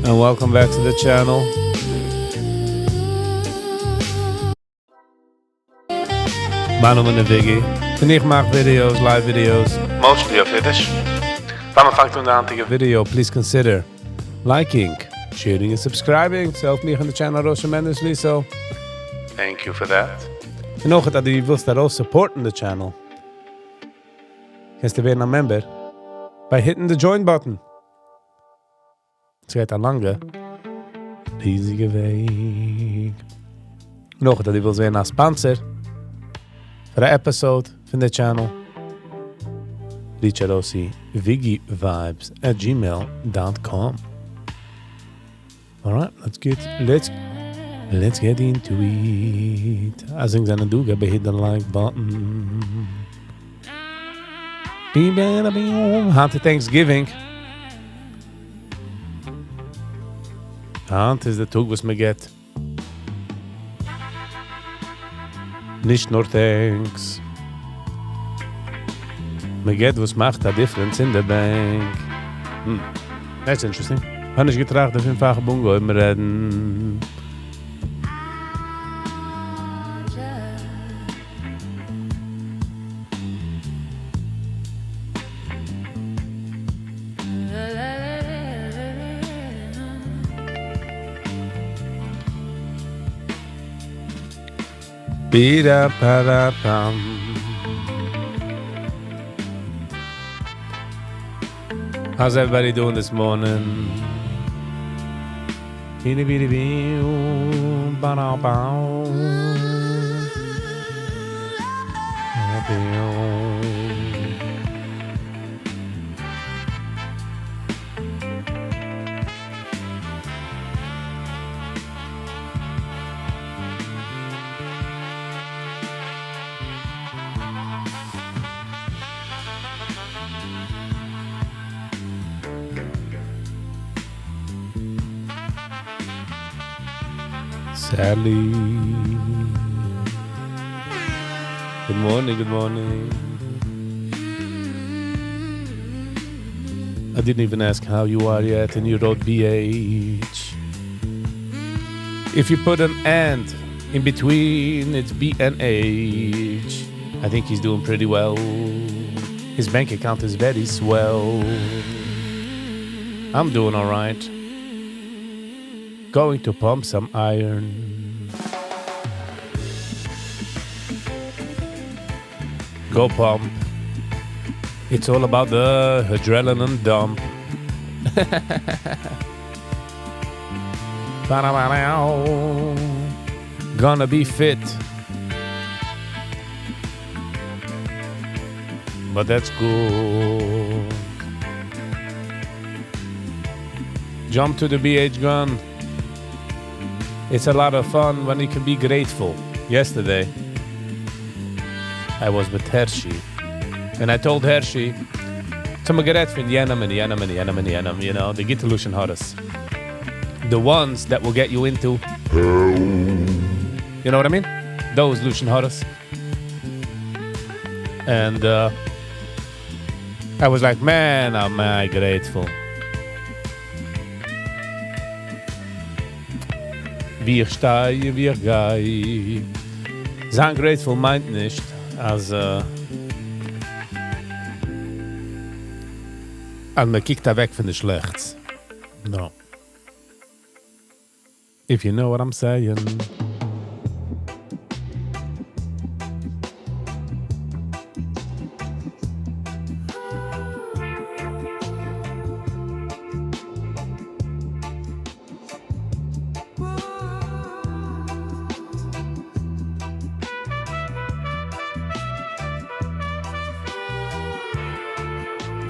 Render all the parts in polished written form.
And welcome back to the channel. מיין נאמען איז וויגי, און איך מאך videos, live videos. Mostly אויף אידיש. פאר מען פאנגט אן די היינטיגע video, please consider liking, sharing און subscribing, ס'העלפט מיך און די channel ארויס tremendously, so thank you for that. און אויך אז דו ווילסט ארויס support ן די channel, קענסטו ווערן א member by hitting די join button. ס'גייט א לאנגע ריזיגע וועג. נאך אז דו ווילסט ווערן א sponsor פאר א episode פון די channel, reach ארויס צו wiggivibes at gmail dot com. Alright, let's get let's let's get into it. אז ענק זענען דא געב א hit די like button. היינט איז Thanksgiving. היינט איז די טאג וואס מען געבט נישט נאר thanks. מען געבט וואס מאכט א difference אין די באנק. That's interesting. כ'האב נישט געטראכט דערפון פאר כ'האב אנגעהויבן רעדן. How's everybody doing this morning? Sally. Good morning, good morning. I didn't even ask how you are yet, and you wrote BH. If you put an and in between, it's B and H. I think he's doing pretty well. His bank account is very swell. I'm doing all right. Going to pump some iron. Go pump. It's all about the adrenaline dump. Gonna be fit. But that's good. Jump to the BH gun. It's a lot of fun when you can be grateful. Yesterday, I was with Hershey. And I told Hershey, האמיר גערעדט פון יענעם און יענעם און יענעם און יענעם, you know, די גוטע לשון הרע'ס. The ones that will get you into hell. You know what I mean? Those לשון הרע'ס. And uh, I was like, man, am I grateful. ווי איך שטיי און ווי איך גיי. זיין grateful מיינט נישט, אז uh, אז מען קוקט אוועק פון די שלעכטס. No. If you know what I'm saying.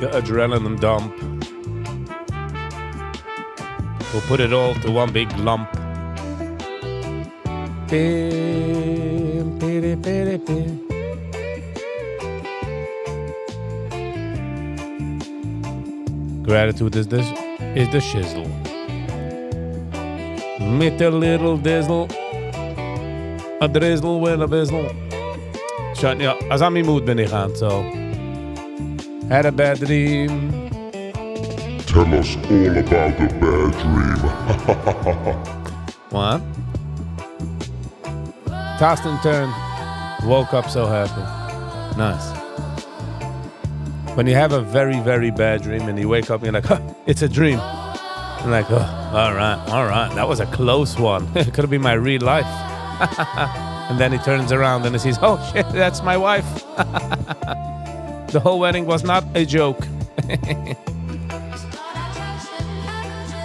The adrenaline dump. We'll put it all to one big lump. Pim, piri, piri, pim. Gratitude is the, is the shizzle. מיט a little dizzle. A drizzle with a bizzle. שוין, יא, אזא מין mood בין איך היינט, so. Had a bad dream. Tell us all about the bad dream. What? Tossed and turned. Woke up so happy. Nice. When you have a very, very bad dream and you wake up and you're like, huh, it's a dream. I'm like, oh, all right. That was a close one. It could have been my real life. And then he turns around and he sees, oh shit, that's my wife. The whole wedding was not a joke.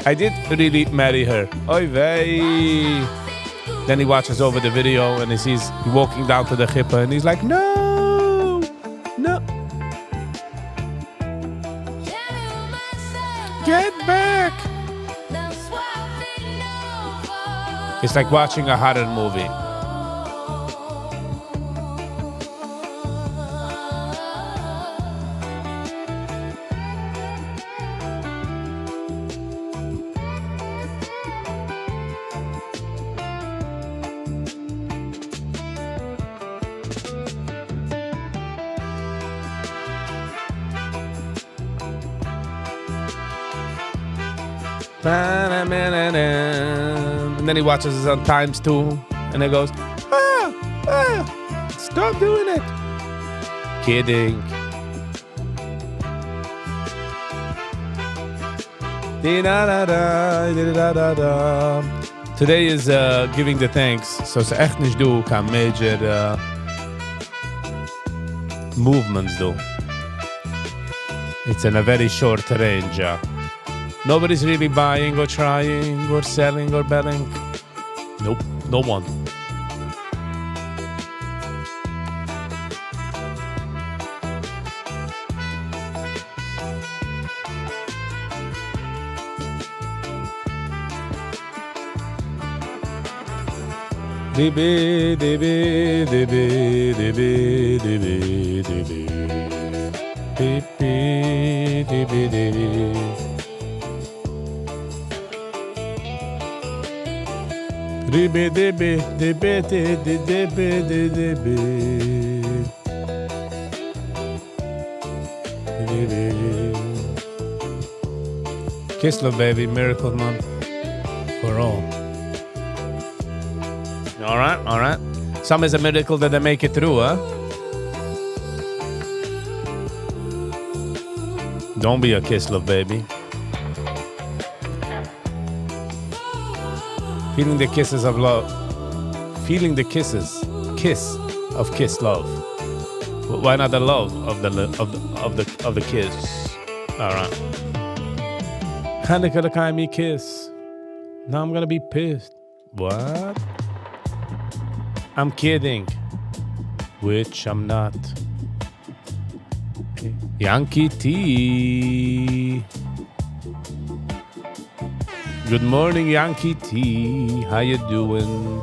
I did really marry her. Oy vey. Then he watches over the video and he sees he walking down to the chuppah and he's like, no, no. Get back. It's like watching a horror movie. And then he watches it on times two, and he goes, ah, stop doing it. Kidding. Di-da-da-da, di-da-da-da. Today is giving the thanks, so ס'איז עכט נישט דא קיין major movements דא. It's in a very short range. Nobody's really buying or trying or selling or betting. Nope, no one. DB, DB, DB, DB, DB, DB. B, B, D, B, D. D, B, D, B, D, B, D, D, D, B, D, D, B. D, B. Kislev, baby, miracle month for all. All right, all right. Some is a miracle that they make it through, huh? Don't be a Kislev, baby. Feeling the kisses of love. Feeling the kisses. Kiss of kiss love. Why not the love of the kiss? All right. Hanukkah the kiss. Now I'm going to be pissed. What? I'm kidding. Which I'm not. Yankee T. Good morning, Yankee T. How you doing?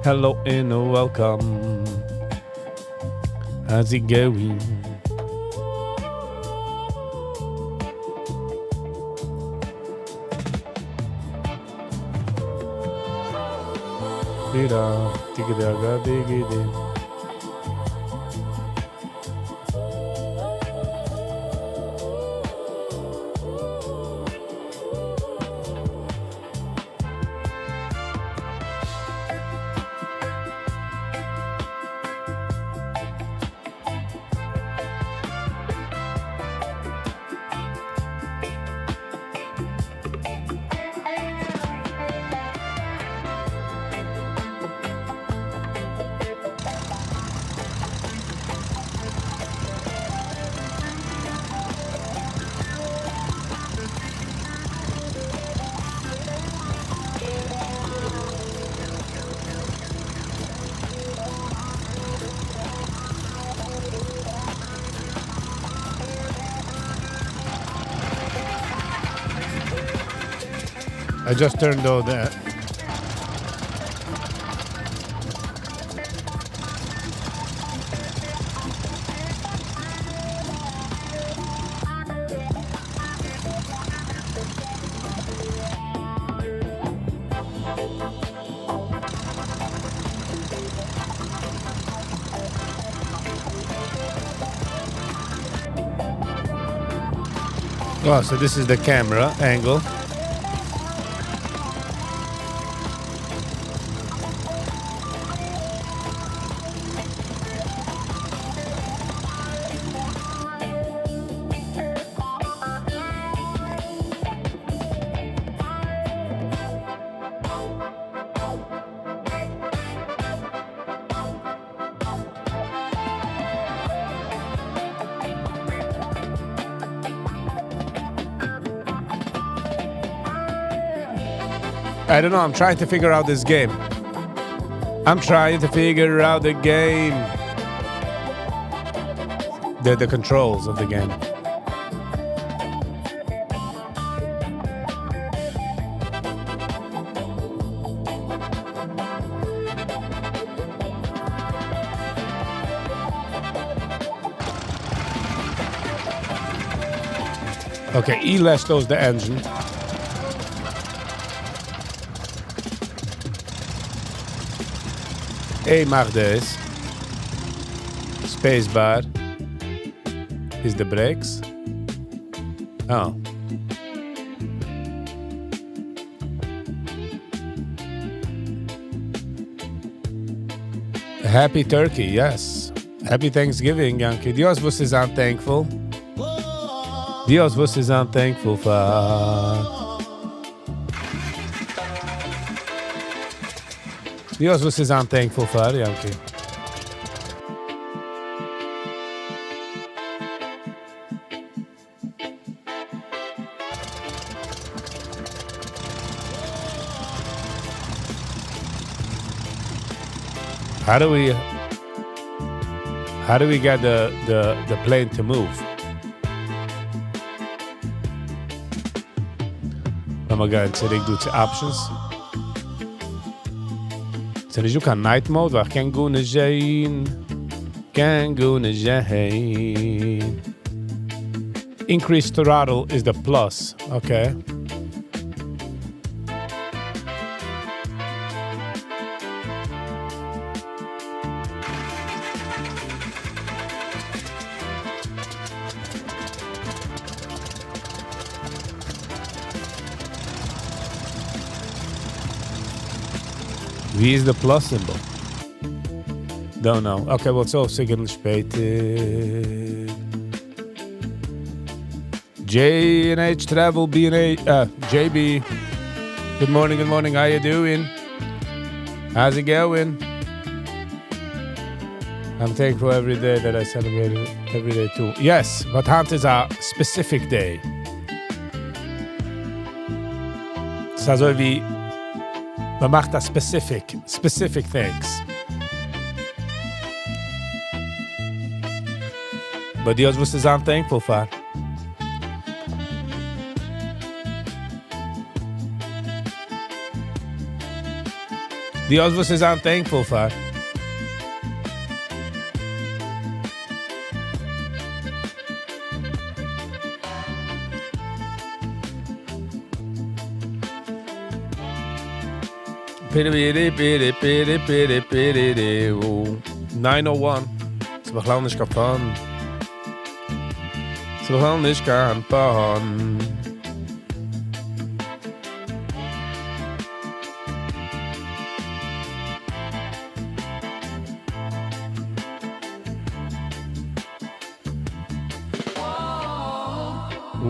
Hello and welcome. How's it going? Dida, digga, digga, digga. I just turned on that. Oh, so this is the camera angle. I don't know, I'm trying to figure out this game. I'm trying to figure out the game. The, the controls of the game. Okay, E לעשט אויס the engine. A מאכט דאס. Space bar is the brakes. Oh. Happy turkey, yes. Happy Thanksgiving, Yankee. דו האסט וואס צו זיין thankful. דו האסט וואס צו זיין thankful פאר. דו האסט וואס צו זיין thankful פאר, Yankee. How do we how do we get the the the plane to move? לאמיר גיין צוריק דא צו options. ס'איז נישטא קיין night mode, ווייל איך קען גארנישט זען. קען גארנישט זען. Increase throttle is the plus. Okay. ווי איז the plus symbol? Don't know. Okay, well, so signal שפעטער. J and H Travel B and A JB. Good morning, good morning. How you doing? How's it going? I'm thankful every day that I celebrate it every day too. Yes, but היינט איז a specific day. ס'איז אזוי ווי מ'מאכט a specific, specific thanks. But דו האסט וואס צו זיין thankful פאר. דו האסט וואס צו זיין thankful פאר. 901. ס'איז בכלל נישט קיין fun. ס'איז בכלל נישט קיין fun.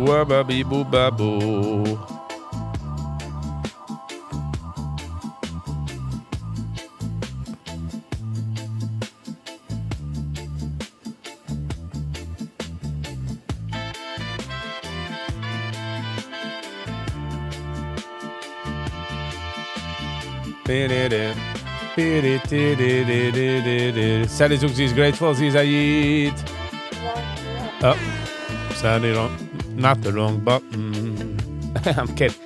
Wababi-boo-ba-boo. Sally זאגט זי איז grateful, זי איז א איד. Oh, sorry, wrong, not the wrong button. I'm kidding.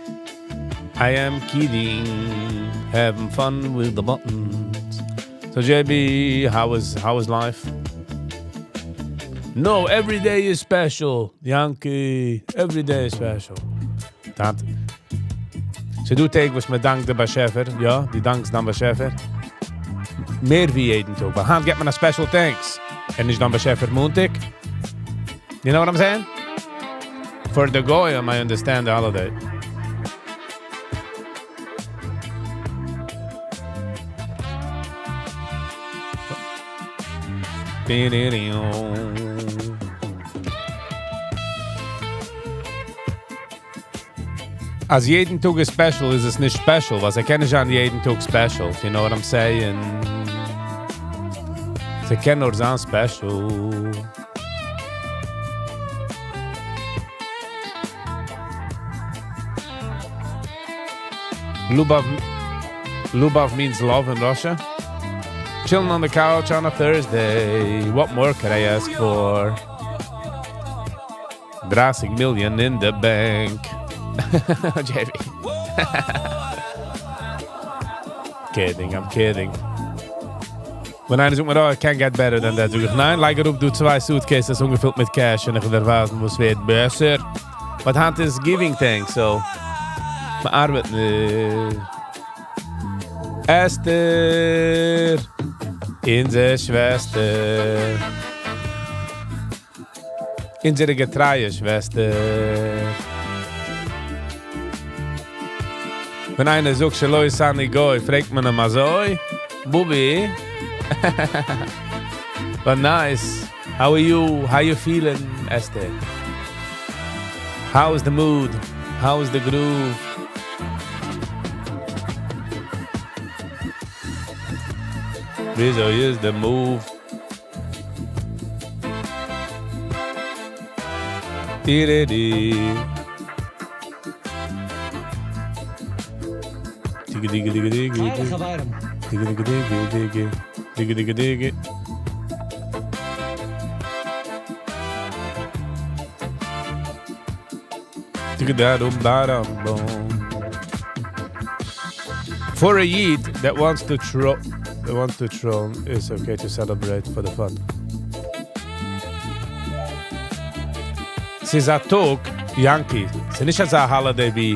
I am kidding. Having fun with the buttons. So JB, how was life? No, every day is special. Yankee, every day is special. דאט. ס'דא טעג וואס מען דאנקט דעם באשעפער, יא, דו דאנקסט דעם באשעפער. מער ווי יעדן טאג. אבער היינט גיט מען א special thanks. און נישט דעם באשעפער מאנטאג. You know what I'm saying? For the goyim, I understand the holiday. אז יעדן טאג איז special, איז עס נישט special, ווייל ס'קען נישט זיין יעדן טאג special, you know what I'm saying? ס'קען נאר זיין special. Lubov, Lubov means love in Russia. Chilling on the couch on a Thursday. What more could I ask for? 30 million in the bank. JB. Kidding, I'm kidding. ווען איינער זאגט מיר, oh, it can't get better than that, זאג איך, ניין, לייג אראפ דא צוויי suitcases אנגעפילט מיט cash און איך וועל דיר ווייזן, וואס ווערט בעסער. But היינט איז giving thanks, so מען ארבעט נישט. אסתר, אונזער שוועסטער, אונזערע געטרייע שוועסטער. ווען איינער זאגט, שלא עשני גוי, פרעגט מען אים אזוי, בובי. But nice. How are you? How you feeling, Esther? How is the mood? How is the groove? וויאזוי איז the move? Di-di-di. Digi digi digi digi. טייערע חברים. Digi digi digi digi. Digi digi digi. Digi da dum ba dum boom. For a Yid that wants to troll, that wants to troll, it's okay to celebrate for the fun. ס'איז א טאג, Yankee. ס'איז נישט אזא holiday ווי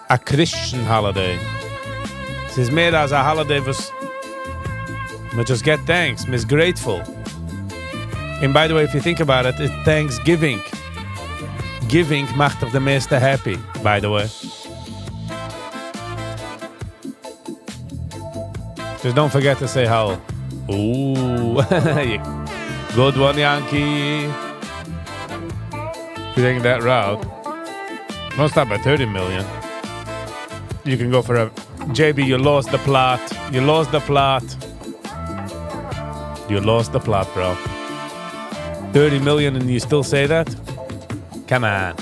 a Christian holiday. ס'איז מער אזא holiday וואס מען just get thanks, מ'איז grateful. And by the way, if you think about it, it's Thanksgiving. Giving מאכט דיך די מערסטע happy, by the way. Just don't forget to say how. Ooh, good one, Yankee. If you're taking that route, don't stop at 30 million. You can go for a JB. You lost the plot. You lost the plot. You lost the plot, bro. 30 million and you still say that? Come on.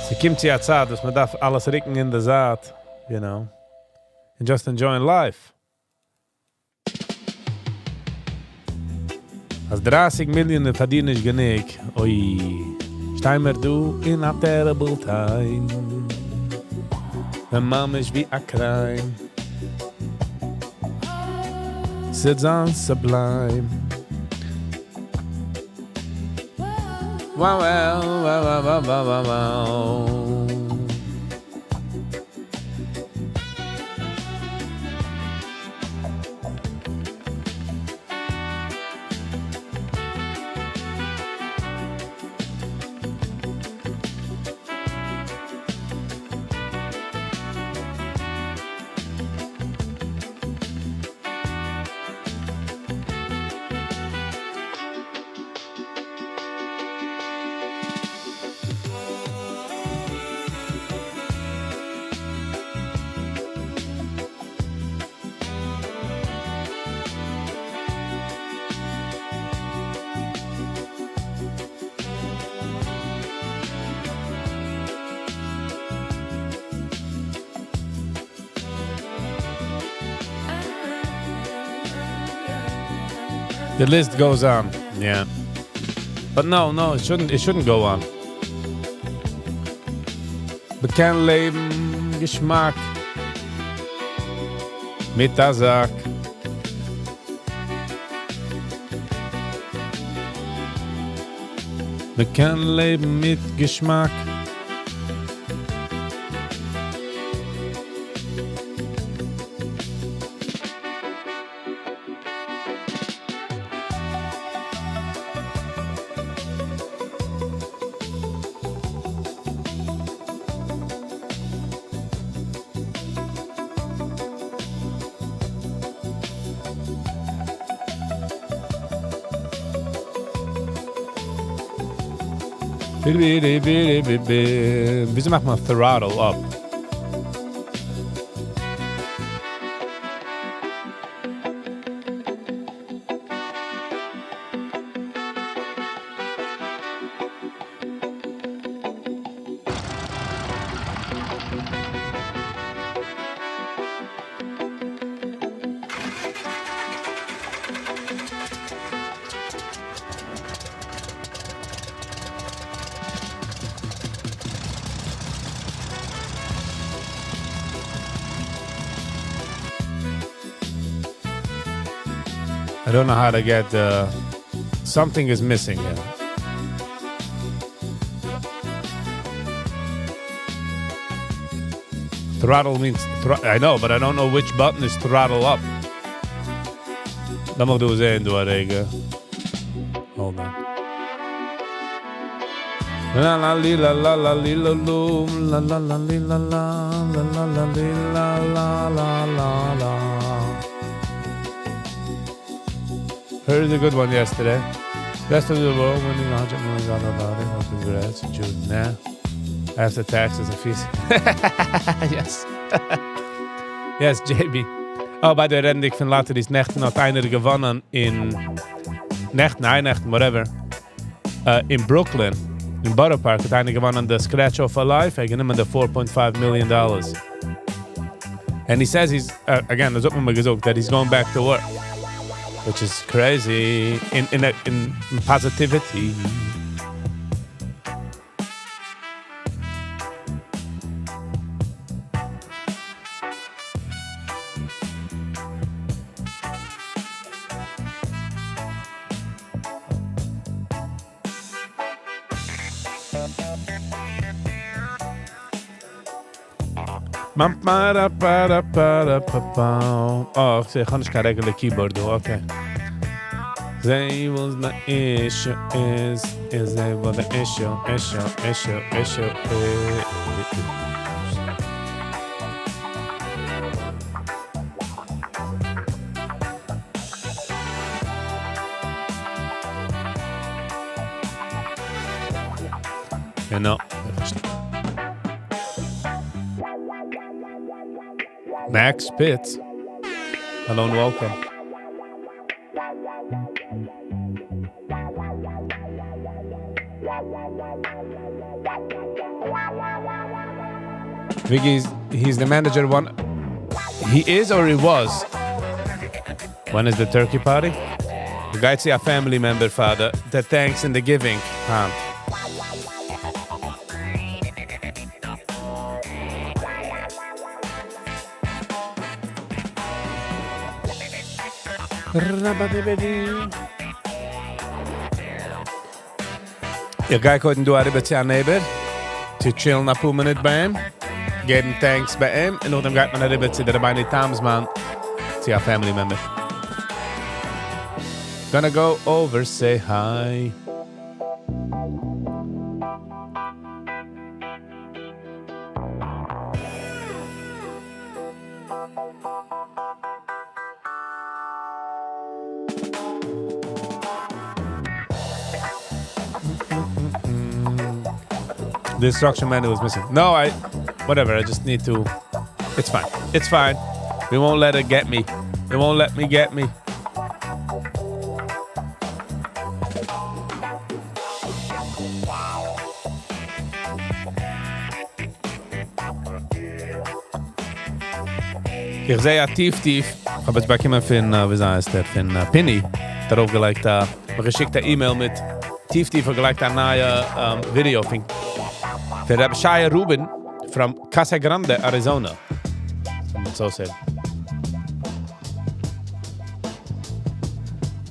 ס'קומט צו א צייט, וואס מען דארף אלעס רוקן אין די זייט. And just enjoying life. אז 30 מיליאן פאר דיר נישט גענוג, אוי, שטיי מיר דא in a terrible time. ממש ווי א crime. ס'איז on sublime. Wow. The list goes on. Yeah. But no, it shouldn't go on. מ'קען לעבן געשמאק מיט א זאק. מ'קען לעבן מיט געשמאק. וויאזוי מאכט מען throttle up? I don't know how to get the... Something is missing here. Throttle means... I know, but I don't know which button is throttle up. לאמיר דא זען, דא א רגע. Hold on. La la li la la la li la lum la la la li la la la la la li la la la la la. Heard a good one yesterday. Best of the world winning $100 million lottery. Well, congrats, Jude. Nah. After taxes and fees. Yes. Yes, JB. Oh, by the way, רעדנדיג פון lotteries, נעכטן האט איינער געוואונען אין נעכטן, אייערנעכטן, whatever. אין Brooklyn, אין Borough Park, האט איינער געוואונען the Scratch Off for Life. ער האט גענומען the 4.5 million dollars. And he says he's, again, דאס האט מען מיר געזאגט, that he's going back to work. Which is crazy in positivity. Mam, pa, ra, pa, ra, pa, ra, pa, pa. Oh, איך זע, איך האב נישט קיין regular keyboard, דא, okay. זע וואס the issue is, is זע וואס the issue, issue, issue, issue is. Genau. Max Pitts. Hello and welcome. Viggy's, he's the manager one. He is or he was? When is the turkey party? The guy see a family member, father. The thanks and the giving. Huh. איך גיי קודם דא אריבער צו א neighbor, צו chillן א פאר מינוט ביי אים, געבן thanks ביי אים, און נאכדעם גייט מען אריבער צו דער רבינו תם's מאן, צו א family member. Gonna go over, say hi. The instruction manual is missing. No, I... Whatever, I just need to... It's fine. It's fine. We won't let it get me. It won't let me get me. איך זע יא טיף טיף. איך האב יעצט באקומען פון, ווי הייסט ער, פון Pinny. דערויף געלייגט, מיר געשיקט א email מיט טיף טיף געלייגט א נייע video פון Rabbi Shai Rubin from Casa Grande, Arizona. So said.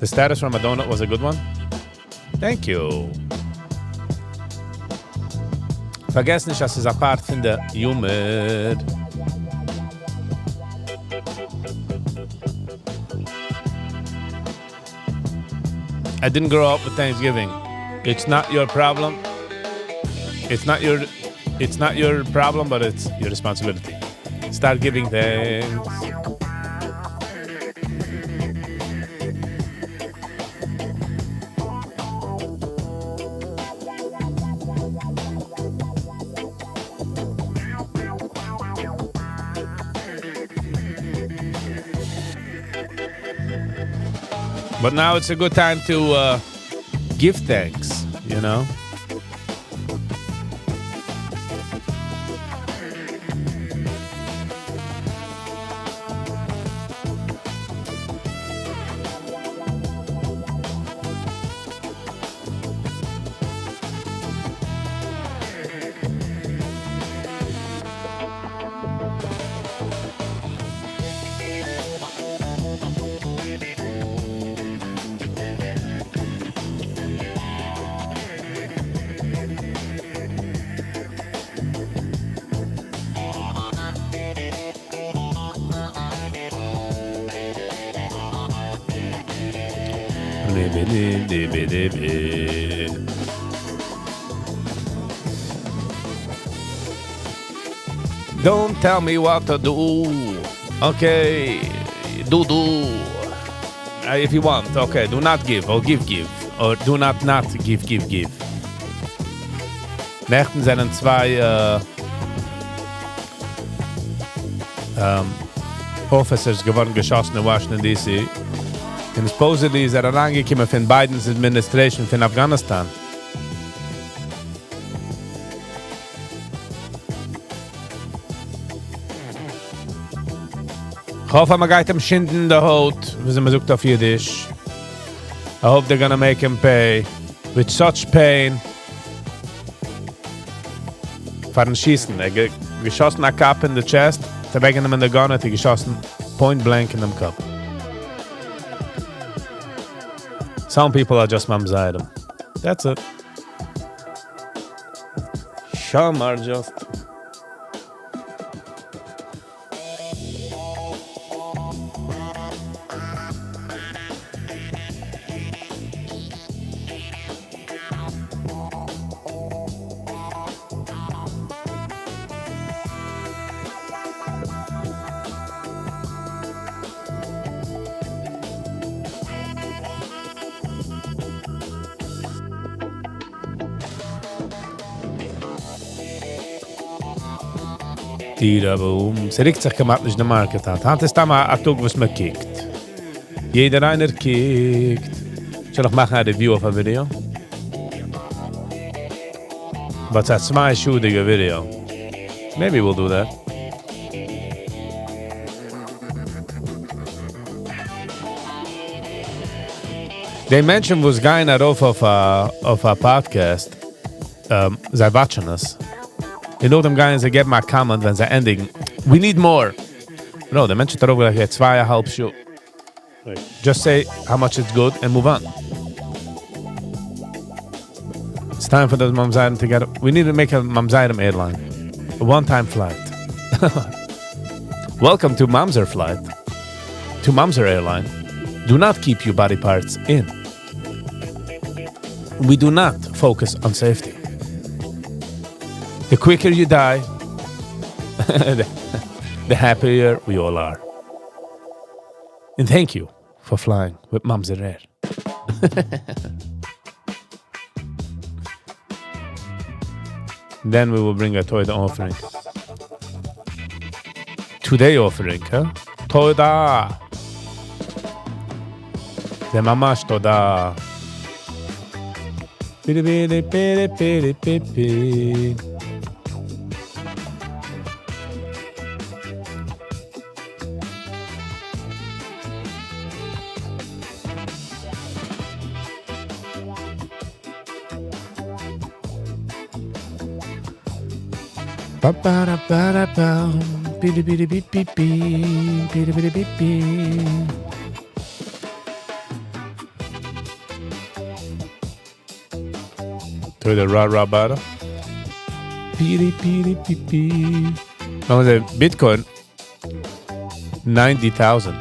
The status from Madonna was a good one. Thank you. פארגעס נישט, אז ס'איז א part פון די humor. I didn't grow up with Thanksgiving. It's not your problem. It's not your problem, but it's your responsibility. Start giving thanks. But now it's a good time to give thanks, you know? Don't tell me what to do. Okay, do do. If you want, okay, do not give, or give give, or do not not give give give. נעכטן זענען צוויי officers געווארן געשאסן אין Washington DC. און supposedly איז ער אריינגעקומען פון Biden's administration פון Afghanistan. כ'האף אז מ'גייט אים שינדן די הויט, וויאזוי מ'זאגט אויף אידיש. I hope they're gonna make him pay with such pain. פארן שיסן, ער האט געשאסן א cop אין די chest, האט אוועקגענומען די gun, האט ער געשאסן point blank אין דעם קאפ. Some people are just ממזרים. That's it. Some are just. ס'רוקט זיך כמעט נישט די market היינט. היינט איז סתם א טאג וואס מען קוקט. יעדער איינער קוקט. זאל איך מאכן א review אויף א video? But ס'איז א צוויי שעה'דיגע video. Maybe we'll do that. די מענטשן וואס גייען ארויף אויף א אויף א podcast, זיי watch ען עס. און נאכדעם גייען זיי געבן א comment ווען זיי ענדיגן. We need more. No, דער מענטש האט ארויפגעלייגט צוויי א האלב שעה. Just say how much it's good and move on. It's time for the Mamzairim to get up. We need to make a Mamzairim airline. A one-time flight. Welcome to Mamzer flight. To Mamzer airline. Do not keep your body parts in. We do not focus on safety. The quicker you die, the happier we all are. And thank you for flying with Mamzer Air. Then we will bring a תודה offering. Today offering, huh? תודה! זה ממש תודה. פירי פירי פירי פירי פירי. Ba ba da ba da ba bidi bidi bi bi bi bidi bidi bi bi. תודה רע רבה. פירי פירי פי פי. Bitcoin 90,000.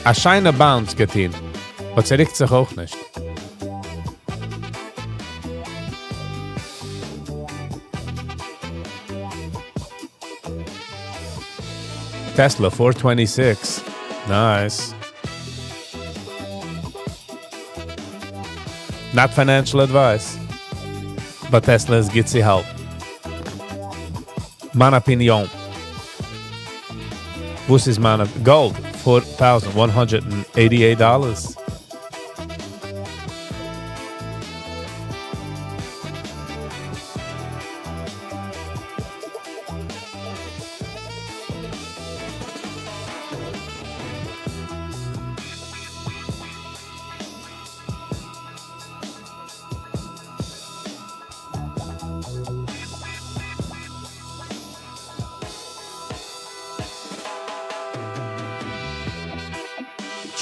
א שיינע bounce געטון. But ס'רוקט זיך אויך נישט. Tesla 426. Nice. Not financial advice, but Tesla איז גוט צו האלטן. מיין opinion. וואס איז מיין gold? $4,188.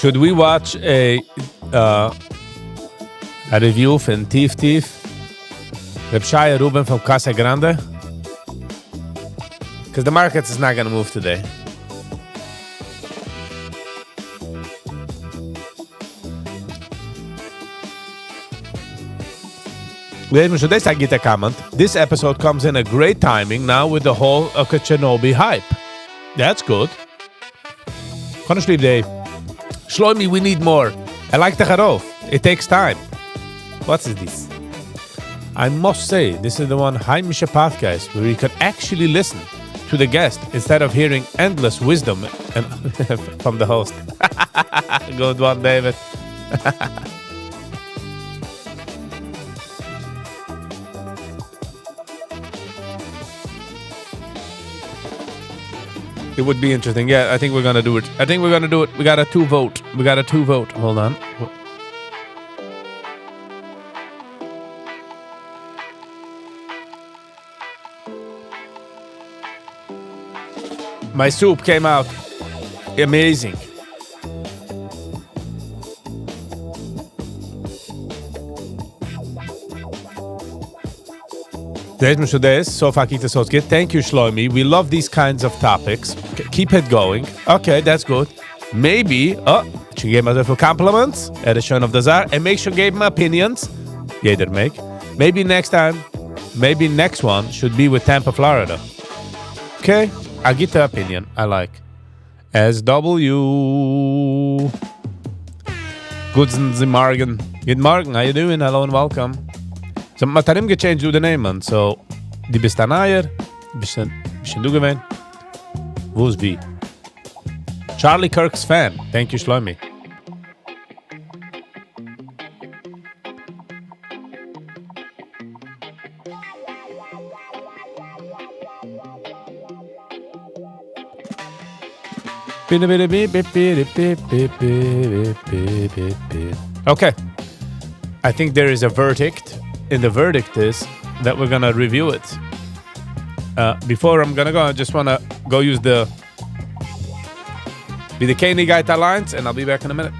Should we watch a a review פון טיף טיף? Reb Shaya Rubin from Casa Grande? Because the markets is not going to move today. דאס איז א גוטע comment. This episode comes in a great timing now with the whole Chernobyl hype. That's good. Honestly, Dave. Shlomi, we need more. I like the ארויף. It takes time. What is this? I must say, this is the one היימישע podcast where you can actually listen to the guest instead of hearing endless wisdom and from the host. Good one, David. It would be interesting. Yeah, I think we're gonna do it. I think we're gonna do it. We got a two vote. We got a two vote. Hold on. My soup came out amazing. So far, Thank you, Shlomi. We love these kinds of topics. Keep it going. Okay, that's good. Maybe, oh, she gave me compliments. ער איז שוין אויף די זאך. And make sure gave me opinions. יעדער מעג. Maybe next time, maybe next one should be with Tampa, Florida. Okay, I get the opinion. I like. SW. גוטן מארגן. גוט מארגן. How you doing? Hello and welcome. So, מ'האט אים גע-change the name, man. So, דו ביסט א נייער, ביסט שוין דא געווען. וואו איז ווי? Charlie Kirk's fan. Thank you, Shlomi. Okay. I think there is a verdict. And the verdict is that we're gonna review it. Before I'm gonna go, I just wanna go use the be the Kenny Guy lines, and I'll be back in a minute.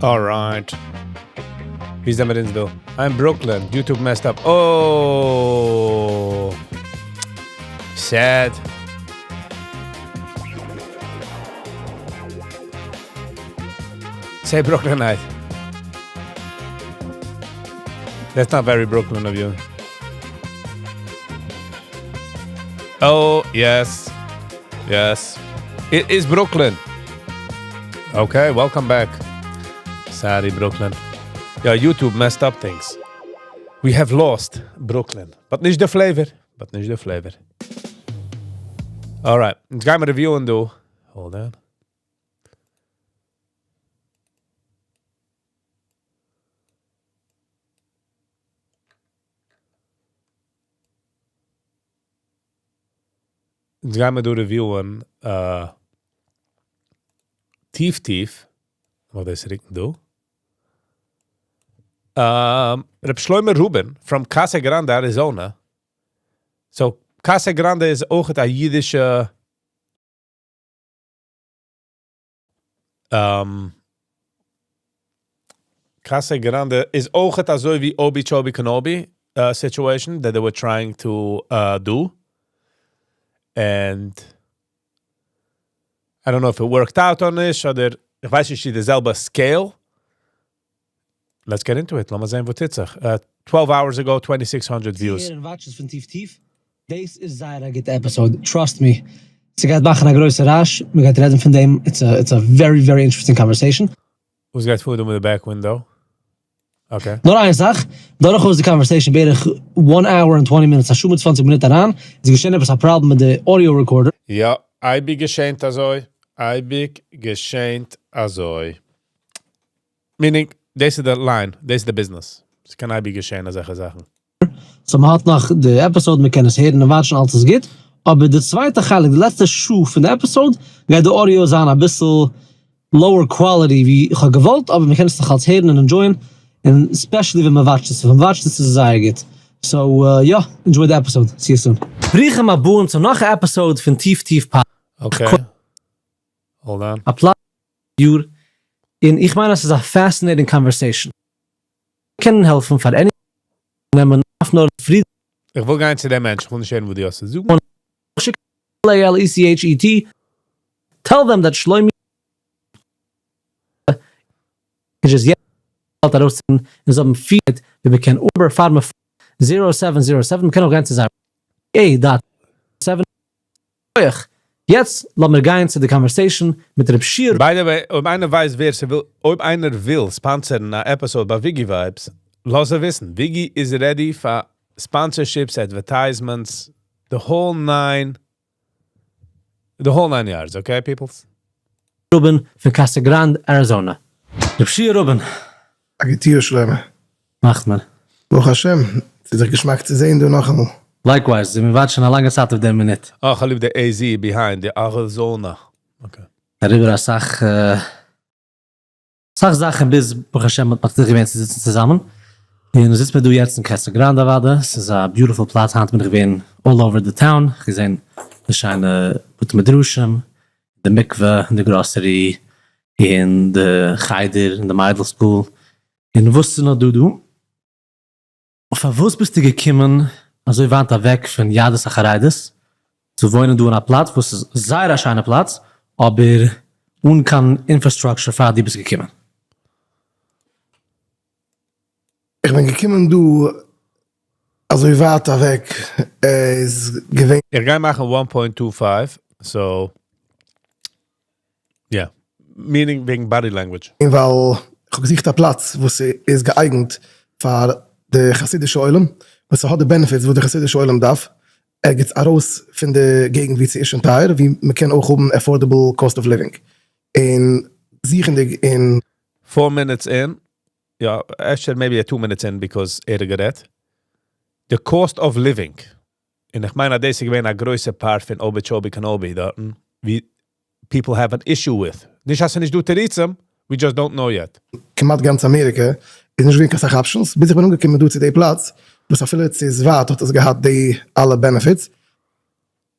All right. ווי זעמיר אונז דא? I'm Brooklyn, YouTube messed up. Oh! Sad. Say Brooklynite. That's not very Brooklyn of you. Oh, yes. Yes. It is Brooklyn. Okay, welcome back. Sorry, Brooklyn. Yeah, YouTube messed up things. We have lost Brooklyn. But נישט די flavor. But נישט די flavor. Alright, יעצט גייען מיר reviewen דא. Hold on. יעצט גייען מיר דא reviewen טיף טיף. וואס דאס ריקן דא. Reb Shlomo Rubin from Casa Grande, Arizona. So, Casa Grande איז אויך א אידישע Casa Grande איז אויך אזוי ווי Obi Chobi Kenobi situation that they were trying to do. And I don't know if it worked out or נישט, אדער איך ווייס נישט די זעלבע scale. Let's get into it. לאמיר זען, וואס טוט זיך. 12 hours ago, 2600 views. און watchers פון טיף טיף. דאס איז זייער א גוטע episode. Trust me. ס'גייט מאכן א גרויסע רעש. מ'גייט רעדן פון דעם. It's a very, very interesting conversation. וואס גייט פאר מיט די back window? Okay. נאר איין זאך, דורכאויס די conversation בערך 1 hour and 20 minutes, א שעה מיט 20 מינוט אריין, איז געשען עפעס א problem מיט די audio recorder. יא, אייביג געשענט אזוי. אייביג געשענט אזוי. Meaning, דאס איז די line, דאס איז די business. עס קען אייביג געשען אזעלכע זאכן. So מ'האט נאך די episode, מ'קען עס הערן און watchן, אלעס איז גוט. אבער די צווייטע חלק, די לעצטע שעה פון די episode, גייט די audio זיין א ביסל lower quality ווי איך האב געוואלט, אבער מ'קען עס נאך אלץ הערן און enjoy'ען, און especially ווען מ'watchט עס. ווען מ'watchט עס איז עס זייער גוט. So, יא, enjoy the episode. See you soon. ברוכים הבאים צו נאך א episode פון טיף טיף פאד. Okay. Hold on. א פלאץ יאר, און איך מיין אז ס'איז א fascinating conversation. קענען העלפן פאר any נעמען אויף נאר פריד. איך וויל גיין צו דעם מענטש, איך וויל נישט הערן וואס דו האסט צו זאגן. L-A-L-E-C-H-E-T, tell them that שלומי איז יעצט ארויס און זיי האבן פיל ווי מען קען Uber פארן zero seven zero seven, מען קען אויך גיין צו זייער a dot seven אויך. יעצט לאמיר גיין צו די conversation מיט רב שיער. By the way, אויב איינער ווייסט ווער ס'וויל, אויב איינער וויל sponsor'ן א episode ביי Wiggy Vibes, לאז ער וויסן. Wiggy איז ready פאר sponsorships, advertisements, the whole nine, the whole nine yards, okay peoples? רובין פון Casa Grande, Arizona. רב שיער רובין. א גוט יאר שלמה. מאכט מען. ברוך השם, ס'איז זיך געשמאק צו זען דא נאכאמאל. Likewise, מיר ווארטן שוין א לאנגע צייט אויף דעם מינוט. אה, איך האב ליב די AZ behind, די Arizona. Okay. אריבער אסאך אסאך זאכן ביז ברוך השם האט מצליח געווען צו זיצן צוזאמען. און זיצט מיר דא יעצט אין Casa Grande אוודאי, ס'איז א beautiful פלאץ, היינט בין איך געווען all over the town, איך געזען די שיינע בתי מדרשים, די מקווה, און די grocery, און די חדר, און די מיידל school, און וואס איז נאך דא דא? פארוואס ביסטו געקומען אזוי ווייט אוועק פון יהדות החרדית צו וואוינען דא אין א פלאץ וואס איז זייער א שיינע פלאץ אבער אן קיין infrastructure פאר דו ביסט געקומען? איך בין געקומען דא אזוי ווייט אוועק איז געווען. איך גיי מאכן one point two five, so yeah, meaning וועגן body language. ווייל איך האב געזוכט א פלאץ וואס איז געאייגנט פאר די חסידישע עולם, וואס ס'האט די benefits וואס די חסידישע עולם דארף, ערגעץ ארויס פון די געגנט ווי ס'איז שוין טייער, ווי מ'קען אויך האבן affordable cost of living, און זוכענדיג אין. Four minutes in, יא, אפשר maybe א two minutes in because ער האט גערעדט, די cost of living, און איך מיין אז דאס איז געווען א גרויסע part פון Okeechobee Kenobi דארטן, ווי people have an issue with. נישט אז ס'איז נישט דא תירוצים, we just don't know yet. כמעט גאנץ אמעריקע איז נישט געווען קיין סאך options, ביז איך בין אנגעקומען דא צו די פלאץ, וואס אפילו ס'איז ווייט האט עס געהאט די אלע benefits,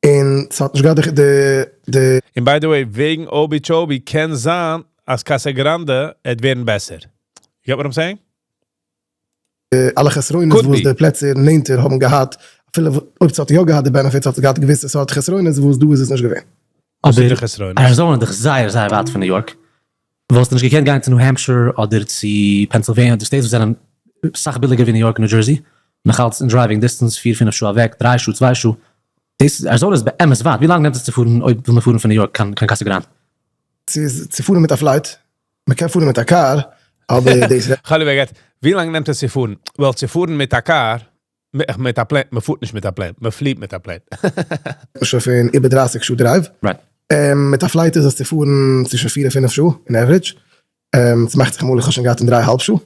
און ס'האט נישט געהאט די די. און by the way, וועגן Okeechobee קען זיין אז Casa Grande עט ווערן בעסער. You get what I'm saying? אלע חסרונות וואס די פלעצער נענטער האבן געהאט, אפילו אויב ס'האט יא געהאט די benefits האט עס געהאט געוויסע סארט חסרונות וואס דא איז עס נישט געווען. אבער אריזאנע איז דאך זייער זייער ווייט פון ניו יארק, וואלסטו נישט געקענט גיין צו ניו העמפשיר אדער צו פענסילוועניע אדער states וואס זענען סאך ביליגער ווי ניו יארק און ניו דזשערסי, נאכאלץ אין driving distance פיר פינף שעה אוועק, דריי שעה צוויי שעה, דאס אריזאנע איז באמת ווייט, ווי לאנג נעמט עס צו פארן אויב וויל מען פארן פון ניו יארק קיין קאסא גראנד? ס'איז צו פארן מיט א flight, מען קען פארן מיט א קאר, אבער דאס. חלילה גייט, ווי לאנג נעמט עס צו פארן? Well צו פארן מיט א קאר, מיט א plane, מען פארט נישט מיט א plane, מען פליעט מיט א plane. שוין פון איבער 30 שעה drive. מיט א flight איז עס צו פארן צווישן פיר און פינף שעה אין average. ס'מאכט זיך אמאל איך האב שוין געהאט אין דריי האלב שעה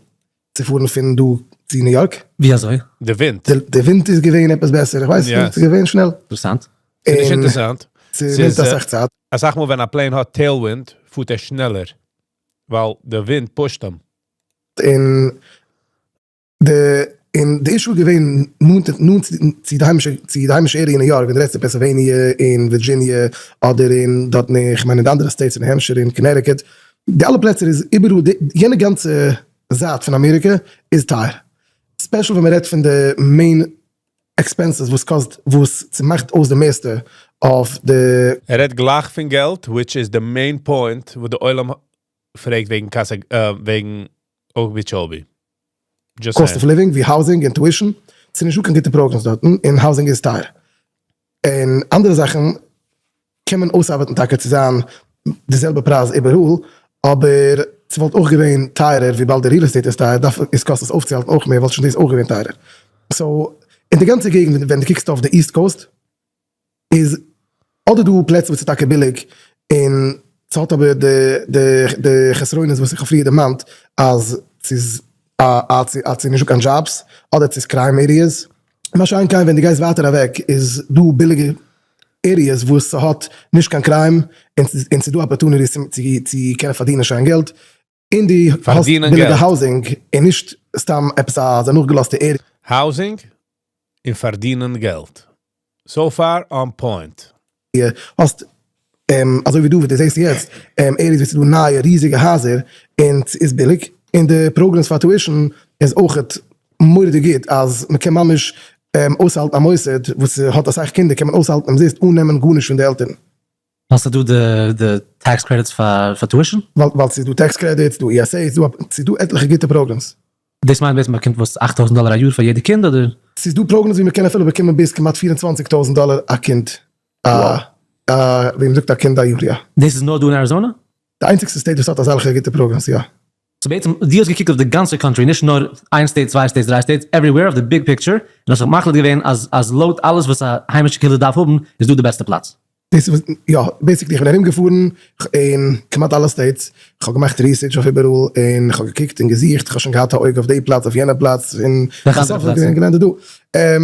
צו פארן פון דא צו ניו יארק. ווי אזוי? די ווינט. די ווינט איז געווען עפעס בעסער, איך ווייס נישט, ס'איז געווען שנעל. אינטערעסאנט. ס'איז נישט אינטערעסאנט. ס'נעמט אסאך צייט. אסאך מאל ווען א plane האט tailwind פארט ער שנעלער ווייל די ווינט push ט אים. און די און די issue איז געווען נאנט נאנט צו די היימישע צו די היימישע area אין ניו יארק ווען דו רעדסט אין פענסילוועניע און ווירדזשיניע אדער אין דארטן איך מיין אין די אנדערע states אין ניו העמפשיר און קאנעטיקוט די אלע פלעצער איז איבעראל די יענע גאנצע זייט פון אמעריקע איז טייער special ווען מען רעדט פון די main expenses וואס קאסט וואס ס'מאכט אויס די מערסטע אויף די. ער רעדט גלייך פון געלט which איז די main point וואס די עולם פרעגט וועגן קאסע וועגן אוקיטשאבי. Cost of living ווי housing און tuition, ס'איז נישטא קיין גוטע programs דארטן און housing איז טייער. און אנדערע זאכן קען מען אויסארבעטן טאקע צו זיין די זעלבע פרייז איבעראל, אבער ס'וואלט אויך געווען טייערער וויבאלד די real estate איז טייער דארף עס קאסט עס אויפצוהאלטן אויך מער וואלט שוין דאס אויך געווען טייערער. So אין די גאנצע געגנט ווען דו קוקסט אויף די East Coast איז אדער דא פלעצער וואס איז טאקע ביליג און ס'האט אבער די די די חסרונות וואס איך האב פריער דערמאנט אז ס'איז א א אז ס'איז נישטא קיין דזשאבס אדער ס'איז crime areas, מה שאין כן ווען דו גייסט ווייטער אוועק איז דא ביליגע areas וואס ס'האט נישט קיין crime און ס'איז דא opportunities צו צו קענען פארדינען שיין געלט און דו האסט ביליגע housing און נישט סתם עפעס אזא נאכגעלאזטע area. Housing און פארדינען געלט. So far on point. האסט אזוי ווי דא ווי דו זעסט יעצט areas ווי ס'איז דא נייע ריזיגע הייזער און ס'איז ביליג און די programs פאר tuition איז אויכעט מורא'דיג גוט אז מ'קען ממש אויסהאלטן א מוסד וואס האט אסאך קינדער קען מען אויסהאלטן אומזיסט אן נעמען גארנישט פון די עלטערן. האסטו דא די די tax credits פאר tuition? ווייל ס'איז דא tax credits, דא ESA, ס'איז דא עטליכע גוטע programs. דאס מיינט בעצם מ'באקומט וואס 8000 דאלער א יאר פאר יעדע קינד אדער? ס'איז דא programs ווי מ'קען אפילו באקומען ביז כמעט 24,000 דאלער א קינד, א ווי מ'זאגט א קינד א יאר יא. דאס איז נאר דא אין אריזאנע? די איינציגסטע state וואס האט אזעלכע גוטע programs יא. So בעצם דו האסט געקוקט אויף די גאנצע country נישט נאר איין state צוויי states דריי states everywhere אויף די big picture און האסט זיך מחליט געווען אז אז לויט אלעס וואס א היימישע קהילה דארף האבן איז דא די בעסטע פלאץ. דאס איז יא, basically איך בין ארום געפארן אין כמעט אלע states, איך האב געמאכט research אויף איבעראל, און איך האב געקוקט און געזוכט, איך האב שוין געהאט א אויג אויף די פלאץ אויף יענע פלאץ, און בסוף איז געווען געלענדעט דא.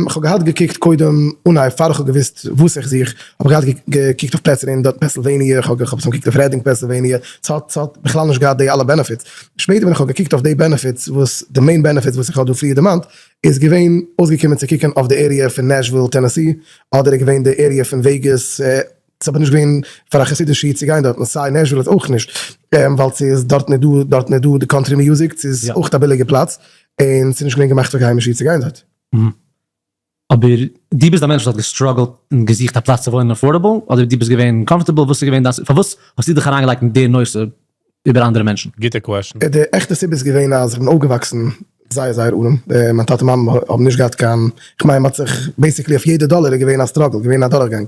איך האב געהאט געקוקט קודם אנהייב פאר איך האב געוואוסט וואס איך זוך, האב איך געהאט געקוקט אויף פלעצער אין דארט פענסילוועניע, איך האב געקוקט אויף רעדינג פענסילוועניע, ס'האט ס'האט בכלל נישט געהאט די אלע benefits, שפעטער ווען איך האב געקוקט אויף די benefits וואס די main benefits וואס איך האב דא פריער דערמאנט, איז געווען אויסגעקומען צו קוקען אויף די area פון נעשוויל טענעסי, אדער איז געווען די area פון וועגאס, ס'איז אבער נישט געווען פאר א חסידישע איד צו גיין דארטן, סיי נעשוויל איז אויך נישט, ווייל ס'איז דארטן איז דא דארטן איז דא די country music, ס'איז אויך א ביליגע פלאץ, און ס'איז נישט געווען געמאכט פאר קיין היימישע איד צו גיין דארט. אבער דו ביסט א מענטש וואס האט גע struggle ט און געזוכט א פלאץ צו וואוינען affordable, אדער דו ביסט געווען comfortable, וואס איז געווען דיין, פארוואס האסטו דיך אריינגעלייגט אין די נושא איבער אנדערע מענטשן? גוטע question. די עכטע סיבה איז געווען אז איך בין אויפגעוואקסן זייער זייער ארעם, מיין טאטע מאמע האבן נישט געהאט קיין, כ'מיין מ'האט זיך basically אויף יעדע דאלער איז געווען א struggle, געווען א דורכגאנג,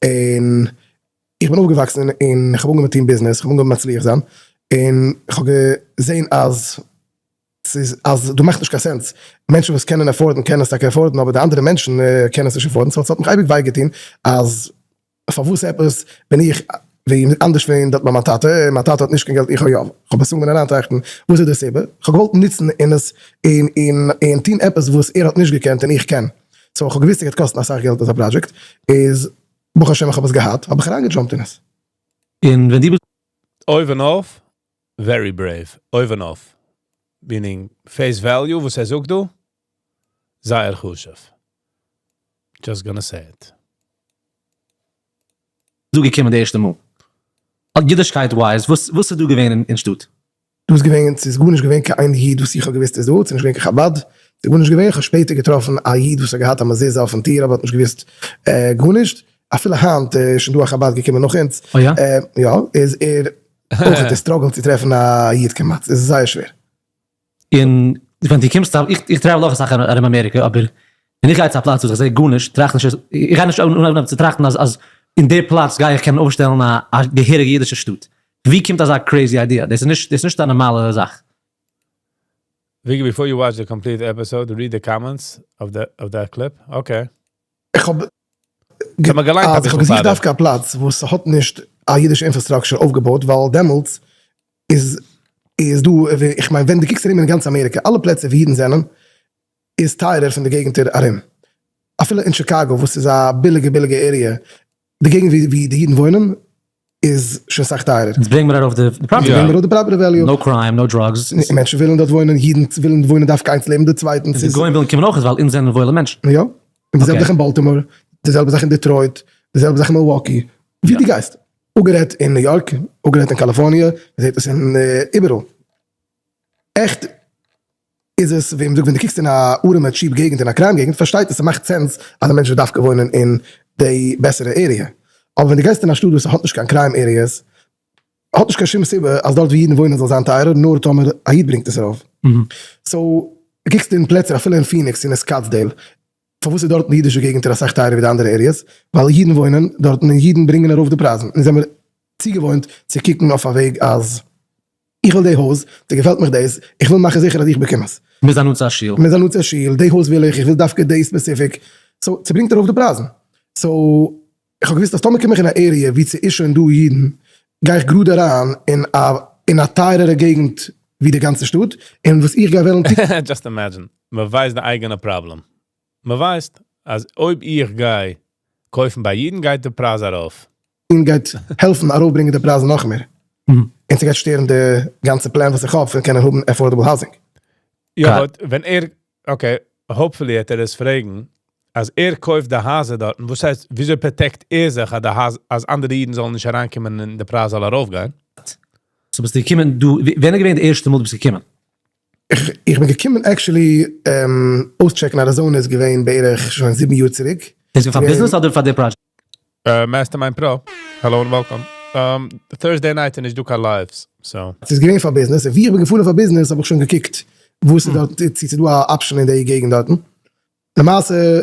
און איך בין אויפגעוואקסן און איך האב אנגעהויבן טון ביזנעס, איך האב אנגעהויבן מצליח זיין, און איך האב געזען אז ס'איז אז דא מאכט נישט קיין sense, מענטשן וואס קענען afford ן קענען עס טאקע afford ן אבער די אנדערע מענטשן קענען עס נישט afford ן, so ס'האט מיך אייביג וויי געטון אז פארוואס עפעס בין איך ווי אנדערש פון דארט ביי מיין טאטע, מיין טאטע האט נישט קיין געלט איך האב יא, כ'האב עס אנגעהויבן אריינטראכטן וואס איז די סיבה, כ'האב געוואלט נוצן און עס און און און טון עפעס וואס ער האט נישט געקענט און איך קען, so כ'האב געוואוסט ס'גייט קאסטן אסאך געלט אזא פראדזשעקט, איז ברוך השם איך האב עס געהאט האב איך אריינגע jump ט אין עס. און ווען דו ביסט. אויבן אויף, very brave, אויבן אויף, meaning face value וואס ער זאגט דא, זייער חשוב. Just gonna say it. דא געקומען די ערשטע מאל? אידישקייט wise וואס וואס איז דא געווען אין שטאט? דא איז געווען, ס'איז גארנישט געווען קיין איין איד וואס איך האב געוואוסט איז דא, ס'איז נישט געווען קיין חבד, ס'איז גארנישט געווען, כ'האב שפעטער געטראפן א איד וואס האט געהאט א מזוזה אויפן טיר אבער האט נישט געוואוסט גארנישט, אפילו היינט איז שוין דא א חבד געקומען נאך אונז, יא, איז ער אויך האט ער struggle ט צו טרעפן א איד כמעט, ס'איז זייער שווער. און ווען דו קומסט, איך travel אויך אסאך ארום אמעריקע, אבער ווען איך גיי צו א פלאץ וואס איך זע גארנישט, טראכט נישט, איך גיי נישט אנהייבן צו טראכטן אז אז אין די פלאץ גיי איך קענען אויפשטעלן א געהעריגע אידישע שטאט. ווי קומט אזא crazy idea? דאס איז נישט, דאס איז נישט א נארמאלע זאך. Viggy, before you watch the complete episode, read the comments of the of that clip. Okay. איך האב אז איך האב געזוכט דווקא א פלאץ וואס האט נישט א אידישע infrastructure אויפגעבויט ווייל דעמאלטס איז איז דא איך מיין ווען דו קוקסט ארום אין גאנץ אמעריקע אלע פלעצער ווי אידן זענען איז טייערער פון די געגנטער ארום אפילו אין שיקאגא וואס איז א ביליגע ביליגע area די געגנט ווי די אידן וואוינען איז שוין סאך טייערער. אונז ברענג מיר ארויף די property. ברענג מיר ארויף די property value. No crime, no drugs. מענטשן ווילן דארט וואוינען, אידן ווילן וואוינען דווקא איינס לעבן די צווייטן. און די גוים ווילן קומען אויך ווייל אונז זענען וואוילע מענטשן. יא. און די זעלבע זאך אין באלטימאר, די זעלבע זאך אין דעטרויט, די זעלבע זאך אין מילוואקי. ווי דו גייסט. אפגערעדט אין ניו יארק, אפגערעדט אין קאליפארניע, מען זעט עס אין איבעראל. עכט איז עס ווי מ'זאגט ווען דו קוקסט אין א ארעמע cheap געגנט אין א crime געגנט פארשטייט עס ס'מאכט sense אז א מענטש וועט דווקא וואוינען אין די בעסערע area אבער ווען דו גייסט אין א שטאט וואס האט נישט קיין crime areas האט נישט קיין שום סיבה אז דארט ווי אידן וואוינען זאל זיין טייערער נאר טאמער א איד ברענגט עס ארויף. so קוקסט אין פלעצער אפילו אין פיניקס און אין סקאטסדעיל פארוואס איז דארטן די אידישע געגנטער אסאך טייערער ווי די אנדערע areas? ווייל אידן וואוינען דארטן און אידן ברענגען ארויף די פרייזן און זעמיר צוגעוואוינט צו קוקן אויף א וועג אז איך וויל די הויז, ס'געפעלט מיך דאס, איך וויל מאכן זיכער אז איך באקום עס. מוז זיין נאנט צו א שול. מוז זיין נאנט צו א שול, די הויז וויל איך, איך וויל דווקא די specific, so ס'ברענגט ארויף די פרייזן. so איך האב געוואוסט אז טאמער קום איך אין א area וואו ס'איז שוין דא אידן, גיי איך גראד אריין אין א אין א טייערערע געגנט ווי די גאנצע שטאט, און וואס איך גיי וועלן טון. Just imagine, מ'ווייסט די אייגענע פראבלעם. מ'ווייסט אז אויב איך גיי קויפן ביי אידן גייט די פרייז ארויף. און גייט העלפן ארויפברענגען די פרייזן נאך מער, און ס'גייט שטערן די גאנצע פלאן וואס איך האב פון קענען האבן affordable housing. יא but ווען ער, okay, hopefully העט ער עס פרעגן, אז ער קויפט די הייזער דארטן, וואס הייסט וויאזוי protect ער זיך אז די הייז אז אנדערע אידן זאלן נישט אריינקומען און די פרייז זאל ארויפגיין? so ביסטו געקומען דא, ווען איז געווען די ערשטע מאל דו ביסט געקומען? איך בין געקומען actually אויסטשעקן אריזאנע איז געווען בערך שוין 7 יאר צוריק. דאס איז פאר ביזנעס אדער פאר די project? Mastermind Pro, hello and welcome. Thursday night איז נישט דא קיין lives, so. ס'איז געווען פאר ביזנעס, און ווי איך בין געפארן פאר ביזנעס האב איך שוין געקוקט וואס איז דארט, צו ס'איז דא א option אין די געגנט דארטן. למעשה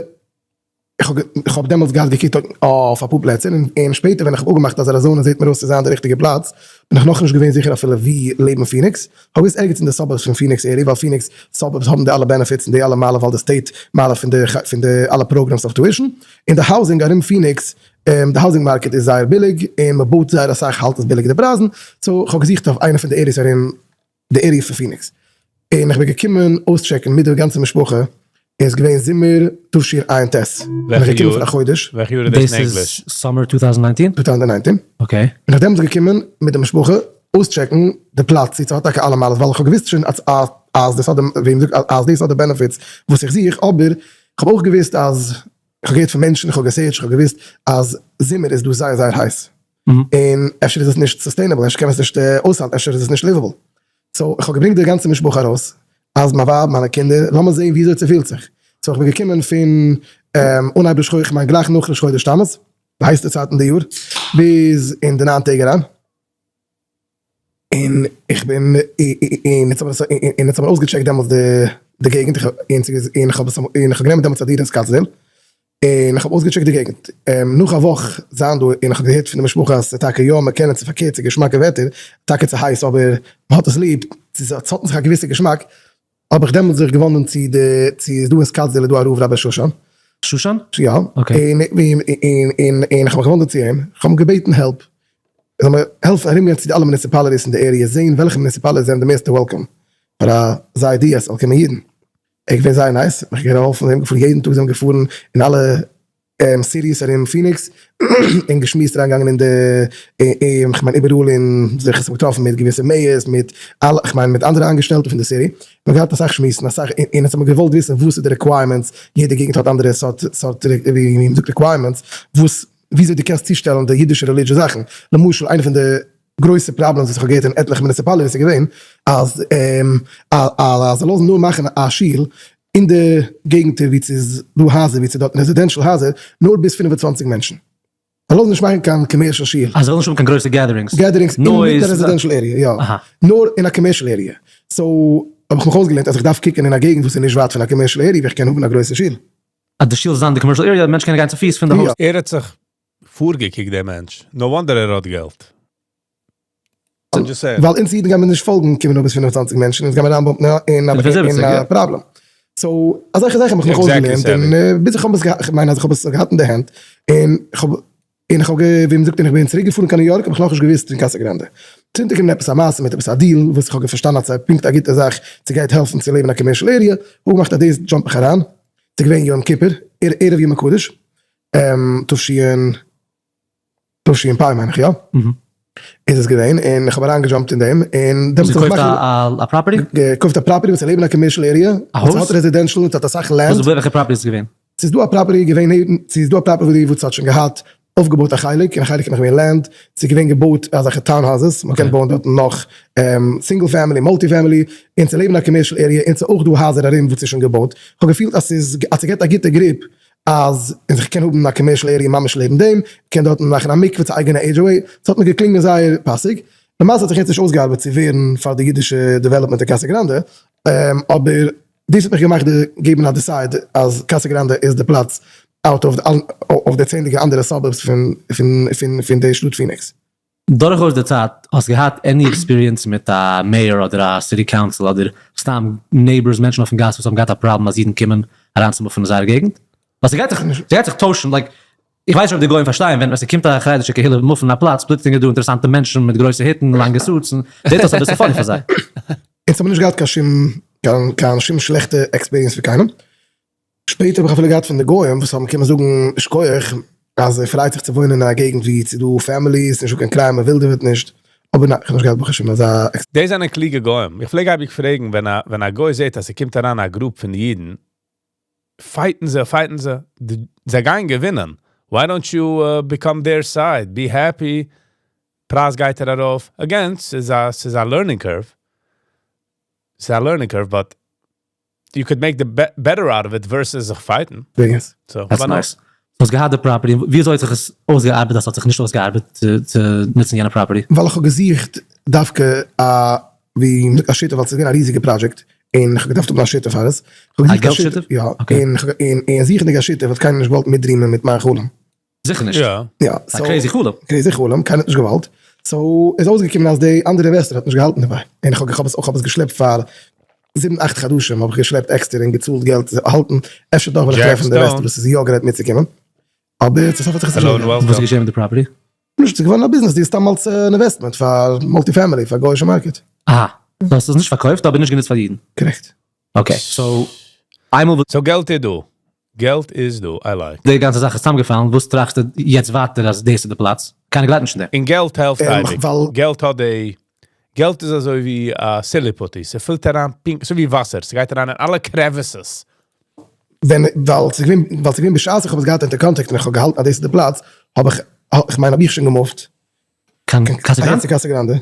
איך האב איך האב דעמאלטס געהאט געקוקט אויף אפאר פלעצער, און שפעטער ווען איך האב אפגעמאכט אז אריזאנע זעט מיר אויס צו זיין די ריכטיגע פלאץ, בין איך נאכנישט געווען זיכער אפילו ווי לעבן פיניקס, כ'האב געוואוסט ערגעץ אין די suburbs פון פיניקס area, ווייל פיניקס suburbs האבן די אלע benefits און די אלע מעלה ווייל די state מעלה פון די פון די אלע programs אויף tuition, און די housing ארום פיניקס, די housing market איז זייער ביליג און מ'בויט זייער אסאך האלט עס ביליג די פרייזן, so כ'האב געזוכט אויף איינע פון די areas ארום די area פון פיניקס, און איך בין געקומען אויסטשעקן מיט די גאנצע משפחה, און עס איז געווען זומער תשע"ט, בין איך געקומען פאר א חודש. וועלכע יאר איז דאס אין ענגליש? דאס איז summer 2019? 2019. Okay. בין איך דעמאלטס געקומען מיט די משפחה אויסטשעקן די פלאץ צו ס'האט טאקע אלע מעלות, ווייל איך האב געוואוסט שוין אז אז דאס האט די, ווי מ'זאגט, אז דאס האט די benefits וואס איך זוך, אבער איך האב אויך געוואוסט אז, איך האב געהערט פון מענטשן, איך האב געסערטשט, איך האב געוואוסט אז זומער איז דא זייער זייער הייס, און אפשר איז עס נישט sustainable, אפשר קען מען עס נישט אויסהאלטן, אפשר איז עס נישט livable. so איך האב געברענגט די גאנצע משפחה ארויס, אז מיין ווייב, מיינע קינדער, לאמיר זען וויאזוי ס'פילט זיך. so איך בין געקומען פון אנהייב ראש חודש, כ'מיין גלייך נאך ראש חודש תמוז, די הייסטע צייט אין די יאר, ביז אין די ניין טעג אריין. און איך בין, און יעצט האט מען אויסגעטשעקט דעמאלטס די געגנט, און איך האב גענומען דעמאלטס א דירה אין סקאטסדעיל, און איך האב אויסגעטשעקט די געגנט, נאך א וואך זיין דא, און איך האב געהערט פון די משפחה אז ס'איז טאקע יא, מ'קען עס, ס'איז פארקערט, ס'איז געשמאקע וועטער, טאקע צו הייס אבער מ'האט עס ליב, ס'האט אין זיך א געוויסע געשמאק, האב איך דעמאלטס זיך געוואנדן צו די, צו איז דא אין סקאטסדעיל איז דא א רב רבי שושן. שושן? יא. Okay. און און און איך האב מיך געוואנדן צו אים, איך האב אים געבעטן help, ער זאל מיר העלפן ארומגיין צו די אלע municipalities אין די area, זען וועלכע municipalities זענען די מערסטע welcome פאר אזא idea ס'זאל קומען אידן. ער איז געווען זייער nice, מיך געהאלפן, זיי האבן געפארן יעדן טאג, זיי האבן געפארן אין אלע cities ארום פיניקס, און געשמועסט אריינגעגאנגען אין די, כ'מיין איבעראל און זיך געטראפן מיט געוויסע mayors, מיט אלע, כ'מיין מיט אנדערע איינגעשטעלטע פון די city, מ'האט געהאט אסאך שמועסן, אסאך, און עס האט מען געוואלט וויסן וואס איז די requirements, יעדע געגנט האט אנדערע סארט, סארט ווי מ'זאגט requirements, וואס, וויאזוי דו קענסט צושטעלן די אידישע religious זאכן, למשל איינע פון די גרויסע problems וואס איך האב געהערט אין עטליכע municipalities איז געווען אז אז זיי לאזן נאר מאכן א שול. אין די געגנטער וואו ס'איז דא הייזער, וואו ס'איז דארט residential הייזער, נאר ביז 25 מענטשן. זיי לאזן נישט מאכן קיין commercial שול. אז זיי ווילן נישט האבן קיין גרויסע gatherings. Gatherings אין די residential area, יא. נאר אין א commercial area. So האב איך מיך אויסגעלערנט אז איך דארף קוקן אין א געגנט וואס איז נישט ווייט פון א commercial area וואו איך קען האבן א גרויסע שול. אז די שול זאל זיין אין די commercial area, מענטשן קענען גיין צופיס פון די הויז. ער האט זיך פארגעקוקט דער מענטש, no wonder ער האט געלט. ווייל אונז אידן גיימיר נישט פאלגן קומען נאר ביז 25 מענטשן, אונז גיימיר אריינ bump ן אין א פראבלעם. So אזעלכע זאכן האב איך מיך אויסגעלערנט און ביז איך האב עס געהאט, איך מיין אז איך האב עס געהאט אין די הענט, און איך האב און איך האב ווי מ'זאגט און איך בין צוריק געפארן קיין ניו יארק האב איך נאכנישט געוואוסט פון קאסא גראנדע. צינדט געקומען עפעס א מעשה מיט עפעס א deal וואס איך האב פארשטאנען אז ס'איז פונקט א גוטע זאך, ס'גייט העלפן צו לעבן אין א commercial area, האב געמאכט אז דאס jump איך אריין, ס'איז געווען יום כיפור, ערב יום הקדוש, תש תשפ מיין איך יא, איז עס געווען, און איך האב אריינגע jump ט אין דעם, און דעמאלטס האב איך געקויפט א property? געקויפט א property וואס איז לעבן א commercial area, וואס האט residential און ס'האט אסאך land. וועלכע property איז עס געווען? ס'איז דא א property געווען נעבן, ס'איז דא א property וואס האט שוין געהאט אויפגעבויט א חלק, און א חלק איז נאך געווען land, ס'איז געווען געבויט אזעלכע townhouses, מ'קען בויען דארטן נאך single family, multi family, און ס'איז לעבן א commercial area, און ס'איז אויך דא הייזער ארום וואס איז שוין געבויט, כ'האב געפילט אז ס'איז אז ס'געט א גוטע grip אז איך קען האבן א commercial area ממש לעבן דעם, קען דארטן מאכן א מקווה צו אייגענע HOA, ס'האט מיר געקלינגען זייער פאסיג, למעשה האט זיך יעצט נישט אויסגעארבעט צו ווערן פאר די אידישע development אין קאסא גראנדע, אבער דאס האט מיך געמאכט געבן א decide אז קאסא גראנדע איז די פלאץ out of די צענדליגע אנדערע suburbs פון די שטאט פיניקס. דורכאויס די צייט האסט געהאט any experience מיט א mayor אדער א city council אדער סתם neighbors מענטשן אויפן גאס וואס האבן געהאט א פראבלעם אז אידן קומען אריין צו מופן אין זייער געגנט? ווייל ס'גייט זיך ס'גייט זיך טוישן like איך ווייס נישט אויב די גוים פארשטייען ווען ס'קומט א חרדישע קהילה מופן אין א פלאץ פלוצלינג איז דא אינטערעסאנטע מענטשן מיט גרויסע היטן לאנגע suits און זעט אויס אביסל funny פאר זיי. אונז האבן נישט געהאט קיין שום קיין שום שלעכטע experience פון קיינעם. שפעטער האב איך אפילו געהאט פון די גוים וואס האבן קומען זאגן שכוח אז ער פרייט זיך צו וואוינען אין א געגנט ווי ס'איז דא families, נישטא קיין crime, מען ווילדעוועט נישט, אבער ניין, איך האב נישט געהאט ברוך השם אזא. דאס זענען קלוגע גוים. איך פלעג אייביג פרעגן ווען א ווען א גוי זעט אז ס'קומט אריין א group פון אידן, fight ן זיי fight ן זיי, זיי גייען געווינען, why don't you become their side, be happy, פרייז גייט ער ארויף, again ס'איז א ס'איז א learning curve, ס'איז א learning curve but you could make the better out of it versus זיך fight ן. That's nice. האסט געהאט די property, ווי אזוי האט זיך עס אויסגעארבעט אז ס'האט זיך נישט אויסגעארבעט צו נוצן יענע property? ווייל איך האב געזוכט דווקא א ווי מ'זאגט א שותף ווייל ס'איז געווען א ריזיגע פראדזשעקט און איך האב געדארפט האבן א שותף פאר עס. א געלט שותף? יא, און זוכנדיג א שותף האט קיינער נישט געוואלט מיטדרימען מיט מיין חלום. זיכער נישט. יא. א crazy חלום. Crazy חלום, קיינער האט נישט געוואלט. So איז אויסגעקומען אז די אנדערע investor האט נישט געהאלטן דערביי. און איך האב עס איך האב עס געשלעפט פאר זיבן אכט חדשים האב איך געשלעפט עקסטער און געצאלט געלט צו האלטן אפשר דאך וועל איך טרעפן די investor וואס איז יא גרייט מיטצוקומען. אבער צו סוף האט זיך עס נישט אויסגעארבעט. וואס איז געשען מיט די property? נישט, ס'איז געווארן א business deal סתם אלס אן investment פאר multi family פאר גוי'אישע market. אהא. So האסט עס נישט פארקויפט אבער נישט גענוצט פאר אידן. Correct. Okay. So איינמאל וואס. So געלט איז דא. געלט איז דא, I like. די גאנצע זאך איז צוזאמגעפאלן, וואס טראכסטו יעצט ווייטער אז דאס איז די פלאץ? קיינער גלייבט נישט אין דעם. און געלט העלפט אייביג. געלט האט די, געלט איז אזוי ווי א silly putty, ס'פילט אריין פונקט, אזוי ווי וואסער, ס'גייט אריין אין אלע crevices. ווען, ווייל ס'איז געווען, ווייל ס'איז געווען בשעת איך האב עס געהאט אונטער contract און איך האב געהאלטן אז דאס איז די פלאץ, האב איך, איך מיין האב איך שוין געמופט. קיין קאסא גראנדע? קאסא גראנדע.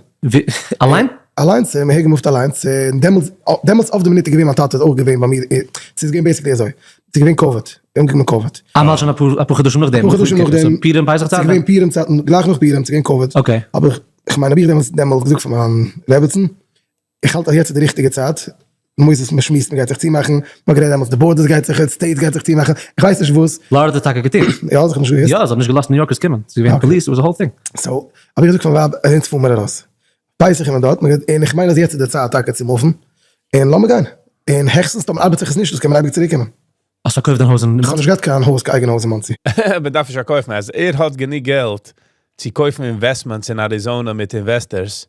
אליין? אליינס, מיר האבן געמופט אליינס, און דעמאלטס, דעמאלטס אויף די מינוט איז געווען מיין טאטע איז אויך געווען ביי מיר, ס'איז געווען basically אזוי, ס'איז געווען COVID, אנגעקומען COVID. אה, מ'האלט שוין אפאר, אפאר חדשים נאכדעם. אפאר חדשים נאכדעם. פורים פסח צייטן? ס'איז געווען פורים צייטן, גלייך נאך פורים, ס'איז געווען COVID. Okay. אבער איך מיין האב איך דעמאלטס, דעמאלטס געזאגט פאר מיין רעבעצן, איך האלט אז יעצט איז די ריכטיגע צייט, מוסדות מען שמועסט מען גייט זיך צומאכן, מען האט גערעדט דעמאלטס די borders גייט זיך, states גייט זיך צומאכן, איך ווייס נישט וואס. פלארידע האט טאקע געטון. יא? האב איך נישט געוואוסט. יא, זיי האבן נישט געלאזט ניו יארקערס קומען, ס'איז געווען police, it was a whole thing. So, האב איך געזאגט פארן ווייב אז אונז פארן מיר ארויס, פסח איז מען דארט, און איך מיין אז יעצט איז די צייט טאקע צו מופן, און לאמיר גיין, און העכסטנס טאמער ארבעט זיך עס נישט דאס קען מען אייביג צוריק קומען. האסט פארקויפט דיין הויז אין איך האב נישט געהאט קיין הויז, קיין אייגענע הויז אין מאנסי. מען דארף נישט פארקויפן, אז ער האט גענוג געלט צו קויפן investments אין אריזאנע מיט investors,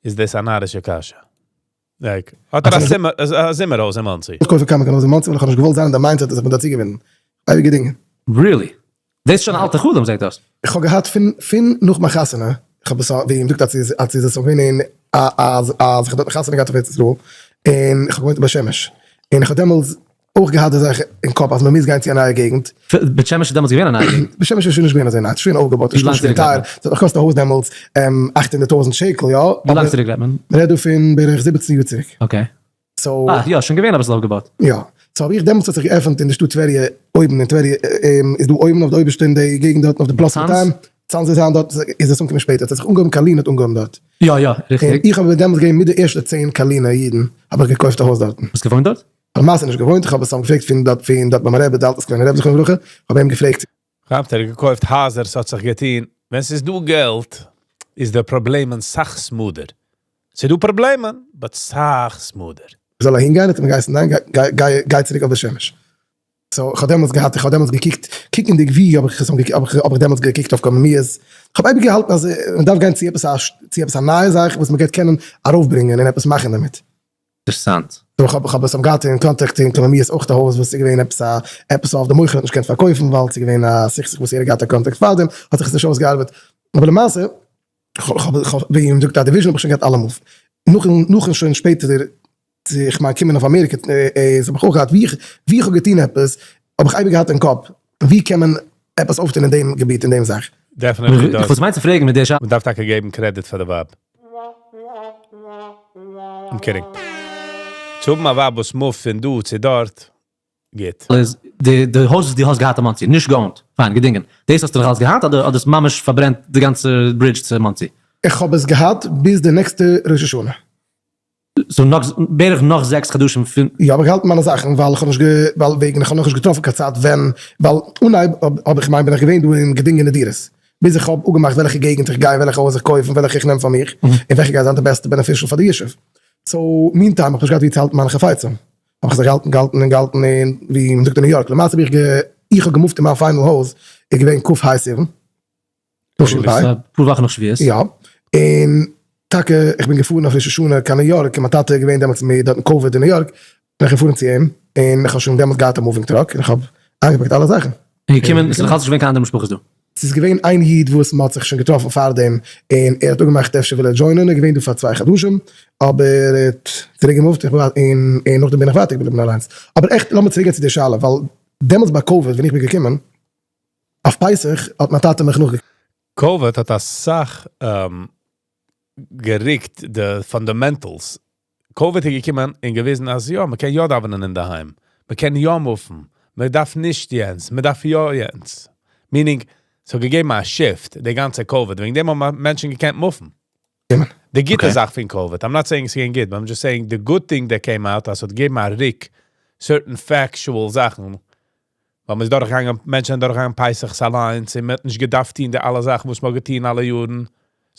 איז דאס א נארישע קשיא? Like, האט ער א זומער הויז אין מאנסי? איך קויף קיינמאל קיין הויז אין מאנסי ווייל איך האב נישט געוואלט זיין אין די mindset אז איך בין דא צוגעבינדן. אייביג געדינגען. Really? דאס איז שוין א אלטע חלום זעט אויס. איך האב געהאט פון פון נאך מיין חתונה, איך האב עס ווי מ'זאגט אז ס'איז אז ס'איז געווען אין אז אז איך האב דארט חתונה געהאט אויף ארץ ישראל, און איך האב געוואוינט אין בית שמש, און איך האב דעמאלטס אויך געהאט די זאך אין קאפ אז מ'מוז גיין צו א נייע געגנט. בית שמש איז דעמאלטס געווען א נייע געגנט? בית שמש איז שוין נישט געווען אזוי ניי, ס'איז שוין אויפגעבויט, ס'איז שוין געווען טייער, ס'האט נאך געקאסט א הויז דעמאלטס 800,000 שקל, יא. ווי לאנג צוריק רעדט מען? מ'רעדט דא פון בערך 17 יאר צוריק. Okay. So. אה, יא, שוין געווען אביסל אויפגעבויט. יא. So האב איך דעמאלטס האט זיך געעפענט אין די שטאט טבריה, אויבן אין טבריה, איז דא אויבן אויף די אויבערשטע אין די געגנט דארטן אויף די פלאס 200. צאנז איז היינט דארט, איז עס אנגעקומען שפעטער, ס'האט זיך אנגעהויבן קארלין האט אנגעהויבן דארט. יא יא, ריכטיג. און איך האב דעמאלטס געווען מיט די ערשטע 10 קארלינער אידן, האב איך געקויפט א הויז דארטן. האסט געוואוינט דארט? כ'האב למעשה נישט געוואוינט, איך האב עס געפרעגט פון דארט פון דארט ביי מיין רבי, די אלטע סקולענער רבי זכרונו לברכה, כ'האב אים געפרעגט. כאפט ער האט געקויפט הייזער ס'האט זיך געטון, ווען ס'איז דא געלט איז די פראבלעמען סאך smooth ער, ס'איז דא פראבלעמען but סאך smooth ער. זאל אהין גיין, האט ער מיר געהייסן ניין, גיי גיי גיי צוריק אויף בית שמש. So איך האב דעמאלטס געהאט, איך האב דעמאלטס געקוקט, קוקנדיג ווי האב איך עס האב איך האב איך דעמאלטס געקוקט אויף קוממיות, איך האב אייביג געהאלטן אז מען דארף גיין צו עפעס א צו עפעס א נייע זאך וואס מען גייט קענען ארויפברענגען און עפעס מאכן דערמיט. אינטערעסאנט. So איך האב איך האב עס געהאט אין contact אין קוממיות אויך א הויז וואס איז געווען עפעס א עפעס אויף די מוכר האט נישט געקענט פארקויפן ווייל ס'איז געווען א סכסוך וואס ער האט געהאט א contact פארדעם האט זיך עס נישט אויסגעארבעט אבער למעשה כ'האב כ'האב ווי מ'זאגט א division האב איך שוין געהאט אלעמאל נאכן נאכן שוין שפעטער צו איך מיין קומען אויף אמעריקע איז האב איך אויך געהאט ווי איך ווי איך האב געטון עפעס האב איך אייביג געהאט אין קאפ ווי קען מען עפעס אויפטון אין דעם געביט אין דעם זאך. Definitely דאס. וואס מיינט צו פרעגן מיט די שאלה? מ'דארף טאקע געבן credit פאר די ווייב. I'm kidding. צו האבן א ווייב וואס move ט פון דא צו דארט, גוט. איז די די הויז וואס דו האסט געהאט אין מאנסי, נישט גע own ט, פיין, געדינגען, דאס האסטו נאך אלץ געהאט אדער האט דאס ממש פארברענט די גאנצע bridge צו מאנסי? איך האב עס געהאט ביז די נעקסטע ראש השנה. So נאך בערך נאך 6 חדשים פון. יא, האב איך געהאלטן מיינע זאכן ווייל איך האב נישט גע ווייל וועגן איך האב נאכנישט געטראפן קיין צייט ווען ווייל אנהייב האב איך מיין בין איך געווען דא אין געדינגענע דירות ביז איך האב אפגעמאכט וועלכע געגנט איך גיי וועלכע הויז איך קויף און וועלכע איך נעם פאר מיך און וועלכע גייט זיין די בעסטע beneficial פאר די ישוב. So meantime האב איך נישט געהאט ווי צו האלטן מיינע חפצים האב איך זיך געהאלטן געהאלטן און געהאלטן און ווי מ'זאגט אין ניו יארק למעשה האב איך גע איך האב גע move ט אין מיין final הויז איז געווען כ"ה סיוון תשפ"ב. אפאר וואכן נאך שבועות. יא, און טאקע איך בין געפארן אויף ראש השנה קיין ניו יארק און מיין טאטע איז געווען דעמאלטס מיט דארטן קאוויד אין ניו יארק, בין איך געפארן צו אים, און איך האב שוין דעמאלטס געהאט א moving truck און איך האב איינגעפאקט אלע זאכן. און געקומען, עס איז נאכאלץ נישט געווען קיין אנדערע משפחות דא? ס'איז געווען איין איד וואס מ'האט זיך שוין געטראפן פארדעם, און ער האט אפגעמאכט אפשר וויל ער join ען, ער איז געווען דא פאר 2 חדשים, אבער ער האט צוריק גע move ט, און נאכדעם בין איך ווייטער געבליבן אליינס. אבער עכט לאמיר צוריק גיין צו די שאלה, ווייל דעמאלטס ביי קאוויד ווען איך בין געקומען אויף פסח האט מיין טאטע מיך נאכגע. קאוויד האט אסאך געריקט די fundamentals. קאוויד איז געקומען און געוויזן אז יא, מ'קען יא דאווענען אינדערהיים, מ'קען יא move ן, מ'דארף נישט יענץ, מ'דארף יא יענץ. Meaning, ס'האט געגעבן א shift, די גאנצע קאוויד, וועגן דעם האבן מענטשן געקענט move ן. די גוטע זאך פון קאוויד, I'm not saying ס'געווען גוט, but I'm just saying the good thing that came out, אז ס'האט געגעבן א ריק certain factual זאכן, ווייל מ'איז דורכגעגאנגען, מענטשן זענען דורכגעגאנגען פסח'ס אליינס, און מ'האט נישט געדארפט טון די אלע זאכן וואס מ'האט געטון אלע יארן.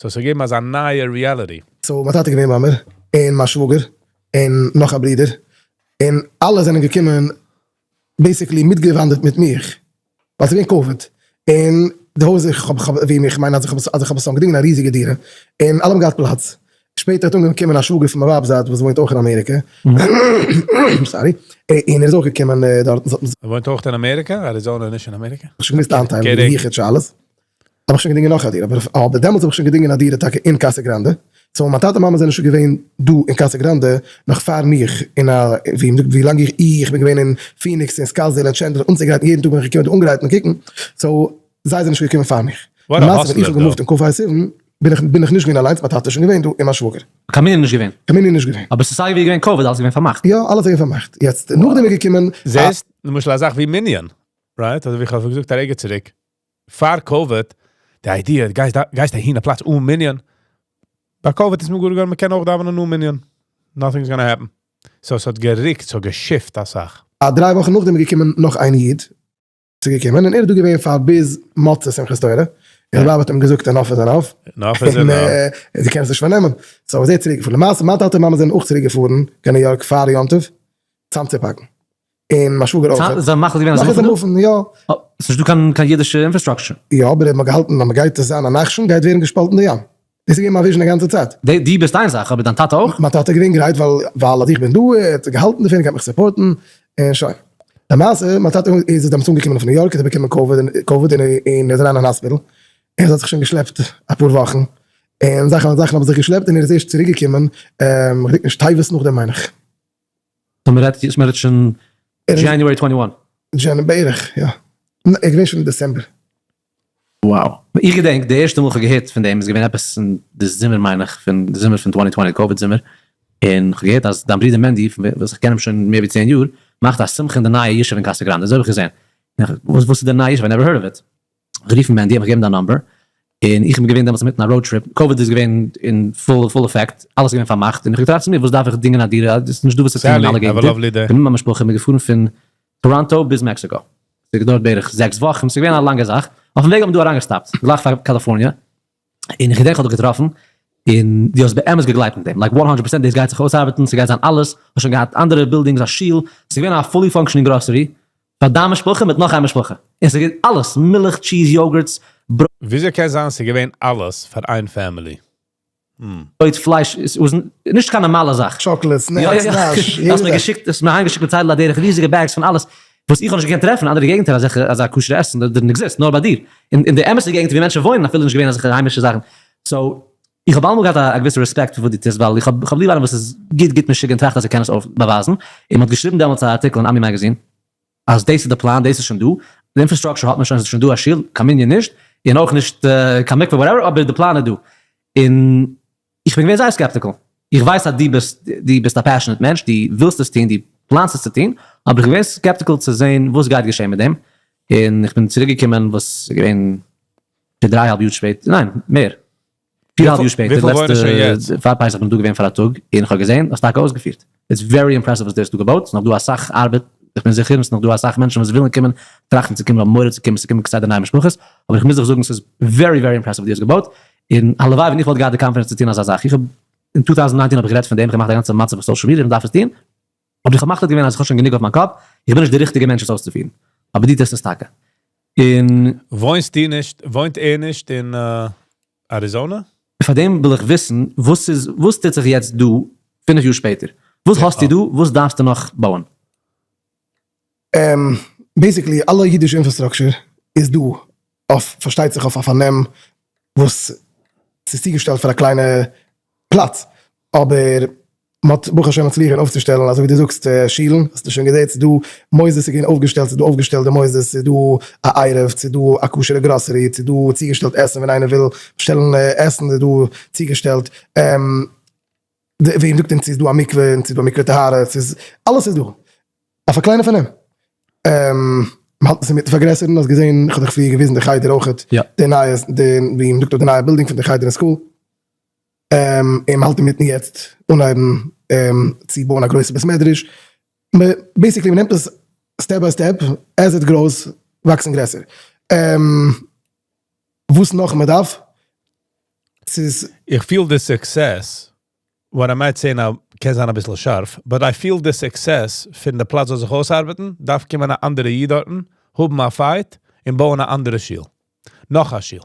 So ס'האט געגעבן אזא נייע reality. So מיין טאטע איז געווען ביי מיר, און מיין שוואגער, און נאך א ברודער, און אלע זענען געקומען basically מיטגעוואנדערט מיט מיך, ווייל ס'איז געווען קאוויד, און די הויז איך האב ווי איך מיין אז איך האב אז איך האב עס געדינגען א ריזיגע דירה, און אלע האבן געהאט פלאץ, שפעטער האט אנגעהויבן קומען א שוואגער פון מיין ווייב'ס זייט וואס וואוינט אויך אין אמעריקע, sorry, און ער איז אויך געקומען דארטן, ס'האט מען. ער וואוינט אויך אין אמעריקע? אריזאנע איז נישט אין אמעריקע? איך שוין געמוזט איינטיילן די יחוד שאלות, האב איך שוין געדינגען נאך א דירה, אבער אבער דעמאלטס האב איך שוין געדינגען א דירה טאקע אין קאסא גראנדע, so מיין טאטע מאמע זענען שוין געווען דא אין קאסא גראנדע נאך פאר מיך, און א ווי מ'זאגט ווי לאנג איך איך בין געווען אין פיניקס און סקאטסדעיל און טשענדלער אנצוגרייטן יעדן טאג בין איך געקומען דא אנגרייטן און קוקן, so זיי זענען שוין געקומען פאר מיך. למעשה ווען איך האב גע move ט אין כ"ה סיוון בין איך בין איך נישט געווען אליינס, מיין טאטע איז שוין געווען דא און מיין שוואגער. קיין מנין נישט געווען? קיין מנין נישט געווען. אבער ס'איז סיי ווי געווען קאוויד אלעס געווען פארמאכט. יא אלעס איז געווען פארמאכט. יעצט נאכדעם איז געקומען א. זעסט למשל א זאך ווי מנין, right? אזוי ווי איך האב געזאגט א רגע צוריק, פאר קאוויד, די idea, גייסט גייסט אהין א פלאץ אן מנין, ביי קאוויד איז מען גאר געווארן מ'קען אויך דאווענען אן מנין, nothing is gonna happen. So ס'האט געריקט, ס'האט גע shift אסאך. א 3 וואכן נאכדעם איז געקומען נאך איין איד, צוגעקומען און ער איז דא געווען פאר ביז מוצאי שמחת תורה, און די ווייב האט אים געזאגט enough is enough, enough is enough, און זי קען עס נישט פארנעמען, so איז ער צוריק געפארן, למעשה מיין טאטע און מאמע זענען אויך צוריק געפארן קיין ניו יארק פאר יום טוב צאמצופאקן, און מיין שוואגער אויך. זיי האבן מחליט געווען אז זיי מופן? יא. ס'איז נישט דא קיין קיין אידישע infrastructure. יא, אבער מ'האט געהאלטן אז מ'גייט עס זיין א נחשון גייט ווערן געשפאלטן די ים. דאס איז געווען מיין vision די גאנצע צייט. דו ביסט איין זאך, אבער דיין טאטע אויך? מיין טאטע איז געווען גרייט ווייל ווייל אז איך בין דא, ער האט געהאלטן דערפון, ער גייט מיך support ן, און שוין. למעשה, מיין טאטע איז דעמאלטס אנגעקומען אויף ניו יארק, האט ער באקומען קאוויד, קאוויד און ער איז אריין אין האספיטל, ער האט זיך שוין געשלעפט אפאר וואכן, און זאכן זאכן האבן זיך געשלעפט און ער איז ערשט צוריק געקומען, כ'געדענק נישט, טבת נאכדעם מיין איך. So מ'רעדט מ'רעדט שוין January 21. Jan בערך, יא. ער איז געווען שוין אין דעצעמבער. Wow. איך געדענק די ערשטע מאל איך האב געהערט פון דעם איז געווען עפעס אין די זומער מיין איך, פון די זומער פון 2020, קאוויד זומער. און כ'האב געהערט אז דיין ברודער מענדי, וואס איך קען אים שוין מער ווי 10 יאר, מאכט א שמחה אין די נייע ישוב אין קאסא גראנדע, אזוי האב איך געזען. וואס איז די נייע ישוב? I never heard of it. גערופן מענדי, האב איך געגעבן דיין number, און איך בין געווען דעמאלטס אינמיטן א road trip, COVID איז געווען אין full full effect, אלעס איז געווען פארמאכט, און איך האב געטראכט צו מיר, וואס דארף איך דינגען א דירה, עס איז נישט דא וואס צו טון אין אלע געגנטער, איך בין מיט מיין משפחה, מיר געפארן פון טאראנטא ביז מעקסיקא, עס האט געדויערט בערך 6 וואכן, עס איז געווען א לאנגע זאך, אויפן וועג האט מען דא אריינגעסטאפט, גלייך פאר קאליפארניע, און איך געדענק איך האב דיך געטראפן, און דו האסט באמת געגלייבט אין דעם, like 100% דאס גייט זיך אויסארבעטן, ס'גייט זיין אלעס, האסט שוין געהאט אנדערע buildings, א שול, ס'איז געווען א fully functioning grocery, פאר דיין משפחה מיט נאך איין משפחה, און ס'איז געווען אלעס, מילך, cheese, yogurts, וויאזוי קען זיין ס'איז געווען אלעס פאר איין family? ברויט, פלייש, עס איז נישט קיין נארמאלע זאך. Chocolate, snacks, נאש, יעדע זאך. געשיקט, האסט מיר אהיימגעשיקט מיט צייטל הדרך ריזיגע bags פון אלעס, וואס איך האב נישט געקענט טרעפן אין אנדערע געגנטער אזעלכע אזא כשר'ע עסן, דאס didn't exist, נאר ביי דיר. אין די אמת'ע געגנטער ווי מענטשן וואוינען אפילו נישט געווען אזעלכע היימישע זאכן. So, איך האב אלעמאל געהאט א געוויסע רעספעקט פאר וואס דו טוסט, ווייל איך האב ליב איינער וואס איז גוט גוט משוגע און טראכט אז ער קען עס אויפבאווייזן. און מ'האט געשריבן דעמאלטס א ארטיקל אין עמי מאגאזין, אז דאס איז די פלאן, דאס איז שוין דא, די infrastructure האט מען שוין, עס איז שוין דא א שול, קיין מנין נישט, און אויך נישט קיין מקווה whatever, אבער די פלאן איז דא. און איך בין געווען זייער skeptical, איך ווייס אז דו ביסט, דו ביסט א passionate מענטש, דו ווילסט עס טון, דו פלאנסט עס צו טון, אבער איך בין געווען skeptical צו זען וואס גייט געשען מיט דעם, און איך בין צוריק געקומען וואס איז געווען דריי האלב יאר שפעטער, ניין מער, פיר האלב יאר שפעטער, לעצטע פאר פסח בין איך דא געווען פאר א טאג, און איך האב געזען, האסט טאקע אויסגעפירט, it's very impressive וואס דו האסט דא געבויט, ס'איז נאך דא אסאך ארבעט, איך בין זיכער, און ס'איז נאך דא אסאך מענטשן וואס ווילן קומען, טראכטן צו קומען, האבן מורא צו קומען, ס'קומען כסדר נייע משפחות, אבער איך מוז דיך זאגן ס'איז very very impressive וואס דו האסט געבויט, און הלוואי ווען איך וואלט געהאט די confidence צו טון אזא זאך, איך האב אין 2019 האב איך גערעדט פון דעם, איך האב געמאכט א גאנצע מצב אויף social media, מ'דארף עס טון, אבער איך האב מחליט געווען אז איך האב שוין גענוג אויף מיין קאפ, איך בין נישט די ריכטיגע מענטש עס אויסצופירן, אבער דו טוסט עס טאקע. און. וואוינסטו נישט, וואוינט ער נישט אין אריזאנע? פאר דעם וויל איך וויסן וואס איז, וואס טוט זיך יעצט דא 5 יאר שפעטער? וואס האסטו דא? וואס דארפסטו נאך בויען? Basically אלע אידישע infrastructure איז דא אויף פארשטייט זיך אויף א פארנעם וואס ס'איז צוגעשטעלט פאר א קליינע פלאץ, אבער מ'האט ברוך השם מצליח געווען אויפצושטעלן אזוי ווי דו זאגסט שילן, האסטו שוין געזעהט ס'איז דא מוסדות איז געווען אויפגעשטעלט ס'איז דא אויפגעשטעלט די מוסדות ס'איז דא א עירוב ס'איז דא א כשר'ע גראסערי ס'איז דא צוגעשטעלט עסן ווען איינער וויל באשטעלן עסן איז דא צוגעשטעלט ווי מ'זאגט און ס'איז דא א מקווה און ס'איז דא א מקווה טהרה ס'איז אלעס איז דא אויף א קליינע פארנעם. מ'האלט עס אינמיטן פארגרעסערן, האסט געזען איך האב דיך פריער געוויזן די חדר אויכעט, די נייע די ווי מ'זאגט אויף די נייע בילדינג פון די חדר אין school. און מ'האלט אינמיטן יעצט אנהייבן צו בויען א גרויסע בית מדרש, basically מ'נעמט עס step by step, as it grows וואקסן גרעסער. וואס נאך מ'דארף? ס'איז. איך פיל די success, what I might say now קען זיין אביסל שארף, but I feel די success פון די פלאץ זאל זיך אויסארבעטן, דארף קומען א אנדערע איד דארטן, האבן א fight, און בויען א אנדערע שול. נאך א שול.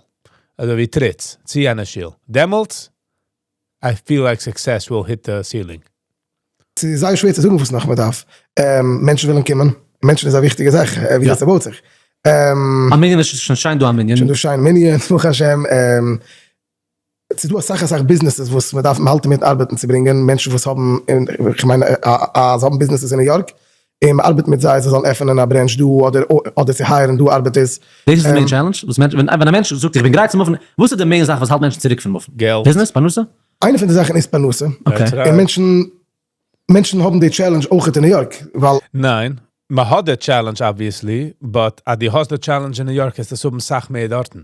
אזוי ווי טריטס צו יענע שול. דעמאלטס, I feel like success will hit the ceiling. ס'איז זייער שווער צו זאגן וואס נאך מ'דארף. מענטשן ווילן קומען, מענטשן איז א וויכטיגע זאך ווי ס'בויט זיך. א מנין איז שוין שיין דא א מנין. שוין דא שיין מנין, ברוך השם. ס'איז דא אסאך אסאך ביזנעסעס וואס מ'דארף מ'האלט אינמיטן ארבעטן צו ברענגען מענטשן וואס האבן, איך מיין אז האבן ביזנעסעס אין ניו יארק, און מ'ארבעט מיט זיי זיי זאלן עפענען א branch דא אדער אדער צו hire ן דא ארבעטערס. דאס איז די main challenge? וואס מענטשן, ווען א מענטש זאגט איך בין גרייט צו מופן, וואס איז די main זאך וואס האלט מענטשן צוריק פון מופן? געלט. ביזנעס? פרנסה? איינע פון די זאכן איז פרנסה. און מענטשן מענטשן האבן די challenge אויכעט אין ניו יארק ווייל. ניין, מ'האט די challenge obviously, but אז דו האסט די challenge אין ניו יארק וועסטו עס האבן סאך מער דארטן.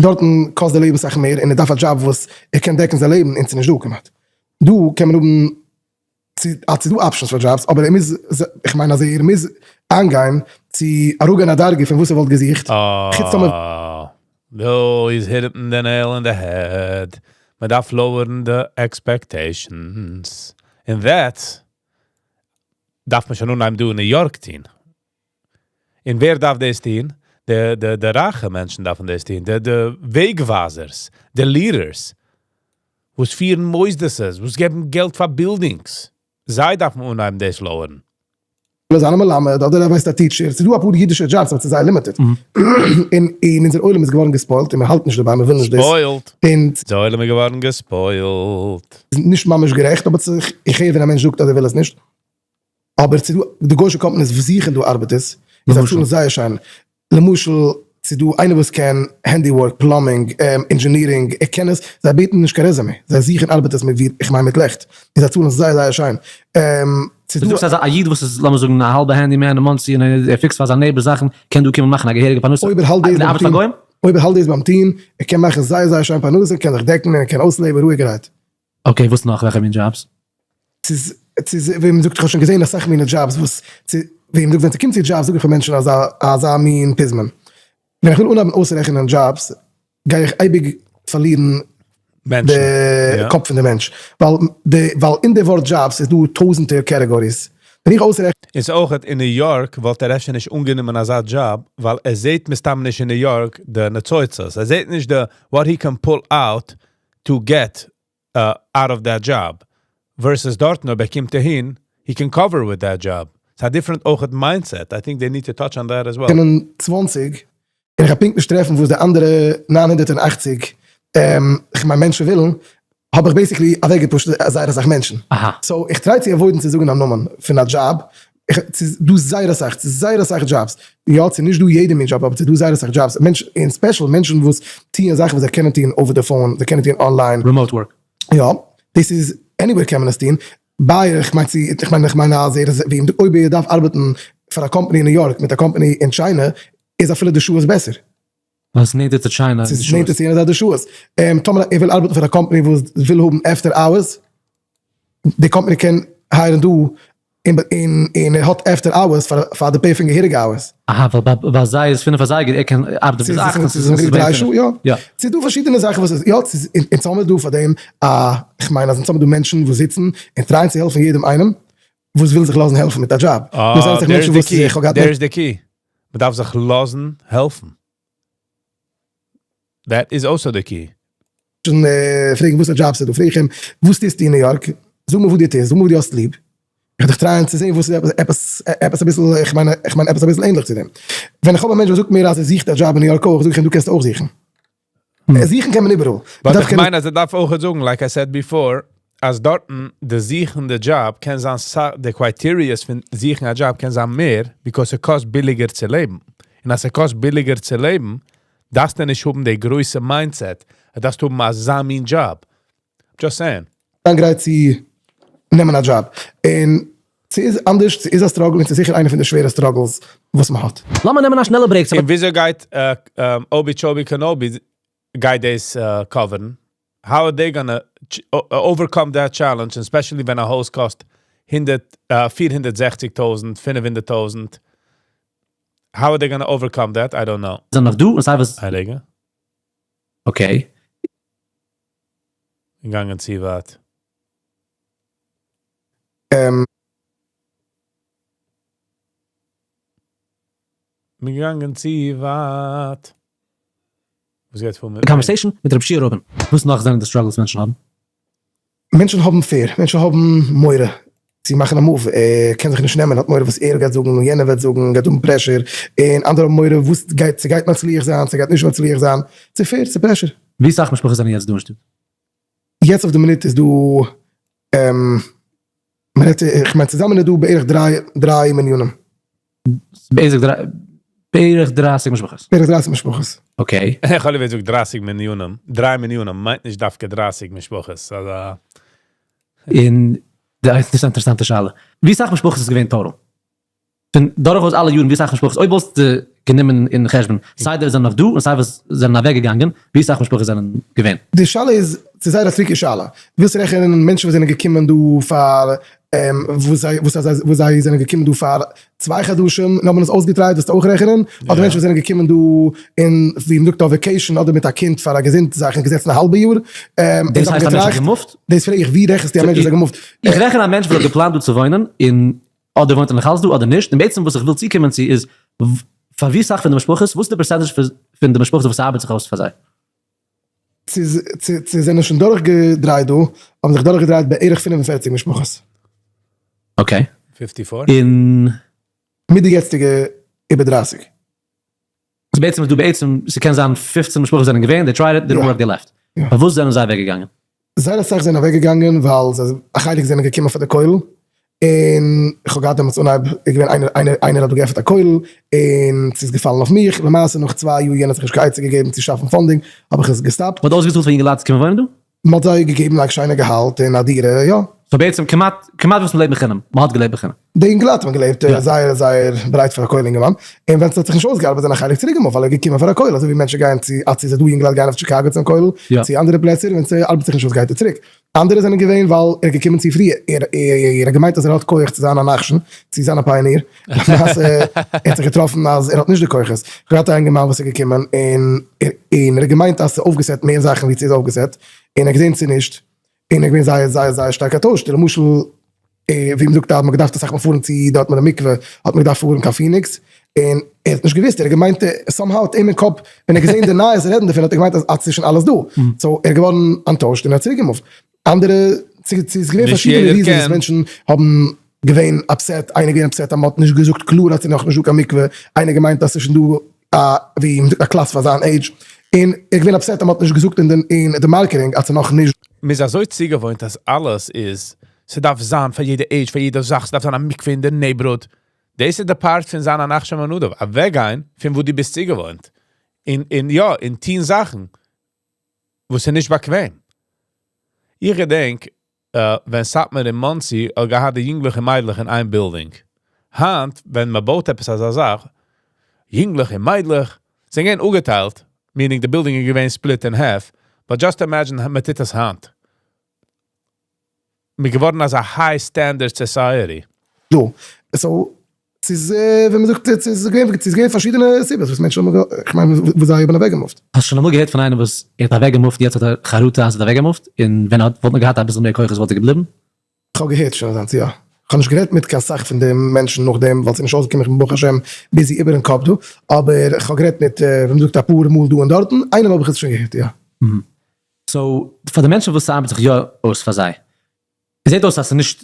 דארטן קאסט די לעבן סאך מער און ער דארף א דזשאב וואס ער קען דעקן זיין לעבן און ס'איז נישט דא כמעט. דא קען מען האבן אז ס'איז דא options פאר דזשאבס אבער ער מוז, איך מיין אז ער מוז איינגיין צו אראפגיין א דרגה פון וואס ער וואלט געזוכט, חוץ טאמער. אה, no, he's hitting the nail on the head, מען דארף lower ן די expectations, און that דארף מען שוין אנהייבן דא אין ניו יארק טון. און ווער דארף דאס טון? די די די רייכע מענטשן דארפן דאס טון, די די וועגווייזערס, די leaders, וואס פירן מוסדות, וואס געבן געלט פאר buildings, זיי דארפן אנהייבן דאס lower ן. וויל זיין א מלמד אדער ער ווייסט א teacher, ס'איז דא אפאר אידישע דזשאבס אבער ס'איז זייער limited, און אונזער עולם איז געווארן גע spoiled און מ'האלט נישט דערביי, מ'וויל נישט דאס. Spoiled. און. אונזער עולם איז געווארן גע spoiled. ס'איז נישט ממש גערעכט אבער איך הער ווען א מענטש זאגט אז ער וויל עס נישט. אבער ס'איז דא די גוישע companies וואס זוכן דא ארבעטערס, און זיי צאלן זייער שיין, למשל. ס'איז דא איינער וואס קען handy work, plumbing, engineering, ער קען עס, זיי בעטן נישט קיין resume, זיי זוכן ארבעטערס מיט ווי, איך מיין מיט לעכט, און זיי צאלן זייער זייער שיין. ס'איז דו דא. זאגסט אז א איד וואס איז לאמיר זאגן א האלבע handyman אין מאנסי און ער fix ט פאר זיין neighbor זאכן קען דא קומען מאכן א געהעריגע פרנסה אויב ער האלט דאס און ער ביים ארבעט פאר טון, גוים? אויב ער האלט דאס ביים טון, ער קען מאכן זייער זייער שיין פרנסה, ער קען זיך דעקן און ער קען אויסלעבן רואיגערהייט. okay וואס נאך? וועלכע מין דזשאבס? ס'איז ס'איז ווי מ'זאגט איך האב שוין געזען אסאך מינע דזשאבס וואס צו ווי מ'זאגט ווען ס'קומט צו דזשאבס זאג איך פאר מענטשן אזא אזא מין פזמון ווען איך וויל אנהייבן אויסרעכענען דזשאבס גיי איך אייביג פארלירן מענטשן, די יא. קאפ פון די מענטש ווייל די ווייל אין די ווארט דזשאבס איז דא טויזענטער categories ווען איך אויסרעכן. איז אויכעט אין ניו יארק וואלט ער אפשר נישט אנגענומען אזא דזשאב ווייל ער זעהט מסתם נישט אין ניו יארק די ניצוצות ער זעהט נישט די what he can pull out to get out of that job, versus דארטן אויב ער קומט אהין, he can cover with that job, ס'איז א different אויכעט mindset, I think they need to touch on that as well. קענען 20, און איך האב פונקט נישט טרעפן וואס די אנדערע 980 כ'מיין מענטשן ווילן, האב איך basically אוועקגע push ט זייער אסאך מענטשן. so איך try צו avoid ן צו זאגן א נאמען פון א דזשאב, ס'איז דא זייער אסאך, ס'איז זייער אסאך דזשאבס, יא ס'איז נישט דא יעדע מין דזשאב אבער ס'איז דא זייער אסאך דזשאבס, מענטש און special מענטשן וואס טוען זאכן וואס זיי קענען טון over the phone, זיי קענען טון online. Remote work. יא, דאס איז anywhere קען מען עס טון, ביי איך מיין צו איך מיין איך מיין אז ער איז ווי אויב ער דארף ארבעטן פאר א קאמפאני אין ניו יארק מיט א קאמפאני אין טשיינע איז אפילו די שעות בעסער. ווייל ס'איז נענטער צו טשיינע ס'איז נענטער צו יענע זייט די שעות. טאמער ער וויל ארבעטן פאר א קאמפאני וואס וויל האבן after hours, די קאמפאני קען hire ן דא און ער האט after hours פאר די pay פון געהעריגע hours. אהא, ווייל ביי זיי איז פינף אזייגער, ער קען ארבעטן ביז אכט און ס'איז ס'איז דריי שעה, יא. ס'איז דא פארשידענע זאכן וואס איז, יא, ס'איז, אונז האמיר דא פאר דעם א, כ'מיין אז אונז האמיר דא מענטשן וואס זיצן און try ען צו העלפן יעדעם איינעם וואס וויל זיך לאזן העלפן מיט א דזשאב. דא זענען זיך מענטשן וואס איך האב געהאט. There is the key. מ'דארף זיך לאזן העלפן. That is also the key. פרעגן וואס א דזשאב ס'איז דא, פרעג איך אים, וואס טוסטו אין ניו יארק? זאג מיר וואס דו טוסט, זאג מיר וואס דו האסט ליב. איך דיך try ען צו זען וואס איז עפעס, עפעס אביסל, איך מיין, איך מיין עפעס אביסל ענליך צו דעם. ווען איך האב א מענטש וואס זאגט מיר אז ער זוכט א דזשאב אין ניו יארק אויך, זאג איך אים דו קענסט אויך זוכן. זוכן קען מען איבעראל. But איך מיין אז ער דארף אויכעט זאגן, like I said before, אז דארטן די זוכן די דזשאב קען זיין די criterias פון זוכן א דזשאב קען זיין מער, because ס'קאסט ביליגער צו לעבן. און אז ס'קאסט ביליגער צו לעבן, דארפסטו נישט האבן די גרויסע mindset, אז דארפסט האבן אזא מין דזשאב. Just saying. זיין גרייט צו נעמען א דזשאב. און ס'איז אנדערש, ס'איז א struggle און ס'איז זיכער איינע פון די שווערע struggles וואס מ'האט. לאמיר נעמען א שנעלע break. און וויאזוי גייט אובי טשובי קענאבי גייט דאס cover ן? How are they gonna overcome that challenge, און specially ווען א הויז קאסט הונדערט, 460 טויזנט, 500 טויזנט, how are they gonna overcome that? I don't know. זענען נאך דא און סיי וואס. א רגע. Okay. געגאנגען צו ווייט. מיר געגאנגען צו ווייט. וואס גייט פאר מיט מיר? Conversation מיט רב שיע רובין. וואס נאך זענען די struggles מענטשן האבן? מענטשן האבן fear, מענטשן האבן מורא צו מאכן א move, ער קען זיך נישט נעמען, האט מורא וואס ער גייט זאגן און יענער וועט זאגן, גייט האבן pressure, און אנדערע האבן מורא וואס גייט, ס'גייט מצליח זיין, ס'גייט נישט מצליח זיין, ס'איז fear, ס'איז pressure. ווי סאך משפחות זענען יעצט דא אין שטאט? יעצט אויף די מינוט איז דא, מ'רעדט, איך מיין צוזאמען איז דא בערך דריי מנינים. בערך 30 משפחות. בערך 30 משפחות. Okay. איך האב ליב געזאגט 30 מנינים, דריי מנינים מיינט נישט דווקא 30 משפחות. און דאס איז א אינטערעסאנטע שאלה. ווי סאך משפחות איז געווען total? פון דורכאויס אלע יארן ווי סאך משפחות, אויב וואלסטו גענומען אין חשבון סיי די וואס זענען נאך דא און סיי וואס זענען אוועק געגאנגען, ווי סאך משפחות זענען געווען? די שאלה איז, ס'איז זייער א tricky שאלה. ווילסט רעכענען מענטשן וואס זענען געקומען דא פאר, וואס זיי, וואס זיי, וואס זיי זענען געקומען דא פאר צוויי חדשים און האבן עס אויסגע try ט, וועסטו אויך רעכענען? אדער מענטשן וואס זענען געקומען דא און ווי מ'זאגט אויף vacation אדער מיט א קינד פאר א געזונט זאך און געזעצן א האלבע יאר, דאס הייסט א מענטש האט גע move ט? דאס פרעג איך, ווי רעכנסטו א מענטש וואס האט גע move ט? איך רעכן א מענטש וואס האט געפלאנט דא צו וואוינען און אדער וואוינט ער נאך אלץ דא אדער נישט, און בעצם וואס איך וויל צוקומען צו איז, פאר ווי סאך פון די משפחות, וואס איז די percentage פון די משפחות וואס ס'ארבעט זיך אויס פאר זיי? צו זענען שוין דורכגעדרייט דא, האבן זיך דורכגעדרייט בערך 45 משפחות. Okay. 54? און. מיט די יעצטיגע איבער 30. סאו בעצם איז דא בעצם, ס'קען זיין 15 משפחות זענען געווען, they tried it, didn't work, they left. פארוואס זענען זיי אוועקגעגאנגען? זייער אסאך זענען אוועקגעגאנגען ווייל זיי, א חלק זענען געקומען פאר די כולל, און איך האב געהאט דעמאלטס אנהייב איז געווען איינער איינער איינער האט דא געעפנט א כולל און ס'איז געפאלן אויף מיך, למעשה נאך צוויי יאר יענער האט זיך נישט קיין עצה געגעבן צו שאפן funding האב איך עס געסטאפט. מ'האט אויסגעצאלט פאר יונגעלייט צו קומען וואוינען דא? מ'האט זיי געגעבן like שיינע געהאלט און א דירה, יא. so בעצם כמעט כמעט וואס מ'לעבט בחינם, מ'האט געלעבט בחינם. די אינגעלייט האבן געלעבט זייער זייער ברייט פאר א כולל אינגערמאן, און ווען ס'האט זיך נישט אויסגעארבעט זענען א חלק צוריק געמופט ווייל ער איז געקומען פאר א כולל, אזוי ווי מענטשן גייען צו אצי ס'איז דא יונגעלייט גייען אויף טשיקאגא צום כולל, צו אנדערע פלעצער, ווען ס'ארבעט זיך נישט אויס גייט ער צוריק. אנדערע זענען געווען ווייל ער איז געקומען צו פרי, ער האט געמיינט אז ער האט כח צו זיין א נחשון, צו זיין א pioneer, למעשה ער האט זיך געטראפן אז ער האט נישט די כוחות, איך האב געהאט א אינגערמאן וואס איז געקומען און און ער האט געמיינט אז ס'איז אויפגעסעט מער זאכן ווי ס'איז אויפגעסעט, און ער האט געזען ס'איז נישט, און ער איז געווען זייער זייער זייער שטארק אנטוישט, למשל ווי מ'זאגט אז מ'האט געדארפט אסאך מאל פארן צו דארט מיט די מקווה, האט מען געדארפט פארן קיין פיניקס, און ער האט נישט געוואוסט, ער האט געמיינט somehow האט אים אין קאפ, ווען ער האט געזען די נייעס רעדן דערפון האט ער געמיינט אז אז ס'איז שוין אלעס דא, so ער איז געווארן אנטוישט און ער האט צוריק געמופט. אנדערע, ס'איז געווען פארשידענע reasons וואס מענטשן האבן געווען upset, איינער געווען upset אז מ'האט נישט געזאגט קלאר אז ס'איז נאכנישט דא קיין מקווה, איינער געמיינט אז ס'איז שוין דא א ווי מ'זאגט א class פאר זיין עידזש, און ער איז געווען upset אז מ'האט נישט געזאגט אין די marketing אז ס'איז נאכנישט. מ'איז אזוי צוגעוואוינט אז אלעס איז, ס'דארף זיין פאר יעדע עידזש, פאר יעדע זאך, ס'דארף זיין א מקווה אין די neighborhood. דאס איז די part פון זיין א נחשון בן עמינדב, אוועקגיין פון וואו דו ביסט צוגעוואוינט, און און יא, און טון זאכן וואס איז נישט באקוועם. איך געדענק ווען סאטמאר אין מאנסי האט געהאט די יונגלעך און מיידלעך אין איין building. היינט ווען מען בויט עפעס אזא זאך, יונגלעך און מיידלעך זענען געווען אפגעטיילט, meaning די building איז געווען split in half, but just imagine מען טוט עס היינט. מ'איז געווארן אזא high standard society. דא. so, ס'איז ווי מ'זאגט, ס'איז געווען, ס'איז געווען פארשידענע סיבות וואס מענטשן האבן, כ'מיין וואס זיי האבן אוועקגעמופט. האסט שוין אמאל געהערט פון איינעם וואס ער האט אוועקגעמופט יעצט האט ער חרטה אז ער האט אוועקגעמופט און ווען ער האט וואלט נאר געהאט אביסל מער כוחות וואלט ער געבליבן? כ'האב געהערט שוין אזאנס יא. כ'האב נישט גערעדט מיט קיין סאך פון די מענטשן נאכדעם ווייל ס'איז נישט אויסגעקומען איך בין ברוך השם busy איבערן קאפ דא, אבער כ'האב גערעדט מיט ווי מ'זאגט אפאר מאל דא און דארטן, איינעם האב איך עס שוין געהערט יא. so פאר די מענטשן וואס ס'ארבעט זיך יא אויס פאר זיי, זעט אויס אז ס'איז נישט,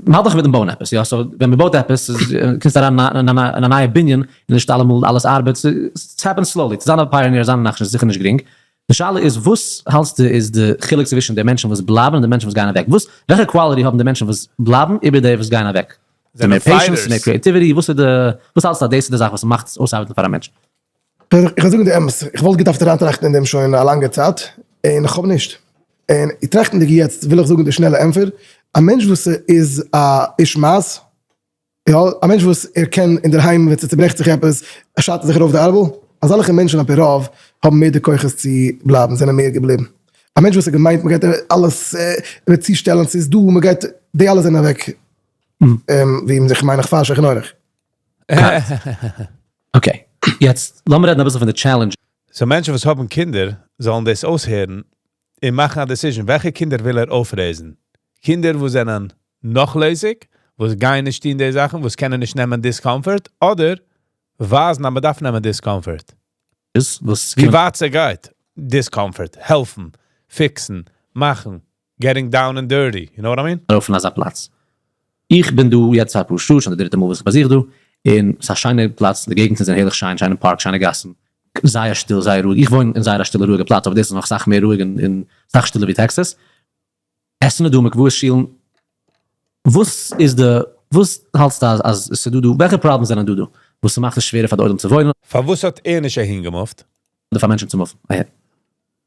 מ'האלט דאך מיטן בויען עפעס, יא? so ווען מ'בויט עפעס איז קומסט אריין אין א נייע בנין און נישט אלעמאל אלעס ארבעט, ס'העפענס slowly, צו זיין א pioneer זיין א נחשון איז זיכער נישט גרינג, די שאלה איז וואס האלטסטו איז די חילוק צווישן די מענטשן וואס בלייבן און די מענטשן וואס גייען אוועק? וואס וועלכע quality האבן די מענטשן וואס בלייבן איבער די וואס גייען אוועק? זענען מער patience, fighters. מער creativity, וואס איז די וואס האלטסטו אז דאס איז די זאך וואס מאכט עס אויסארבעטן פאר א מענטש? איך וועל זאגן די אמת, איך וואלט געדארפט אריינטראכטן אין דעם שוין א לאנגע צייט, און איך האב נישט. און טראכטנדיג יעצט וויל איך זאגן די שנעלע ענטפער, א מענטש וואס איז א איש מעש, יא, א מענטש וואס ער קען אינדערהיים ווען ס'צוברעכט זיך עפעס, שארט ער זיך ארויף די ארבל, אזעלכע מענטשן על פי רוב האבן מער די כוחות צו בלייבן, זענען מער געבליבן. א מענטש וואס האט געמיינט מ'גייט אלעס וועט צושטעלן, ס'איז דא, מ'גייט, די אלע זענען אוועק, ווי מ'זאגט, כ'מיין איך פאר שולחן עורך. okay, יעצט לאמיר רעדן אביסל פון די challenge. so מענטשן וואס האבן קינדער זאלן דאס אויסהערן און מאכן א decision וועלכע קינדער וויל ער אויפרעיזן. קינדער וואס זענען נאכלעסיג, וואס גייען נישט טון די זאכן, וואס קענען נישט נעמען discomfort, אדער ווייזן אז מ'דארף נעמען discomfort. וואס ווי ווייט ס'גייט, discomfort, העלפן, פיקסן, מאכן, getting down and dirty, you know what I mean? ארויף אין אזא פלאץ. איך בין דא יעצט פאר אפאר שעה, שוין די דריטע מאל וואס איך באזוך דא, און ס'איז א שיינע פלאץ, די געגנטער זענען הערליך שיין, שיינע פארק, שיינע גאסן, זייער שטיל, זייער רואיג, איך וואוין אין זייער א שטילע רואיגע פלאץ, אבער דאס איז נאך סאך מער רואיג און סאך שטילער ווי טעקסעס. עסן איז דא, מקוואות, שילן, וואס איז די, וואס האלטסטו אז אז ס'איז דא דא, וועלכע problems זענען דא דא, וואס ס'מאכט עס שווערער פאר די עולם צו וואוינען? פארוואס האט ער נישט אהינגעמופט? אדער פאר מענטשן צו מופן אהין?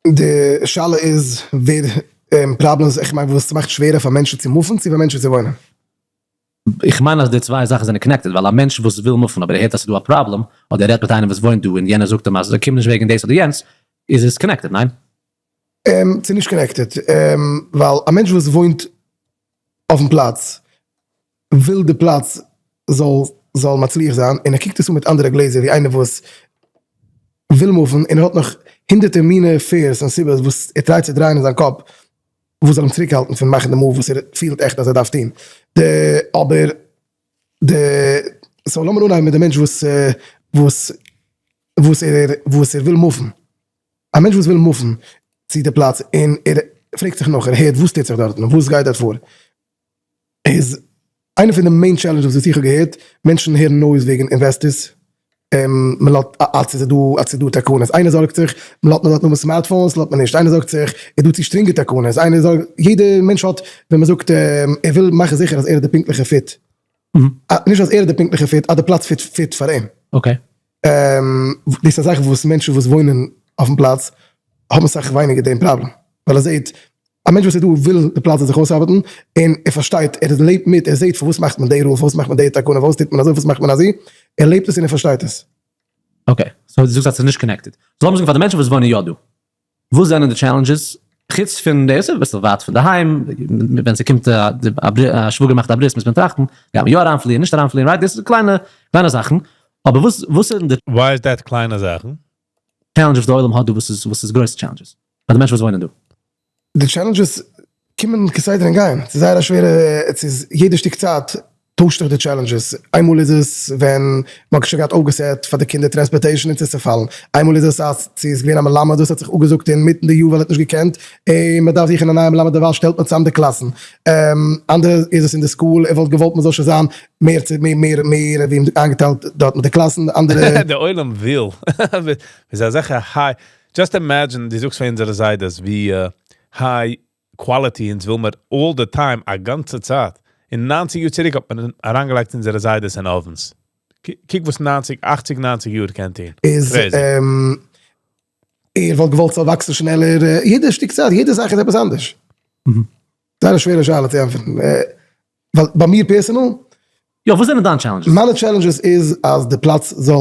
די שאלה איז ווער problems, איך מיין וואס ס'מאכט שווערער פאר מענטשן צו מופן צו פאר מענטשן צו וואוינען? איך מיין אז די צוויי זאכן זענען connected, ווייל א מענטש וואס וויל מופן אבער ער הערט אז ס'איז דא א פראבלעם, אדער ער רעדט מיט איינעם וואס וואוינט דא און יענער זאגט אים אז קום נישט וועגן דאס אדער יענץ, איז עס connected, ניין? ס'איז נישט connected, ווייל א מענטש וואס וואוינט אויפן פלאץ וויל די פלאץ זאל זאל מצליח זיין, און ער קוקט עס אן מיט אנדערע גלעזער ווי איינער וואס וויל מופן און ער האט נאך הונדערטער מינע fears און סיבות וואס ער טרייט צו דרייען אין זיין קאפ וואס זאל אים צוריקהאלטן פון מאכן די move וואס ער פילט עכט אז ער דארף טון. די אבער די so לאמיר אנהייבן מיט די מענטש וואס וואס וואס ער וואס ער וויל מופן. א מענטש וואס וויל מופן צו די פלאץ און ער פרעגט זיך נאך, ער הערט וואס טוט זיך דארטן, וואס גייט דארט פאר, איז איינע פון די main challenges וואס איך האב געהערט, מענטשן הערן noise וועגן investors. מען לאזט אז ס'איז דא אז ס'איז דא תקנות, איינער זארגט זיך מען לאזט מען דארט נאר smartphones לאזט מען נישט, איינער זארגט זיך איז דא צו שטרענגע תקנות, איינער זארגט, יעדע מענטש האט ווען מען זאגט ער וויל מאכן זיכער אז ער האט די פונקטליכע fit, נישט אז ער האט די פונקטליכע fit, אז די פלאץ fit fit פאר אים. Okay. דאס איז א זאך וואס מענטשן וואס וואוינען אויפן פלאץ האבן אסאך ווייניגער דעם פראבלעם, ווייל ער זעט א מענטש וואס איז דא וויל די פלאץ זאל זיך אויסארבעטן, און ער פארשטייט, ער לעבט מיט, ער זעט פארוואס מאכט מען די rule, פארוואס מאכט מען די תקנה, פארוואס טוט מען אזוי, פארוואס מאכט מען אזוי, ער לעבט עס און ער פארשטייט עס. Okay, so דו זאגסט אז ס'איז נישט connected. So לאמיר זאגן פאר די מענטשן וואס וואוינען יא דא, וואס זענען די challenges, חוץ פון דאס אביסל ווייט פון די היים, ווען ס'קומט א שוואגער מאכט א ברית מוז מען טראכטן, גייט מען יא אריינפליען נישט אריינפליען, right? דאס איז קליינע קליינע זאכן, אבער וואס וואס זענען די. Why is that קליינע זאכן? challenges וואס די עולם האט דא וואס איז וואס איז גרויסע challenges פאר די מענטשן וואס וואוינען דא? די challenges קומען כסדר און גייען, ס'איז זייער א שווערע, ס'איז יעדע שטיק צייט טוישט זיך די challenges, איינמאל איז עס ווען מ'האט שוין געהאט אויפגע set פאר די קינדער transportation און ס'איז צעפאלן, איינמאל איז עס אז ס'איז געווען א מלמד וואס האט זיך אפגעזאגט אינמיטן די יאר ווייל ער האט נישט געקענט, און מ'דארף זוכן א נייע מלמד דערווייל שטעלט מען צאם די קלאסן, אנדערע איז עס אין די school ער וואלט געוואלט מ'זאל שוין זיין מער צו מער מער מער ווי איינגעטיילט דארט מיט די קלאסן, אנדערע. די עולם וויל, איז אזעלכע high, just imagine די זאגסט פאר אונזערע זיידעס ווי high quality אונז וויל מיר all the time א גאנצע צייט, אין 90 יאר צוריק האט מען אריינגעלייגט אונזערע זיידעס אין ovens, קוק וואס 90 80 90 יאר קען טון, איז crazy. ער וואלט געוואלט ס'זאל וואקסן שנעלער, יעדע שטיק צייט, יעדע זאך איז עפעס אנדערש. זייער א שווערע שאלה צו ענטפערן, ווייל ביי מיר personal. יא, וואס זענען דיין challenges? מיינע challenges איז אז די פלאץ זאל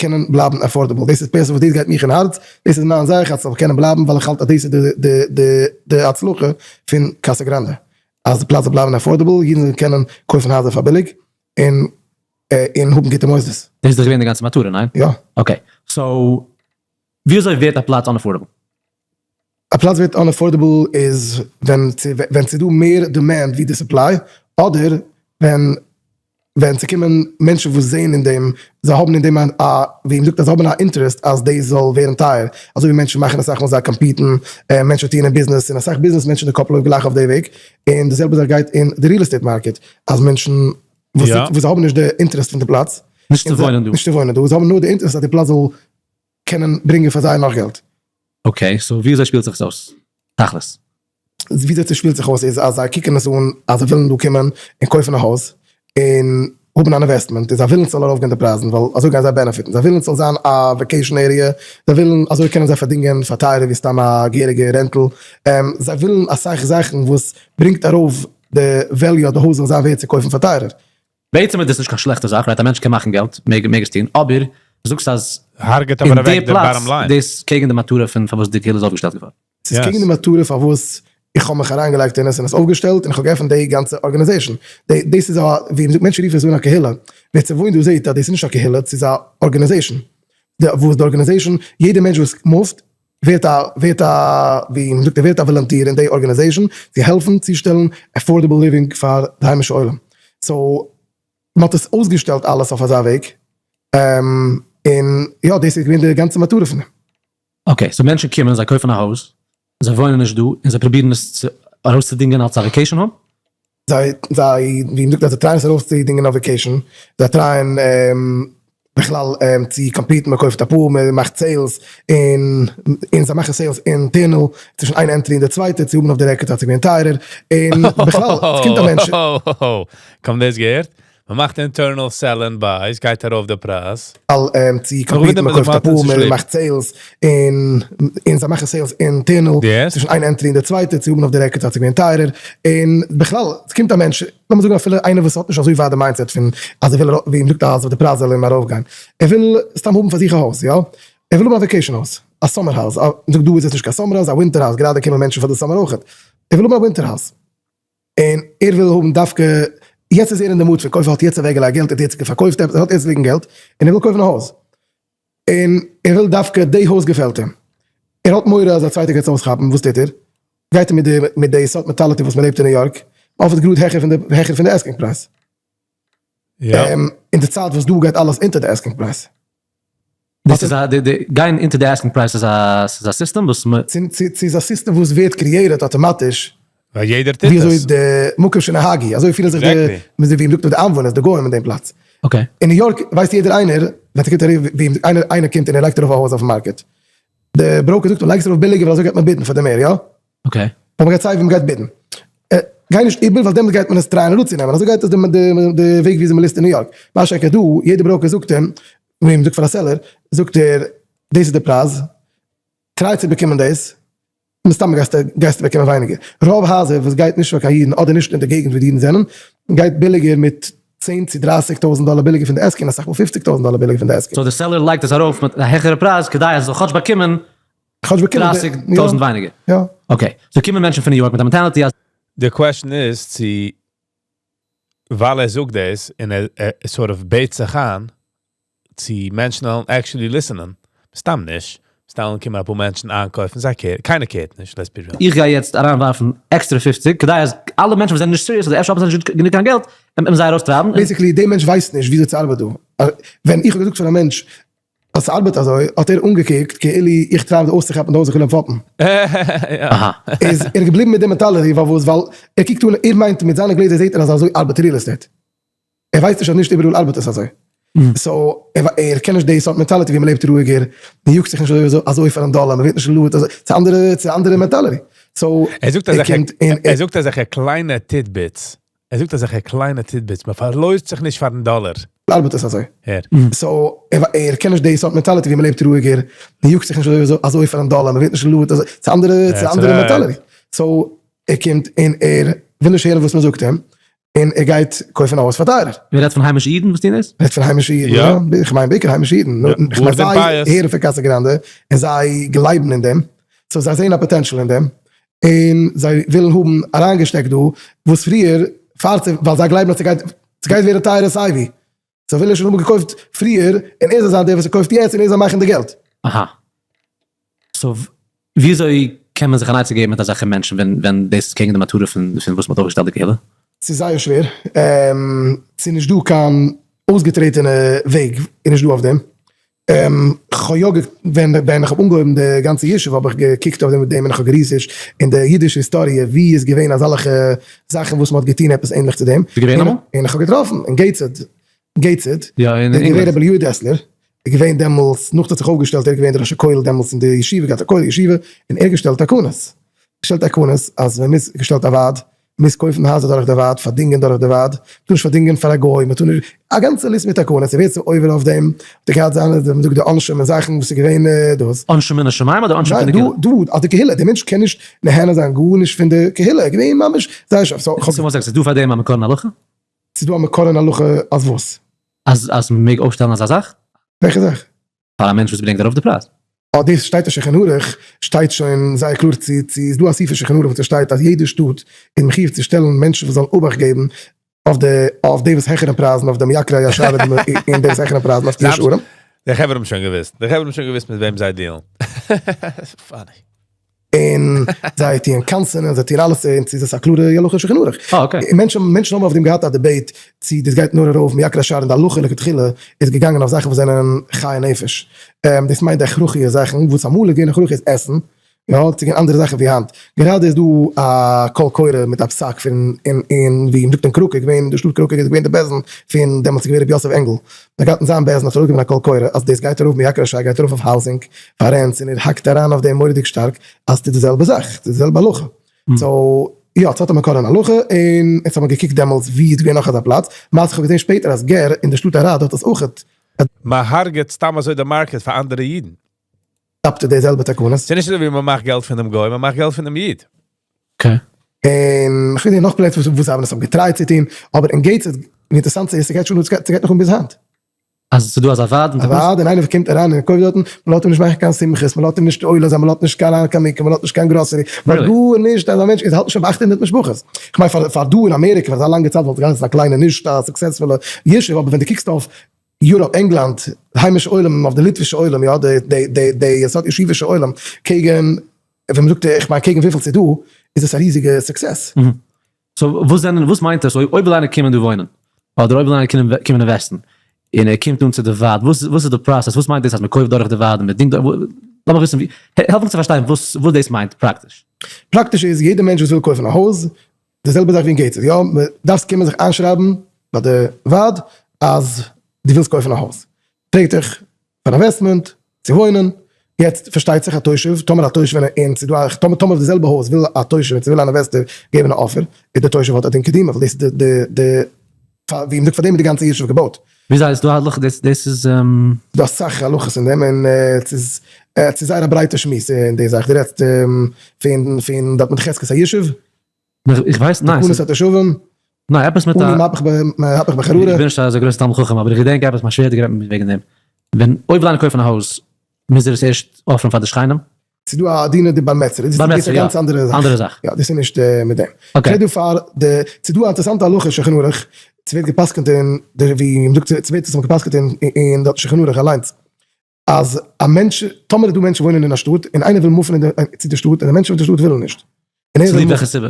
קענען בלייבן affordable, דאס איז personal וואס דאס גייט מיך אין הארץ, דאס איז מיין זאך אז ס'זאל קענען בלייבן ווייל איך האלט אז דאס איז די די די הצלחה פון קאסא גראנדע, אז די פלאץ זאל בלייבן affordable, אידן זאלן קענען קויפן הייזער פאר ביליג, און און האבן גוטע מוסדות. דאס איז דאך געווען די גאנצע מטרה, ניין? יא. Okay, so ווי אזוי ווערט א פלאץ unaffordable? א פלאץ ווערט unaffordable איז ווען ווען ס'איז דא מער demand ווי די supply, אדער ווען ווען ס'קומען מענטשן וואס זעהן אין דעם, זיי האבן אין דעם א, ווי מ'זאגט אז זיי האבן א interest אז דאס זאל ווערן טייער, אזוי ווי מענטשן מאכן אסאך מאל זיי compete ן, מענטשן טוען אין ביזנעס און אסאך ביזנעס מענטשן די קאפ לויפט גלייך אויף די וועג, און די זעלבע זאך גייט אין די real estate market, אז מענטשן וואס זיי האבן נישט די interest פון די פלאץ, נישט צו וואוינען דא, נישט צו וואוינען דא, זיי האבן נאר די interest אז די פלאץ זאל קענען ברענגען פאר זיי נאך געלט. Okay, so ווי אזוי שפילט זיך עס אויס תכלית? ווי אזוי ס'שפילט זיך אויס איז אז זיי קוקן עס אן אז זיי ווילן דא קומען און קויפן א הויז און האבן אן investment און זיי ווילן ס'זאל ארויפגיין די פרייזן ווייל אזוי גייען זיי benefit ן, זיי ווילן ס'זאל זיין א vacation area, זיי ווילן אזוי קענען זיי פארדינגען פאר טייערער ווי סתם א געהעריגע rental, זיי ווילן אסאך זאכן וואס ברענגט ארויף די value אז די הויז זאל זיין ווערט צו קויפן פאר טייערער. בעצם איז דאס נישט קיין שלעכטע זאך, right? א מענטש קען מאכן געלט, מעג מעג עס טון, אבער זאגסט אז הרג'עט אבער אין די אוועק די פלאץ bottom line. דאס קעגן די מטרה פון פארוואס די קהילה איז אויפגעשטעלט געווארן. ס'איז קעגן די מטרה פארוואס איך האב מיך אריינגעלייגט אין עס און עס אויפגעשטעלט און איך האב געעפנט די גאנצע organization. דאס איז א, ווי מ'זאגט, מענטשן רופן עס אן א קהילה, ווער ס'וואוינט דא זעט אז דאס איז נישט א קהילה, ס'איז א organization. וואס די organization, יעדע מענטש וואס move ט ווערט א, ווערט א, ווי מ'זאגט, ער ווערט א volunteer אין די organization צו העלפן צושטעלן affordable living פאר די היימישע עולם. So מ'האט עס אויסגעשטעלט אלעס אויף אזא וועג, און יא, דאס איז געווען די גאנצע מטרה פון דעם. Okay, so מענטשן קומען, זיי קויפן א הויז, זיי וואוינען נישט דא, און זיי פרובירן עס צו ארויסצודינגען אלס א vacation home? זיי, זיי, ווי מ'זאגט אז זיי try ען עס ארויסצודינגען אויף vacation, זיי try ען בכלל צו compete ן, מ'קויפט אפאר, מ'מאכט sales, און און זיי מאכן sales internal, צווישן איין entry און די צווייטע, צו האבן אויף די record אז ס'איז געווען טייערער, און בכלל, ס'קומט א מענטש. כ'האב דאס געהערט, מ'מאכט internal sell and buy, ס'גייט ארויף די פרייז. צו compete ן, מ'קויפט אפאר, מ'מאכט sales, און און זיי מאכן sales internal, צווישן איין entry און די צווייטע, צו האבן אויף די record אז ס'איז געווען טייערער, און בכלל, ס'קומט א מענטש, לאמיר זאגן אפילו איינער וואס האט נישט אזוי ווייט די mindset פון אז ער וויל, ווי מ'זאגט אז די פרייז זאל אים ארויפגיין, ער וויל סתם האבן פאר זיך א הויז, יא? ער וויל האבן א vacation הויז, א summer הויז, מ'זאגט דא איז עס נישט קיין summer הויז, א winter הויז, גראדע קומען מענטשן פאר די summer אויכעט, ער וויל האבן א winter הויז. און ער וויל האבן דווקא, יעצט איז ער אין די mood פון קויפן, ער האט יעצט אוועקגעלייגט געלט, ער האט יעצט פארקויפט עפעס, ער האט יעצט ליגן געלט, און ער וויל קויפן א הויז, און ער וויל דווקא די הויז געפעלט אים, ער האט מורא אז א צווייטער גייט עס אויסכאפן, וואס טוט ער? גייט ער מיט די מיט די סארט mentality וואס מען לעבט אין ניו יארק, offer ט גראד העכער פון די העכער פון די asking price. אין די צייט וואס דא גייט אלעס אונטער די asking price. דאס איז א, די די גיין אונטער די asking price איז א, ס'איז א סיסטעם וואס מ. ס'איז א סיסטעם וואס ווערט created אטאמאטיש. ווייל יעדער טוט עס. ווי אזוי די מקום שנהגו, אזוי פילן זיך די, ווי מ'זאגט די איינוואוינערס, די גוים אין דעם פלאץ. Okay. אין ניו יארק ווייסט יעדער איינער. ווען ס'קומט ארויף ווי איינער איינער קומט און ער לייגט ארויף א הויז אויפן market, די broker זאגט אים לייג עס ארויף ביליגער ווייל אזוי גייט מען bid ן פאר די מער, יא? Okay. ווייל מ'גייט סיי ווי מ'גייט bid ן. גיי נישט איבער ווייל דעמאלט גייט מען עס try ען אראפצונעמען, אזוי גייט עס די די וועג וויאזוי מ'list אין ניו יארק. מה שאין כן דא, יעדע broker זאגט אים, ווי מ'זאגט פאר א seller, זאגט ער דאס איז די פרייז, try צו באקומען דאס, מסתמא גייסטו גייסטו באקומען ווייניגער. רוב הייזער וואס גייט נישט פאר קיין אידן אדער נישט אין די געגנט ווי די אידן זענען, גייט ביליגער מיט צען צו דרייסיג טויזנט דאלער ביליגער פון די asking, אסאך מאל פופציג טויזנט דאלער ביליגער פון די asking. So די seller לייגט עס ארויף מיט א העכערע פרייז כדי אז ער זאל כאטש באקומען כאטש באקומען 30,000 ווייניגער. יא. Okay. So קומען מענטשן פון ניו יארק מיט א mentality אז. די question איז צו ווייל ער זאגט דאס און ער sort of בעט זיך איין, צו מענטשן וועלן actually listen ען, מסתם נישט, מסתם וועלן קומען אפאר מענטשן איינקויפן, זיי care, קיינער care ט נישט, let's be real. איך גיי יעצט אריינווארפן עקסטערע 50 כדי אז אלע מענטשן וואס זענען נישט serious אדער אפשר האבן זיי נישט גענוג קיין געלט, וועט מען זיי ארויסטרייבן און. Basically די מענטש ווייסט נישט וויאזוי ס'ארבעט דא. ווען איך האב געזאגט פאר א מענטש אז ס'ארבעט אזוי האט ער אנגעקוקט כאילו איך טריי אים אויסצוכאפן די הויז איך וויל אים פאפן. איז ער געבליבן מיט די mentality פארוואס ווייל ער קוקט אן ער מיינט מיט זיינע גלעזער זעט ער אז אזוי ארבעט real estate. ער ווייסט נישט אז נישט איבעראל ארבעט עס אזוי. So ער קען נישט די סארט mentality ווי מ'לעבט רואיגער, מ'יאגט זיך נישט אזוי פארן דאלער, מ'ווערט נישט lured אזוי, ס'איז אנדערע ס'איז אנדערע mentality. So ער זאגט ער אזעלכע קומט און ער זאגט אזעלכע קליינע tidbits, ער זאגט אזעלכע קליינע tidbits, מ'פארלוירט זיך נישט פארן דאלער. ארבעט עס אזוי. הער. So ער קען נישט די סארט mentality ווי מ'לעבט רואיגער, מ'יאגט זיך נישט אזוי פארן דאלער, מ'ווערט נישט lured אזוי, ס'איז אנדערע ס'איז אנדערע mentality. So ער קומט און ער וויל נישט הערן וואס מ'זאגט אים, און ער גייט קויפן א הויז פאר טייערער. מען רעדט פון היימישע אידן וואס טוהן דאס? מען רעדט פון היימישע אידן, יא. איך מיין בעיקר היימישע אידן. איך מיין זיי הערן פון קאסא גראנדע און זיי גלייבן אין דעם, so זיי זעהן א potential אין דעם, און זיי ווילן האבן אריינגעשטעקט דא וואס פריער, פאר צו, ווייל זיי גלייבן אז ס'גייט ס'גייט ווערן טייערער סייווי. So וויל ער שוין האבן געקויפט פריער, און ער זאל זיין דער וואס קויפט יעצט און ער זאל מאכן די געלט. אהא. So וויאזוי קען מען זיך אן עצה געבן מיט אזעלכע מענטשן ווען ווען דאס איז קעגן די מטרה פון פון וואס מ'האט אויפגעשטעלט די קהילה? ס'איז זייער שווער. ס'איז נישט דא קיין אויסגעטרעטענע וועג איז נישט דא אויף דעם. כ'האב יא ווען ווען איך האב אנגעהויבן די גאנצע ישוב האב איך געקוקט אויף דעם און איך האב גע research ט אין די אידישע היסטאריע ווי איז געווען אזאלעכע זאכן וואס מ'האט געטון עפעס ענליך צו דעם. איז געווען אמאל? און איך האב געטראפן אין געיטסהעד, געיטסהעד, יא אין איז געווען ענגלאנד. רבי אליהו דעסלער, איז געווען דעמאלטס, נאך האט זיך אויפגעשטעלט ער איז געווען דער ראש הכולל דעמאלטס אין די ישיבה, געהאט א כולל ישיבה, און ער געשטעלט תקנות, געשטעלט תקנות אז מען מוז, געשטעלט א ועד, מוז קויפן הייזער דורך די ועד, פארדינגען דורך די ועד, מ'טאר נישט פארדינגען פאר א גוי, מ'טאר נישט, א גאנצע list מיט תקנות, און ווער ס'איז עובר אויף דעם, האט ער געהאט זיינע, ווי מ'זאגט די עונשים און זאכן וואס איז געווען דאס. עונשים מן השמים אדער עונשים פון די ניין, קהילה? דא, דא, אז די קהילה, דער מענטש קען נישט נהנה זיין גארנישט פון די קהילה, געווען ממש זייער שארף, so כ'האב. So וואס זאגסטו, ס'איז דא פאר דעם א מקור אין הלכה? ס'איז דא א מקור אין הלכה אז וואס? אז אז מ'מעג אויפשטעלן אזא זאך? וועלכע זאך? פאר א מענטש וואס ברענגט ארויף די פרייז. אה דאס שטייט אין שולחן ערוך, שטייט שוין זייער קלאר צו צו איז דא א סעיף אין שולחן ערוך וואס עס שטייט אז יעדע שטאט איז מחיוב צו שטעלן מענטשן וואס זאלן אבאכט געבן אויף די אויף די וואס העכערן פרייזן אויף די מייקרי השער און די וואס העכערן פרייזן אויף די שערים. די חברה האבן שוין געוואוסט, די חברה האבן שוין געוואוסט מיט וועם זיי deal ן. Funny. און זיי טוען קנס'ענען, זיי טוען אלעס, און צו איז עס א קלארע הלכה אין שולחן ערוך. אה okay. און מענטשן מענטשן האבן אויף דעם געהאט א debate צו דאס גייט נאר ארויף מייקרי השער און די הלכה לכתחילה איז געגאנגען אויף זאכן וואס זענען חיי נפש. דאס מיינט די הכרחיות זאכן, וואס אמאל איז געווען הכרחי איז עסן, יא, צו גיין אנדערע זאכן ווי היינט. גראדע איז דא א קול קורא מיט א פסק פון אין אין ווי מ'זאגט אין קראקע איז געווען די שטאט קראקע איז געווען די בית דין פון דעמאלטס איז געווען רבי יוסף ענגל האט געהאט אין זיין בית דין האט ארויסגעגעבן א קול קורא אז דאס גייט ארויף מייקרי השער גייט ארויף אויף housing פאר rents און ער האקט אריין אויף דעם מורא'דיג שטארק אז ס'איז די זעלבע זאך ס'איז די זעלבע הלכה so יא ס'האט א מקור אין הלכה און יעצט האט מען געקוקט דעמאלטס ווי איז געווען נאך אזא פלאץ למעשה איך האב געזען שפעטער אז גער אין די שטאט אראד האט עס אויכעט מ'הרג'עט סתם אזוי די market פאר אנדערע אידן. adopted די זעלבע תקנות. ס'איז נישט אזוי ווי מ'מאכט געלט פון דעם גוי, מ'מאכט געלט פון דעם איד. Okay. און כ'וויל זעהן נאך פלעצער וואס זיי האבן עס האבן גע try ט צו טון, אבער אין געיטסהעד, ווי אינטערעסאנט ס'איז, ס'גייט שוין אן, ס'גייט נאך אן ביז היינט. אז ס'איז דא אזא ועד און א ועד, און איינער וואס קומט אריין און קויפט דארטן, מ'לאזט אים נישט מאכן קיין שמחות, מ'לאזט אים נישט עולה זיין, מ'לאזט נישט קיין אריין קיין מקוה, מ'לאזט נישט קיין גראסערי, מ'לאזט גארנישט, אזא מענטש איז האלט שוין ביי 800 משפחות. כ'מיין פאר פאר דא אין אמעריקע פאר אזא לאנגע צייט וואלט געהייסן א קליינע נישט א successful ע ישוב, אבער ווען דו קוקסט אויף Europe, ענגלאנד, היימישע עולם אויף די ליטווישע עולם, יא, די די די די סארט ישיבישע עולם, קעגן, ווען מ'זאגט, איך מיין קעגן וויפיל ס'איז דא, איז עס א ריזיגע success. So וואס זענען, וואס מיינט עס אויב וויל איינער קומען דא וואוינען, אדער אויב וויל איינער קומען invest ן, און ער קומט אן צו די ועד, וואס וואס איז די process, וואס מיינט דאס אז מ'קויפט דורך די ועד און מ'דינגט, לאמיך וויסן, העלף מיך צו פארשטיין וואס וואס דאס מיינט פראקטיש. פראקטיש איז, יעדער מענטש וואס וויל קויפן א הויז, די זעלבע זאך ווי אין געיטסהעד, יא, מ'דארפסט קומען זיך איינשרייבן ביי די ועד אז דו ווילסט קויפן א הויז. פרעגט דיך פאר investment, צו וואוינען, יעצט פארשטייט זיך א תושב, טאמער א תושב און ס'איז דא א, טאמער טאמער אויף די זעלבע הויז וויל א תושב און ס'וויל אן investor געבן א offer, איז דער תושב האט א דין קדימה, ווייל דאס איז די די ווי מ'זאגט פאר דעם איז די גאנצע ישוב געבויט. וויאזוי איז דא הלכה דאס דאס איז. דא אסאך הלכות אין דעם און ס'איז ס'איז זייער א ברייטע שמועס אין די זאך, דו רעדסט פון פון דארט מיט חזקת הישוב. איך ווייס ניין. תקנות התושבים. ניין עפעס מיט א. מהפך בחררה. איך בין נישט אזא גרויסע תלמיד חכם אבער איך געדענק עפעס מיין שווער האט גערעדט מיט מיר וועגן דעם. ווען אויב וויל איינער קויפן א הויז מוז ער עס ערשט offer ן פאר די שכנים? ס'איז דא א דינא דבר מצרא. בר דאס איז מצרא א יא. גאנץ אנדערע זאך. אנדערע זאך. יא דאס איז נישט מיט דעם. okay. כ'רעד דא פאר די, ס'איז דא א אינטערעסאנטע הלכה אין שולחן ערוך, ס'ווערט גע'פסק'נט אין די ווי מ'זאגט ס'ווערט עס גע'פסק'נט אין דארט שולחן ערוך אליינס. אז א מענטש, טאמער איז דא מענטשן וואוינען אין א שטאט, און איינער וויל move ן צו די שטאט, און די מענטשן פון די שטאט ווילן נישט. און ער צוליב וויל וועלכע סיבה?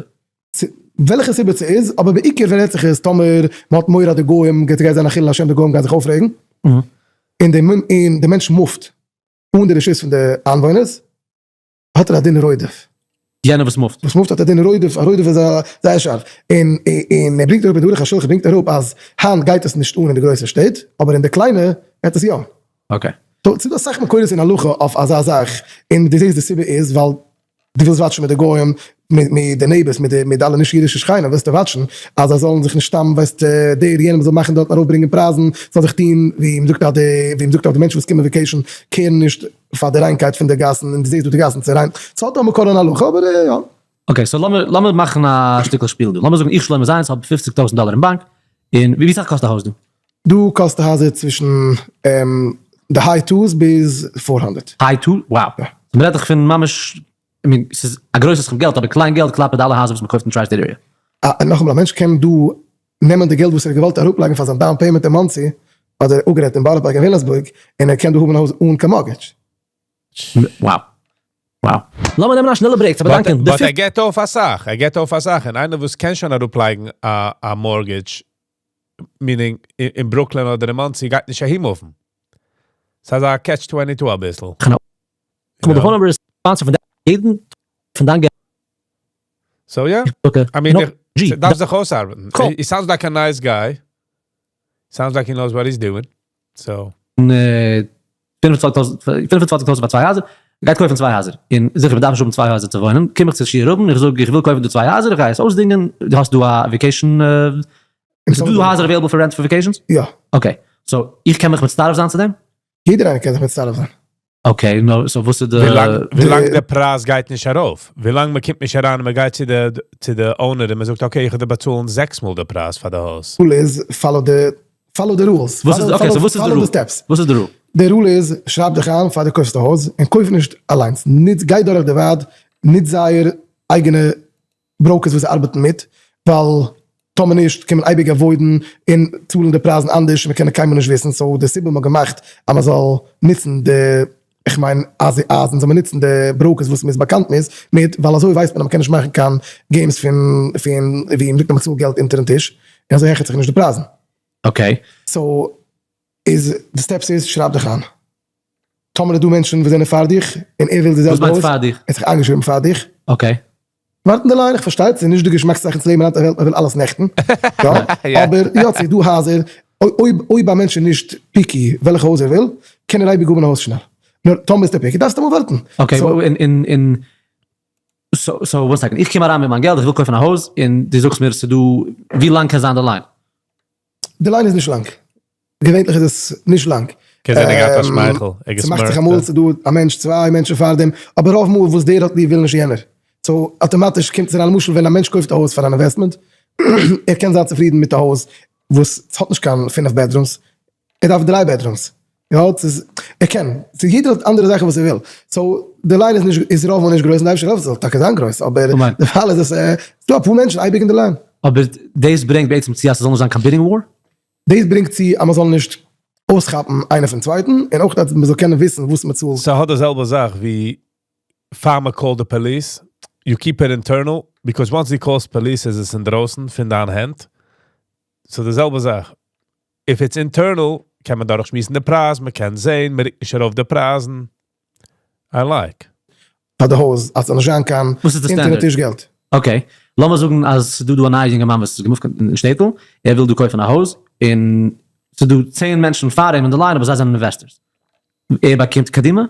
וועלכע סיבה ס'איז, אבער בעיקר ווענדט זיך עס טאמער מ'האט מורא אז די גוים, גייט זיין א חילול השם די גוים גייען זיך אויפרעגן, און די און די מענטש move ט אן די רשות פון די איינוואוינערס, האט ער א דין רודף. יענער וואס move ט. וואס move ט האט א דין רודף, א רודף איז א זייער שארף, און און ער ברענגט אראפ אין די ערוך השולחן ברענגט אראפ אז היינט גייט עס נישט אן אין די גרויסע שטעט, אבער אין די קליינע גייט עס יא. okay. ס'איז דא אסאך מקורות אין הלכה אויף אזא זאך, און דו זעסט די סיבה איז ווייל דו ווילסט watch ן מיט די גוים, מיט די neighbors, מיט די אלע נישט אידישע שכנים ווילסטו watch ן אז זיי זאלן זיך נישט סתם ווייסט דער יענעם זאל מאכן דארטן ארויפברענגען פרייזן, זאל זיך טון ווי מ'זאגט אז די ווי מ'זאגט אז די מענטשן וואס קומען vacation care ן נישט פאר די ריינקייט פון די גאסן און דו זעסט דא די גאסן צו ריין, ס'האט א מקור אין הלכה אבער יא. okay so לאמיר לאמיר מאכן א שטיקל שפיל דא, לאמיר זאגן איך שלמה זיינס האב פופציג טויזנט דאלער אין באנק, און ווי סאך קאסט א הויז דא? דא קאסט די הייזער צווישן די high twos ביז 400. high two? Wow. So מ'רעדט דאך פון ממש, I mean, ס'איז א גרויסע סכום געלט, אבער קליין געלט כלפי די אלע הייזער וואס מ'קויפט אין tri-state area. נאכאמאל, א מענטש קען דא נעמען די געלט וואס ער האט געוואלט אראפלייגן פאר זיין down payment אין מאנסי, אדער אפגערעדט אין בארא פארק אין וויליאמסבורג, און ער קען דא האבן א הויז אן קיין mortgage. Wow. Wow. לאמיר נעמען א שנעלע break צו באדאנקען די but ער געט אויף אסאך, ער געט אויף אסאך, און איינער וואס קען שוין אראפלייגן א mortgage, meaning אין ברוקלין אדער אין מאנסי גייט נישט אהין move ן. ס'איז אזא catch 22 אביסל. כ'מיין די phone number איז sponsor פון יעדן פון דיין געלט. so יא, I mean, ס'דארף זיך אויסארבעטן. He sounds like a nice guy. Sounds like he knows what he's doing. So. 25 טויזנט פאר צוויי הייזער, גייט קויפן צוויי הייזער, און זיכער מ'דארף נישט האבן צוויי הייזער צו וואוינען, קום איך צו שיעור האבן, איך זאג איך וויל קויפן דא צוויי הייזער, איך גיי עס אויסדינגען, דו האסט דא א vacation, איז דא הייזער available פאר rent פאר vacations? יא. okay, so איך קען מיך מצטרף זיין צו דעם? יעדער איינער קען זיך מצטרף זיין. okay, נו, so וואס איז די. ווילאנג די פרייז גייט נישט ארויף, ווילאנג מען קומט נישט אריין און מען גייט צו די צו די owner און מען זאגט okay איך וועל דיר באצאלן זעקס מאל די פרייז פאר די הויז. rule איז follow די follow די rules, וואס איז okay so וואס איז די follow די steps. וואס איז די rule? די rule איז שרייב דיך איין פאר די קויפסט א הויז און קויף נישט אליינס, נוץ גיי דורך די ועד, נוץ זייער אייגענע brokers וואס זיי ארבעטן מיט, ווייל טאמער נישט קען מען אייביג avoid ן און צאלן די פרייזן אנדערש, מען קען קיינמאל נישט וויסן, so די סיבה מ'האט געמאכט אז מען זאל נוצן די, איך מיין אז אז זאל מען נוצן די brokers וואס מ'איז באקאנט מיט, מיט, ווייל אזוי ווייסט מען אז מ'קען נישט מאכן קיין games פון פון ווי מ'זאגט אז מ'צאלט געלט אונטערן טיש, און אזוי העכערט זיך נישט די פרייזן. okay. so איז די steps איז שרייב דיך איין. טאמער איז דא מענטשן וואס זענען פאר דיך און ער וויל די זעלבע הויז, וואס מיינט פאר דיך? ער האט זיך איינגעשריבן פאר דיך. okay. ווארט אין די line, איך פארשטיי ס'איז נישט די געשמאקסטע זאך אין לעבן היינט א וועלט מ'וויל אלעס נעכטן, יא, אבער יא ס'איז דא הייזער, אויב אויב א מענטש איז נישט picky וועלכע הויז ער וויל, קען ער אייביג האבן א הויז שנעל, נאר טאמער ביסטו picky דארפסטו אמאל ווארטן. okay, און און און so one second, איך קום אריין מיט מיין געלט איך וויל קויפן א הויז, און דו זאגסט מיר ס'איז דא, ווי לאנג קען זיין די line? די line איז נישט לאנג. געווענליך איז עס נישט לאנג. קען זיין ער געהאט א שמייכל, ער ס'מאכט זיך אמאל ס'איז דא א מענטש צוויי מענטשן פארדעם, אבער רוב מאל וואס דער האט ליב וויל נישט יענער. so אטאמאטיש קומט עס אריין למשל ווען א מענטש קויפט א הויז פאר אן investment, ער קען זיין צופרידן מיט א הויז וואס האט נישט קיין פינף bedrooms, ער דארף דריי bedrooms, יא ס'איז ער קען, ס'איז יעדער האט אנדערע זאכן וואס ער וויל, so די line איז נישט איז רוב מאל נישט גרויס און די אייבערשטער העלפט ס'זאל טאקע זיין גרויס, אבער דערווייל איז עס ס'איז דא אפאר מענטשן אייביג אין די line. אבער דאס ברענגט בעצם צו אז ס'זאל נישט זיין קיין bidding war? דאס ברענגט צו אז מ'זאל נישט אויסכאפן איינער פון צווייטן, און אויך אז מ'זאל קענען וויסן וואס מ'צאלט. ס'האט די זעלבע זאך ווי פאר מ'call ט די police, you keep it internal, because once דו call סט police איז עס אינדרויסן פון דיין הענט, so די זעלבע זאך, if it's internal קען מען דורכשמועסן די פרייז, מ'קען זעהן, מ'רוקט נישט ארויף די פרייזן, I like. פאר די הויז אז ס'זאל נישט זיין קיין וואס איז די אונטערן סטענדערט? טיש געלט. okay, לאמיר זאגן אז ס'איז דא דא א נייע יונגערמאן וואס איז גע move ט אין שטעטל, ער וויל דא קויפן א הויז, און. ס'איז דא 10 מענטשן פאר אים אין די line אבער זיי זענען investors. ער באקומט קדימה?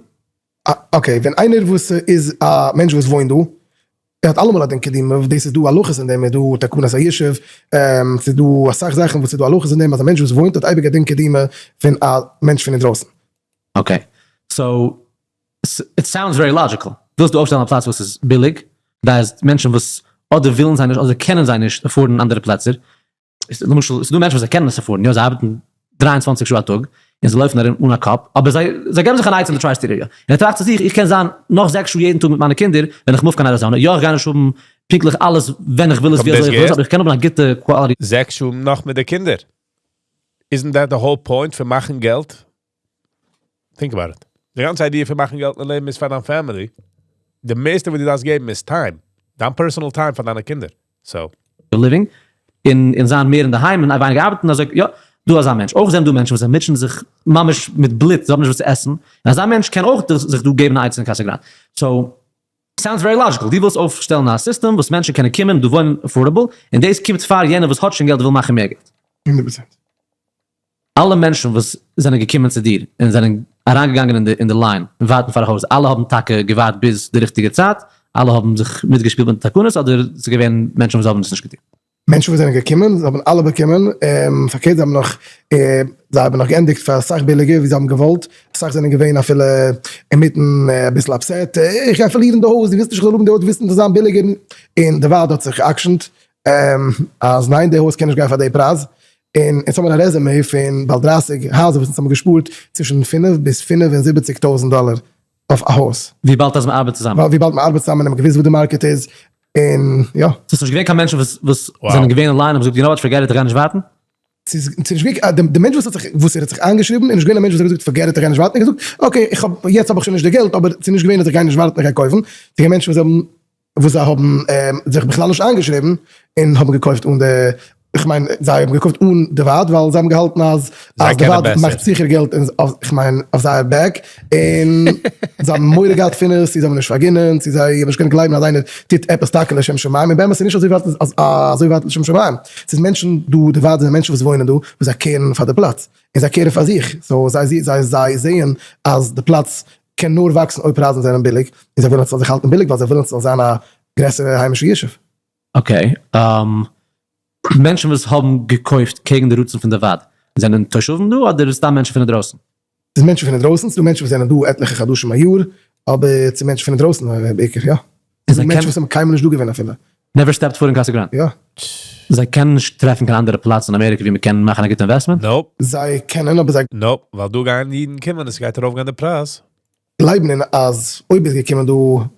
Okay, ווען איינער וואס איז א מענטש וואס וואוינט דא, ער האט אלעמאל א דין קדימה, דאס איז דא הלכות אין דעם, איז דא תקנת הישוב, ס'איז דא אסאך זאכן וואס איז דא הלכות אין דעם אז א מענטש וואס וואוינט האט אייביג א דין קדימה פון א מענטש פון אינדרויסן. Okay, so it sounds very logical. ווילסט דא אויפשטעלן א פלאץ וואס איז ביליג, כדי אז מענטשן וואס אדער ווילן זיי נישט אדער קענען זיי נישט afford ן אנדערע פלעצער, למשל ס'איז דא מענטשן וואס זיי קענען עס afford ן, יא זיי ארבעטן 23 שעה א טאג, און זיי לויפן ארום אן א קאפ, אבער זיי זיי געבן זיך אן עצה אין די tri-state area, און ער טראכט צו זיך איך קען זיין נאך זעקס שעה יעדן טאג מיט מיינע קינדער ווען איך move קיין אריזאנע, יא איך גיי נישט האבן פונקטליך אלעס ווען איך וויל עס ווי אזוי איך וויל עס, אבער איך קען האבן א גוטע quality. 6 שעה נאך מיט די קינדער? Isn't that the whole point פון מאכן געלט? Think about it. די גאנצע idea פון מאכן געלט אין לעבן איז פאר דיין family. די מערסטע וואס דו דארפסט געבן איז time. דיין personal time פאר דיינע קינדער. So. Living, און און זיין מער אינדערהיים און ווייניגער ארבעטן, אזוי יא, דא אזא מענטש. אויך זענען דא מענטשן וואס זיי מוטשען זיך ממש מיט בלוט, זיי האבן נישט וואס צו עסן, און אזא מענטש קען אויך זיך דא געבן א עצה אין קאסא גראנד. So, sounds very logical, דו ווילסט אויפשטעלן א סיסטעם וואס מענטשן קענען קומען און דא וואוינען affordable, און דאס קומט פאר יענער וואס האט שוין געלט און וויל מאכן מער געלט. 100%. אלע מענטשן וואס זענען געקומען צו דיר און זענען אריינגעגאנגען אין די אין די line און ווארטן פאר א הויז, אלע האבן טאקע געווארט ביז די ריכטיגע צייט? אלע האבן זיך מיטגעשפילט מיט די תקנות אדער ס'איז געווען מענטשן וואס האבן עס נישט געטון? מענטשן וואס זענען געקומען, זיי האבן אלע באקומען, פארקערט זיי האבן נאך, זיי האבן נאך געענדיגט פאר אסאך ביליגער ווי זיי האבן געוואלט, אסאך זענען געווען אפילו אינמיטן אביסל upset, איך גיי פארלירן די הויז, דו ווילסט נישט איך זאל האבן די הויז, דו ווילסט ס'זאל זיין ביליגער, און די ועד האט זיך גע'עקשנ'ט אז ניין די הויז קען נישט גיין פאר די פרייז, און אונז האבן א רעזעמעי פון באלד 30 הייזער וואס אונז האבן געשפארט צווישן 5 ביז 75 טויזנט דאלער אויף א הויז. וויבאלד אז מ'ארבעט צוזאמען. וויבאלד מ'ארבעט צוזאמען און מ'האט געוואוסט וואס די market איז, און יא. ס'איז נישט געווען קיין מענטשן וואס וואס זענען געווען אין line און געזאגט you know what forget it איך גיי נישט ווארטן? ס'איז נישט געווען, די מענטש וואס האט זיך וואס ער האט זיך איינגעשריבן איז נישט געווען א מענטש וואס האט געזאגט forget it איך גיי נישט ווארטן, ער האט געזאגט okay איך האב יעצט האב איך שוין נישט די געלט אבער ס'איז נישט געווען אז איך גיי נישט ווארטן איך גיי קויפן, ס'איז געווען מענטשן וואס האבן וואס זיי האבן זיך בכלל נישט איינגעשריבן און האבן געקויפט אן די, איך מיין זיי האבן געקויפט אן די ועד ווייל זיי האבן געהאלטן אז אז די ועד מאכט זיכער געלט איך מיין אויף זייער back, און זיי האבן מורא געהאט פון עס, צו זיי האבן נישט פארגינען, צו זיי האבן נישט געקענט גלייבן אז איינער טוט עפעס טאקע לשם שמים, און באמת איז נישט אזוי ווייט אזוי ווייט לשם שמים, ס'איז מענטשן דא, די ועד זענען מענטשן וואס וואוינען דא, וואס זיי care ן פאר די פלאץ, און זיי care ן פאר זיך, so זיי זיי זעען אז די פלאץ קען נאר וואקסן אויב פרייזן זענען ביליג, און זיי ווילן אז ס'זאל זיך האלטן ביליג ווייל זיי ווילן ס'זאל זיין א גרעסערע היימישע ישוב. Okay, מענטשן וואס האבן געקויפט קעגן די רצון פון די ועד, זענען תושבים דא אדער סתם מענטשן פון אינדרויסן? ס'איז מענטשן פון אינדרויסן, ס'דא מענטשן וואס זענען דא עטליכע חדשים א יאר, אבער ס'איז מענטשן פון אינדרויסן בעיקר, יא. ס'דא מענטשן וואס האבן קיינמאל נישט דא געווען אפילו. Never stepped foot אין קאסא גראנד? יא. זיי קענען נישט טרעפן קיין אנדערע פלאץ אין אמעריקע ווי מ'קען מאכן א גוטע investment? Nope. זיי קענען אבער זיי. Nope, ווייל דא גייען אידן קומען און ס'גייט ארויפגיין די פרייז. גלייבן אין אז אויב איז געקומען דא,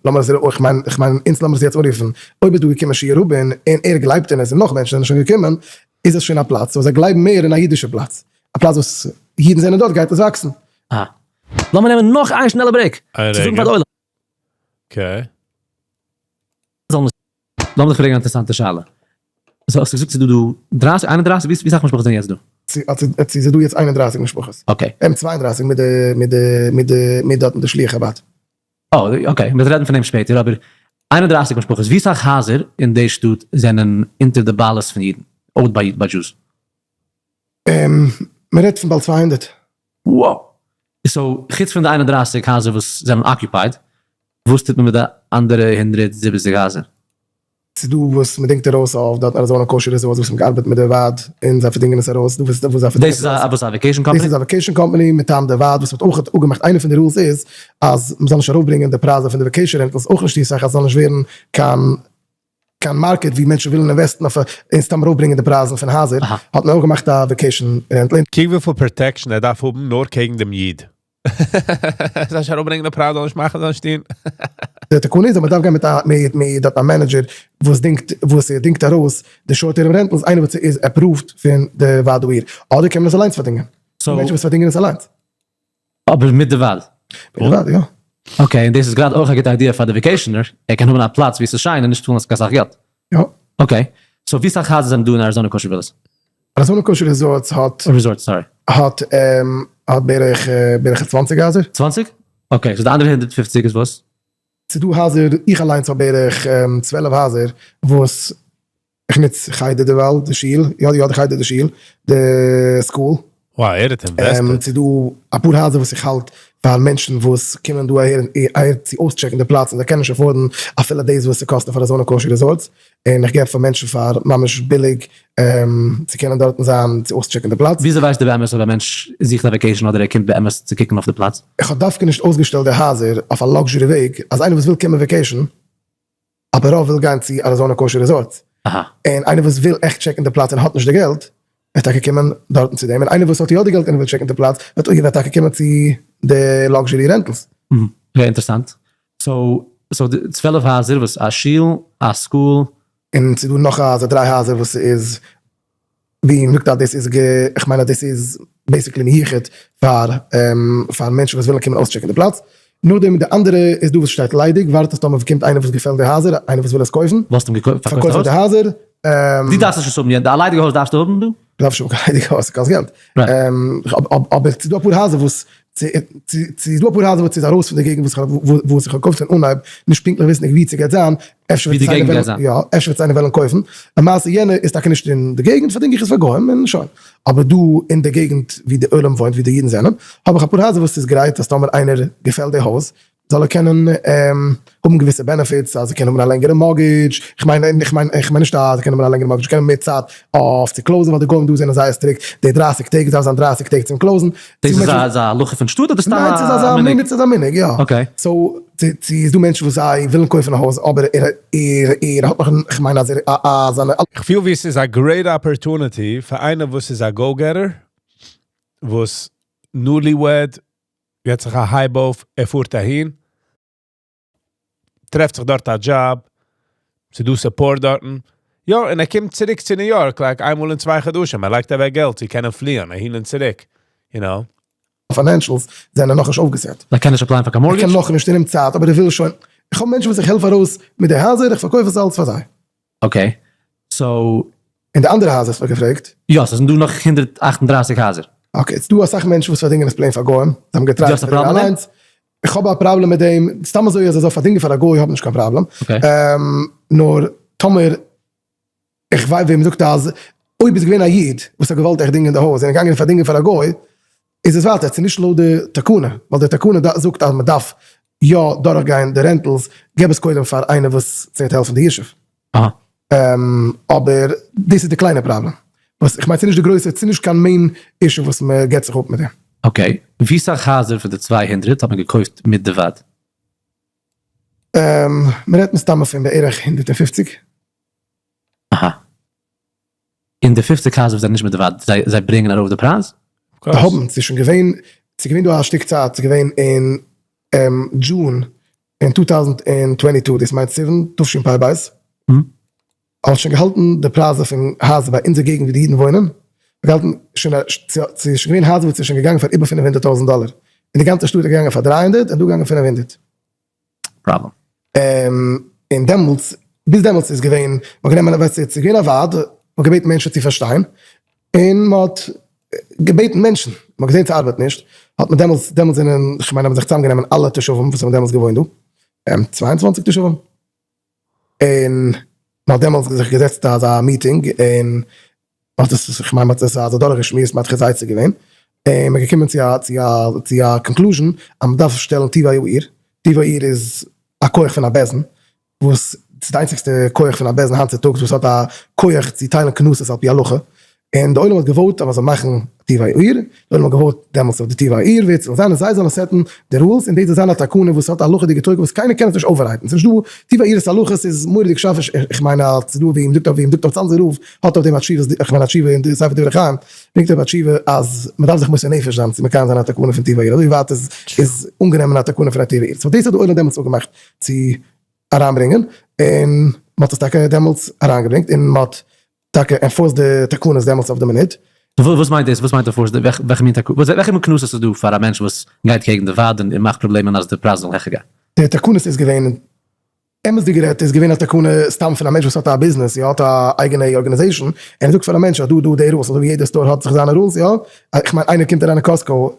לאמיר עס איך מיין איך מיין אונז לאמיר עס יעצט אנרופן, אויב איז דא געקומען שי' רובין און ער גלייבט אין עס און נאך מענטשן זענען שוין געקומען, איז עס שוין א פלאץ וואס זיי גלייבן מער אין א אידישע פלאץ, א פלאץ וואס אידן זענען דארט גייט עס וואקסן. אה. לאמיר נעמען נאך איין שנעלע break. איין צו זאגן רגע. פאר די עולם. Okay. זאלן עס. לאמיר דיך פרעגן א אינטערעסאנטע שאלה. So האסט געזאגט ס'איז דא דא 30, 31, ווי סאך משפחות זענען יעצט דא? ס'איז דא יעצט 31 משפחות. Okay. 32 מיט די מיט די מיט די מיט דארטן די שליח חבד. אה, okay, מיר רעדן פון דעם שפעטער, אבער 31 משפחות, ווי סאך הייזער אין די שטאט זענען אונטער די בעלות פון אידן, owned by by Jews? מען רעדט פון באלד 200. Wow! So חוץ פון די 31 הייזער וואס זענען occupied, וואס טוט מען מיט די אנדערע 170 הייזער? ס'איז דא וואס מ'דינגט ארויס אויף דארט אריזאנא kosher resorts וואס האבן געארבעט מיט די ועד און זיי פארדינגען עס ארויס, דא וואס זיי פארדינגען דאס איז א וואס א vacation company? דאס איז א vacation company מטעם די ועד וואס האט אויך אפגעמאכט איינע פון די rules איז אז מ'זאל נישט ארויפברענגען די פרייזן פון די vacation rentals אויך נישט צו סאך אז ס'זאל נישט ווערן קיין קיין market ווי מענטשן ווילן invest ן אויף און סתם ארויפברענגען די פרייזן פון הייזער, האט מען אויך געמאכט א vacation rental. קוק וויפיל protection ער דארף האבן נאר קעגן דעם איד. זאל נישט אראפברענגען די פרייז, זאל נישט מאכן, זאל נישט טון. די תקנה איז אז מען דארף גיין מיט א מיט מיט דארט א manager וואס דינגט וואס ער דינגט ארויס די short term rentals איינער וואס איז approved פון די ועד העיר אדער קען מען עס אליינס פארדינגען. מענטשן וואס פארדינגען עס אליינס. אבער מיט די ועד. מיט די ועד יא. Okay, און דאס איז גראדע אויך א גוטע idea פאר די vacationer, ער קען האבן א פלאץ ווי עס איז שיין און נישט צאלן קיין סאך געלט. יא. Okay, so ווי סאך הייזער זענען דא אין אריזאנע kosher villas? אריזאנע kosher resorts האט. Resort, sorry. האט האט בערך בערך 20 הייזער. 20? Okay, so די אנדערע 150 איז וואס? ס'איז דא הייזער, איך אליינס האב בערך 12 הייזער וואס איך נוץ חדר דערווייל, די שול, יא יא די חדר די שול, די school. Wow, ער האט invested. ס'איז דא אפאר הייזער וואס איך האלט פאר מענטשן וואס קומען דא אהער אהער צו אויסטשעקן די פלאץ און זיי קענען נישט afford ן אפילו דאס וואס ס'קאסט אויף Arizona Kosher Resorts, און איך געב פאר מענטשן פאר ממש ביליג צו קענען דארטן זיין צו אויסטשעקן די פלאץ. וויאזוי ווייסטו באמת אויב א מענטש זוכט א vacation אדער ער קומט באמת צו קוקן אויף די פלאץ? איך האב דווקא נישט אויסגעשטעלט די הייזער אויף א luxury וועג אז איינער וואס וויל קומען vacation אבער רוב וויל גיין צו Arizona Kosher Resorts, און איינער וואס וויל עכט טשעקן די פלאץ און האט נישט די געלט וועט טאקע קומען דארטן צו דעם, און איינער וואס האט יא די געלט און וויל טשעקן די פלאץ וועט וועט טאקע קומען צו די luxury rentals. זייער אינטערעסאנט. So so די 12 הייזער וואס א שול, א school. און ס'איז דא נאך אזא דריי הייזער וואס איז ווי מ'זאגט אז דאס איז גע איך מיין אז דאס איז basically מיוחד פאר פאר מענטשן וואס ווילן קומען אויסטשעקן די פלאץ. נאכדעם די אנדערע איז דא וואס שטייט ליידיג, ווארט עס טאמער קומט איינער וואס געפעלט די הייזער, איינער וואס וויל עס קויפן. וואלסט אים געקויפט פארקויפט די די הייזער? דו דארפסט נישט עס האבן יענץ, א ליידיגע הויז דארפסטו האבן דא? כ'דארף נישט האבן קיין ליידיגע הויז, ס'קאסט געלט. אבער ס'איז דא אפאר הייזער וואס ס'איז דא אפאר הייזער וואס איז ארויס פון די געגנט וואס איך האב געקויפט פון אנהייב, נישט פונקטליך וויסנדיג ווי ס'גייט זיין, אפשר וועט עס איינער וועלן, יא, אפשר וועט עס איינער וועלן קויפן, למעשה יענע איז טאקע נישט אין די געגנט, פארדינג איך עס פאר גוים און שוין. אבער דא אין די געגנט ווי די עולם וואוינט, ווי די אידן זענען, האב איך אפאר הייזער וואס איז גרייט אז טאמער איינער געפעלט די הויז, זאל ער קענען האבן געוויסע benefits, אז ער קען האבן א לענגערע mortgage, איך מיין איך מיין איך מיין נישט אז ער קען האבן א לענגערע mortgage, ער קען האבן מער צייט אויף צו close ן, ווייל די גוים דא זענען זייער strict, די 30 טעג דארף זיין 30 טעג צום close ן. דאס איז א הלכה פון שטאט אדער סתם א מנהג? ס'איז א מנהג, יא. Okay. So ס'איז דא מענטשן וואס זיי ווילן קויפן א הויז אבער ער ער האט נאך, איך מיין אז ער זיינע. איך פיל ווי עס איז א great opportunity פאר איינער וואס איז א go-getter, וואס newlywed, געט זיך א הייב אויף, ער פארט אהין, טרעפט זיך דארט א דזשאב, ס'איז דא support דארטן, יא, און ער קומט צוריק צו ניו יארק, like איינמאל אין 2 חדשים, ער לייגט אוועק געלט צו קענען פליען אהין און צוריק, you know. Financials זענען נאכנישט אויפגעסעט. ער קען נישט apply ען פאר קיין mortgage? ער קען נאכנישט אינעם צייט, אבער ער וויל שוין. איך האב מענטשן וואס איך העלף ארויס מיט די הייזער, איך פארקויף עס אלץ פאר זיי. Okay, so. און די אנדערע הייזער האסטו געפרעגט? יא, ס'זענען דא נאך 138 הייזער. Okay, ס'דא אסאך מענטשן וואס פארדינגען עס plain פאר גוים, זיי האבן געטרייט צו פארדינגען אליינס. איך האב א פראבלעם מיט דעם, סתם אזוי אז ער זאל פארדינגען פאר א גוי האב נישט קיין פראבלעם. נאר טאמער, איך ווייס ווער מ'זאגט אז אויב איז געווען א איד וואס האט געוואלט עכט דינגען די הויז און איז געגאנגען פארדינגען פאר א גוי, איז עס ווייטער, ס'איז נישט לויט די תקנה, ווייל די תקנה זאגט אז מ'דארף יא דורכגיין די rentals, געב עס קודם פאר איינער וואס ס'וועט העלפן די ישוב. אבער דאס איז די קליינע פראבלעם, וואס איך מיין ס'איז נישט די גרויסע, ס'איז נישט קיין main issue וואס מ'געט זיך אפ מיט דעם. Okay, ווי סאך הייזער פון די 200 האט מען געקויפט מיט די ועד? מ'רעדט מסתמא פון בערך 150. אהא. און די 50 הייזער וואס זענען נישט מיט די ועד, זיי ברענגען ארויף די פרייז? זיי האבן, ס'איז שוין געווען, ס'איז געווען דא א שטיק צייט, ס'איז געווען אין June אין 2022, דאס מיינט סיוון תשפ"ב, האט שוין געהאלטן די פרייזן פון הייזער ביי אונזער געגנט ווי די אידן וואוינען, געהאלטן שוין א, ס'איז שוין געווען הייזער וואס איז שוין געגאנגען פאר איבער 500 טויזנט דאלער, און די גאנצע שטאט איז געגאנגען פאר 300 און דא געגאנגען 500. פראבלעם. און דעמאלטס, ביז דעמאלטס איז געווען, מ'האט גענומען, ווייסט ס'איז געווען א ועד, מ'האט געבעטן מענטשן צו פארשטיין, און מ'האט געבעטן מענטשן, מ'האט געזען ס'ארבעט נישט, האט מען דעמאלטס, דעמאלטס זענען, כ'מיין האבן זיך צוזאמגענומען אלע תושבים וואס האבן דעמאלטס געוואוינט דא, 22 תושבים, און מ'האט דעמאלטס זיך געזעצט אזא meeting, און מ'האט עס, כ'מיין מ'האט עס אזוי דורכגעשמועסט, מ'האט זיך עצה געווען, און מ'איז געקומען צו א צו א צו א conclusion אז מ'דארף שטעלן טבעי העיר, טבעי העיר איז א כח פון א בית דין, וואס ס'איז די איינציגסטע כח פון א בית דין היינט צוטאגס וואס האט א כח צו טיילן קנסות על פי הלכה, און די עולם האט געוואוט אז מ'זאל מאכן טבעי העיר, די עולם האט געוואוט דעמאלטס אויף די טבעי העיר ווער ס'זאל זיין און זיי זאלן סעטן די rules און דאס זאל זיין א תקנה וואס האט א הלכה'דיגע תוקף וואס קיינער קען עס נישט override ן, ס'נישט דא טבעי העיר'ס הלכות איז מורא'דיג שארף איך מיין אז ס'איז דא ווי מ'זאגט אויף ווי מ'זאגט אויף צאנזער רב האט אויף דעם א תשובה, איך מיין א תשובה אין די ספר דברי חיים ברענגט ער א תשובה אז מ'דארף זיך מוסר נפש זיין צו מקיים זיין א תקנה פון טבעי העיר אזוי ווייט איז איז אנגענומען א תקנה פון א טבעי העיר, so דאס האט די עולם דעמאלטס אפגעמאכט צו אריינברענגען און מ'האט עס טאקע דעמאלטס אריינגעברענגט און מ'האט טאקע enforced די תקנות דעמאלטס אויף די מינוט. וואס מיינט דאס? וואס מיינט enforced? וועלכע מין תקנות? וועלכע מין קנסות איז דא פאר א מענטש וואס גייט קעגן די ועד און מאכט פראבלעמען אז די פרייז זאל העכער גיין? די תקנות איז געווען, אמת'דיג גערעדט, איז געווען א תקנה סתם פון א מענטש וואס האט א ביזנעס, יא, האט א אייגענע organization, און ער זאגט פאר א מענטש אז דא דא די rules, אזוי ווי יעדע store האט זיך זיינע rules, יא, איך מיין איינער קומט אריין אין Costco,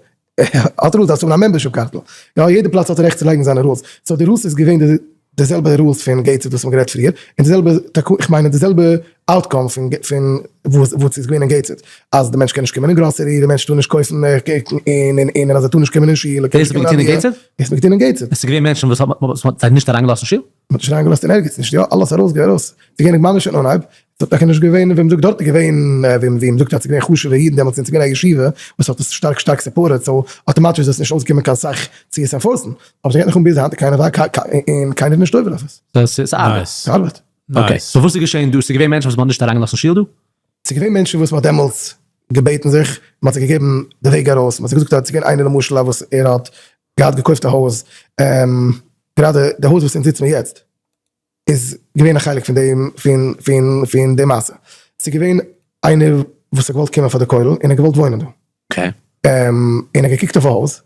האט rules, דארפסט האבן א membership קארטל, יא, יעדע פלאץ האט רעכט צו לייגן זיינע rules, so די rules איז געווען די. די זעלבע rules פון Gateshead וואס מ'האט גערעדט פריער, און די זעלבע תקנות, איך מיין די זעלבע outcome פון פון וואס וואס איז געווען אין Gateshead, אז די מענטש קען נישט קומען אין גראסערי, די מענטש טאר נישט קויפן און און און אז ער טאר נישט קומען אין שול, ער קען דאס נישט האט מען קומען געטון אין אין Gateshead? דאס האט מען געטון אין Gateshead. עס איז געווען מענטשן וואס האט מען זיי נישט אריינגעלאזט אין שול? מען האט נישט אריינגעלאזט אין ערגעץ נישט, יא אלעס ארויס גיי ארויס, ס'איז געווען ממש אין אנהייב, ס'האט טאקע נישט געווען ווי מ'זאגט דארט איז געווען ווי מ'זאגט אז ס'איז געווען חשוב'ע אידן דעמאלטס און ס'איז געווען א ישיבה וואס האט עס שטארק שטארק supported so אטאמאטיש איז עס נישט אויסגעקומען קיין סאך צו עס enforce ן, אבער ס'גייט נאך אן ביז היינט און קיינער און קיינער איז נישט עובר אויף עס. סאו ס'ארבעט. ס'ארבעט. Okay, so וואס איז געשען דא? ס'איז געווען מענטשן וואס מ'האט נישט אריינגעלאזט אין שול דא? ס'איז געווען מענטשן וואס מ'האט דעמאלטס געבעטן זיך, מ'האט זיי געגעבן די וועג ארויס, מ'האט זיי געזאגט אז ס'איז געווען איינער למשל וואס ער האט געהאט געקויפט א הויז, גראדע די הויז וואס אונז זיצן מיר יעצט איז געווען א חלק פון דעם פון פון פון די מעשה, ס'איז געווען איינער וואס האט געוואלט קומען פאר די כולל און ער האט געוואלט וואוינען דא, און ער האט געקוקט אויף א הויז,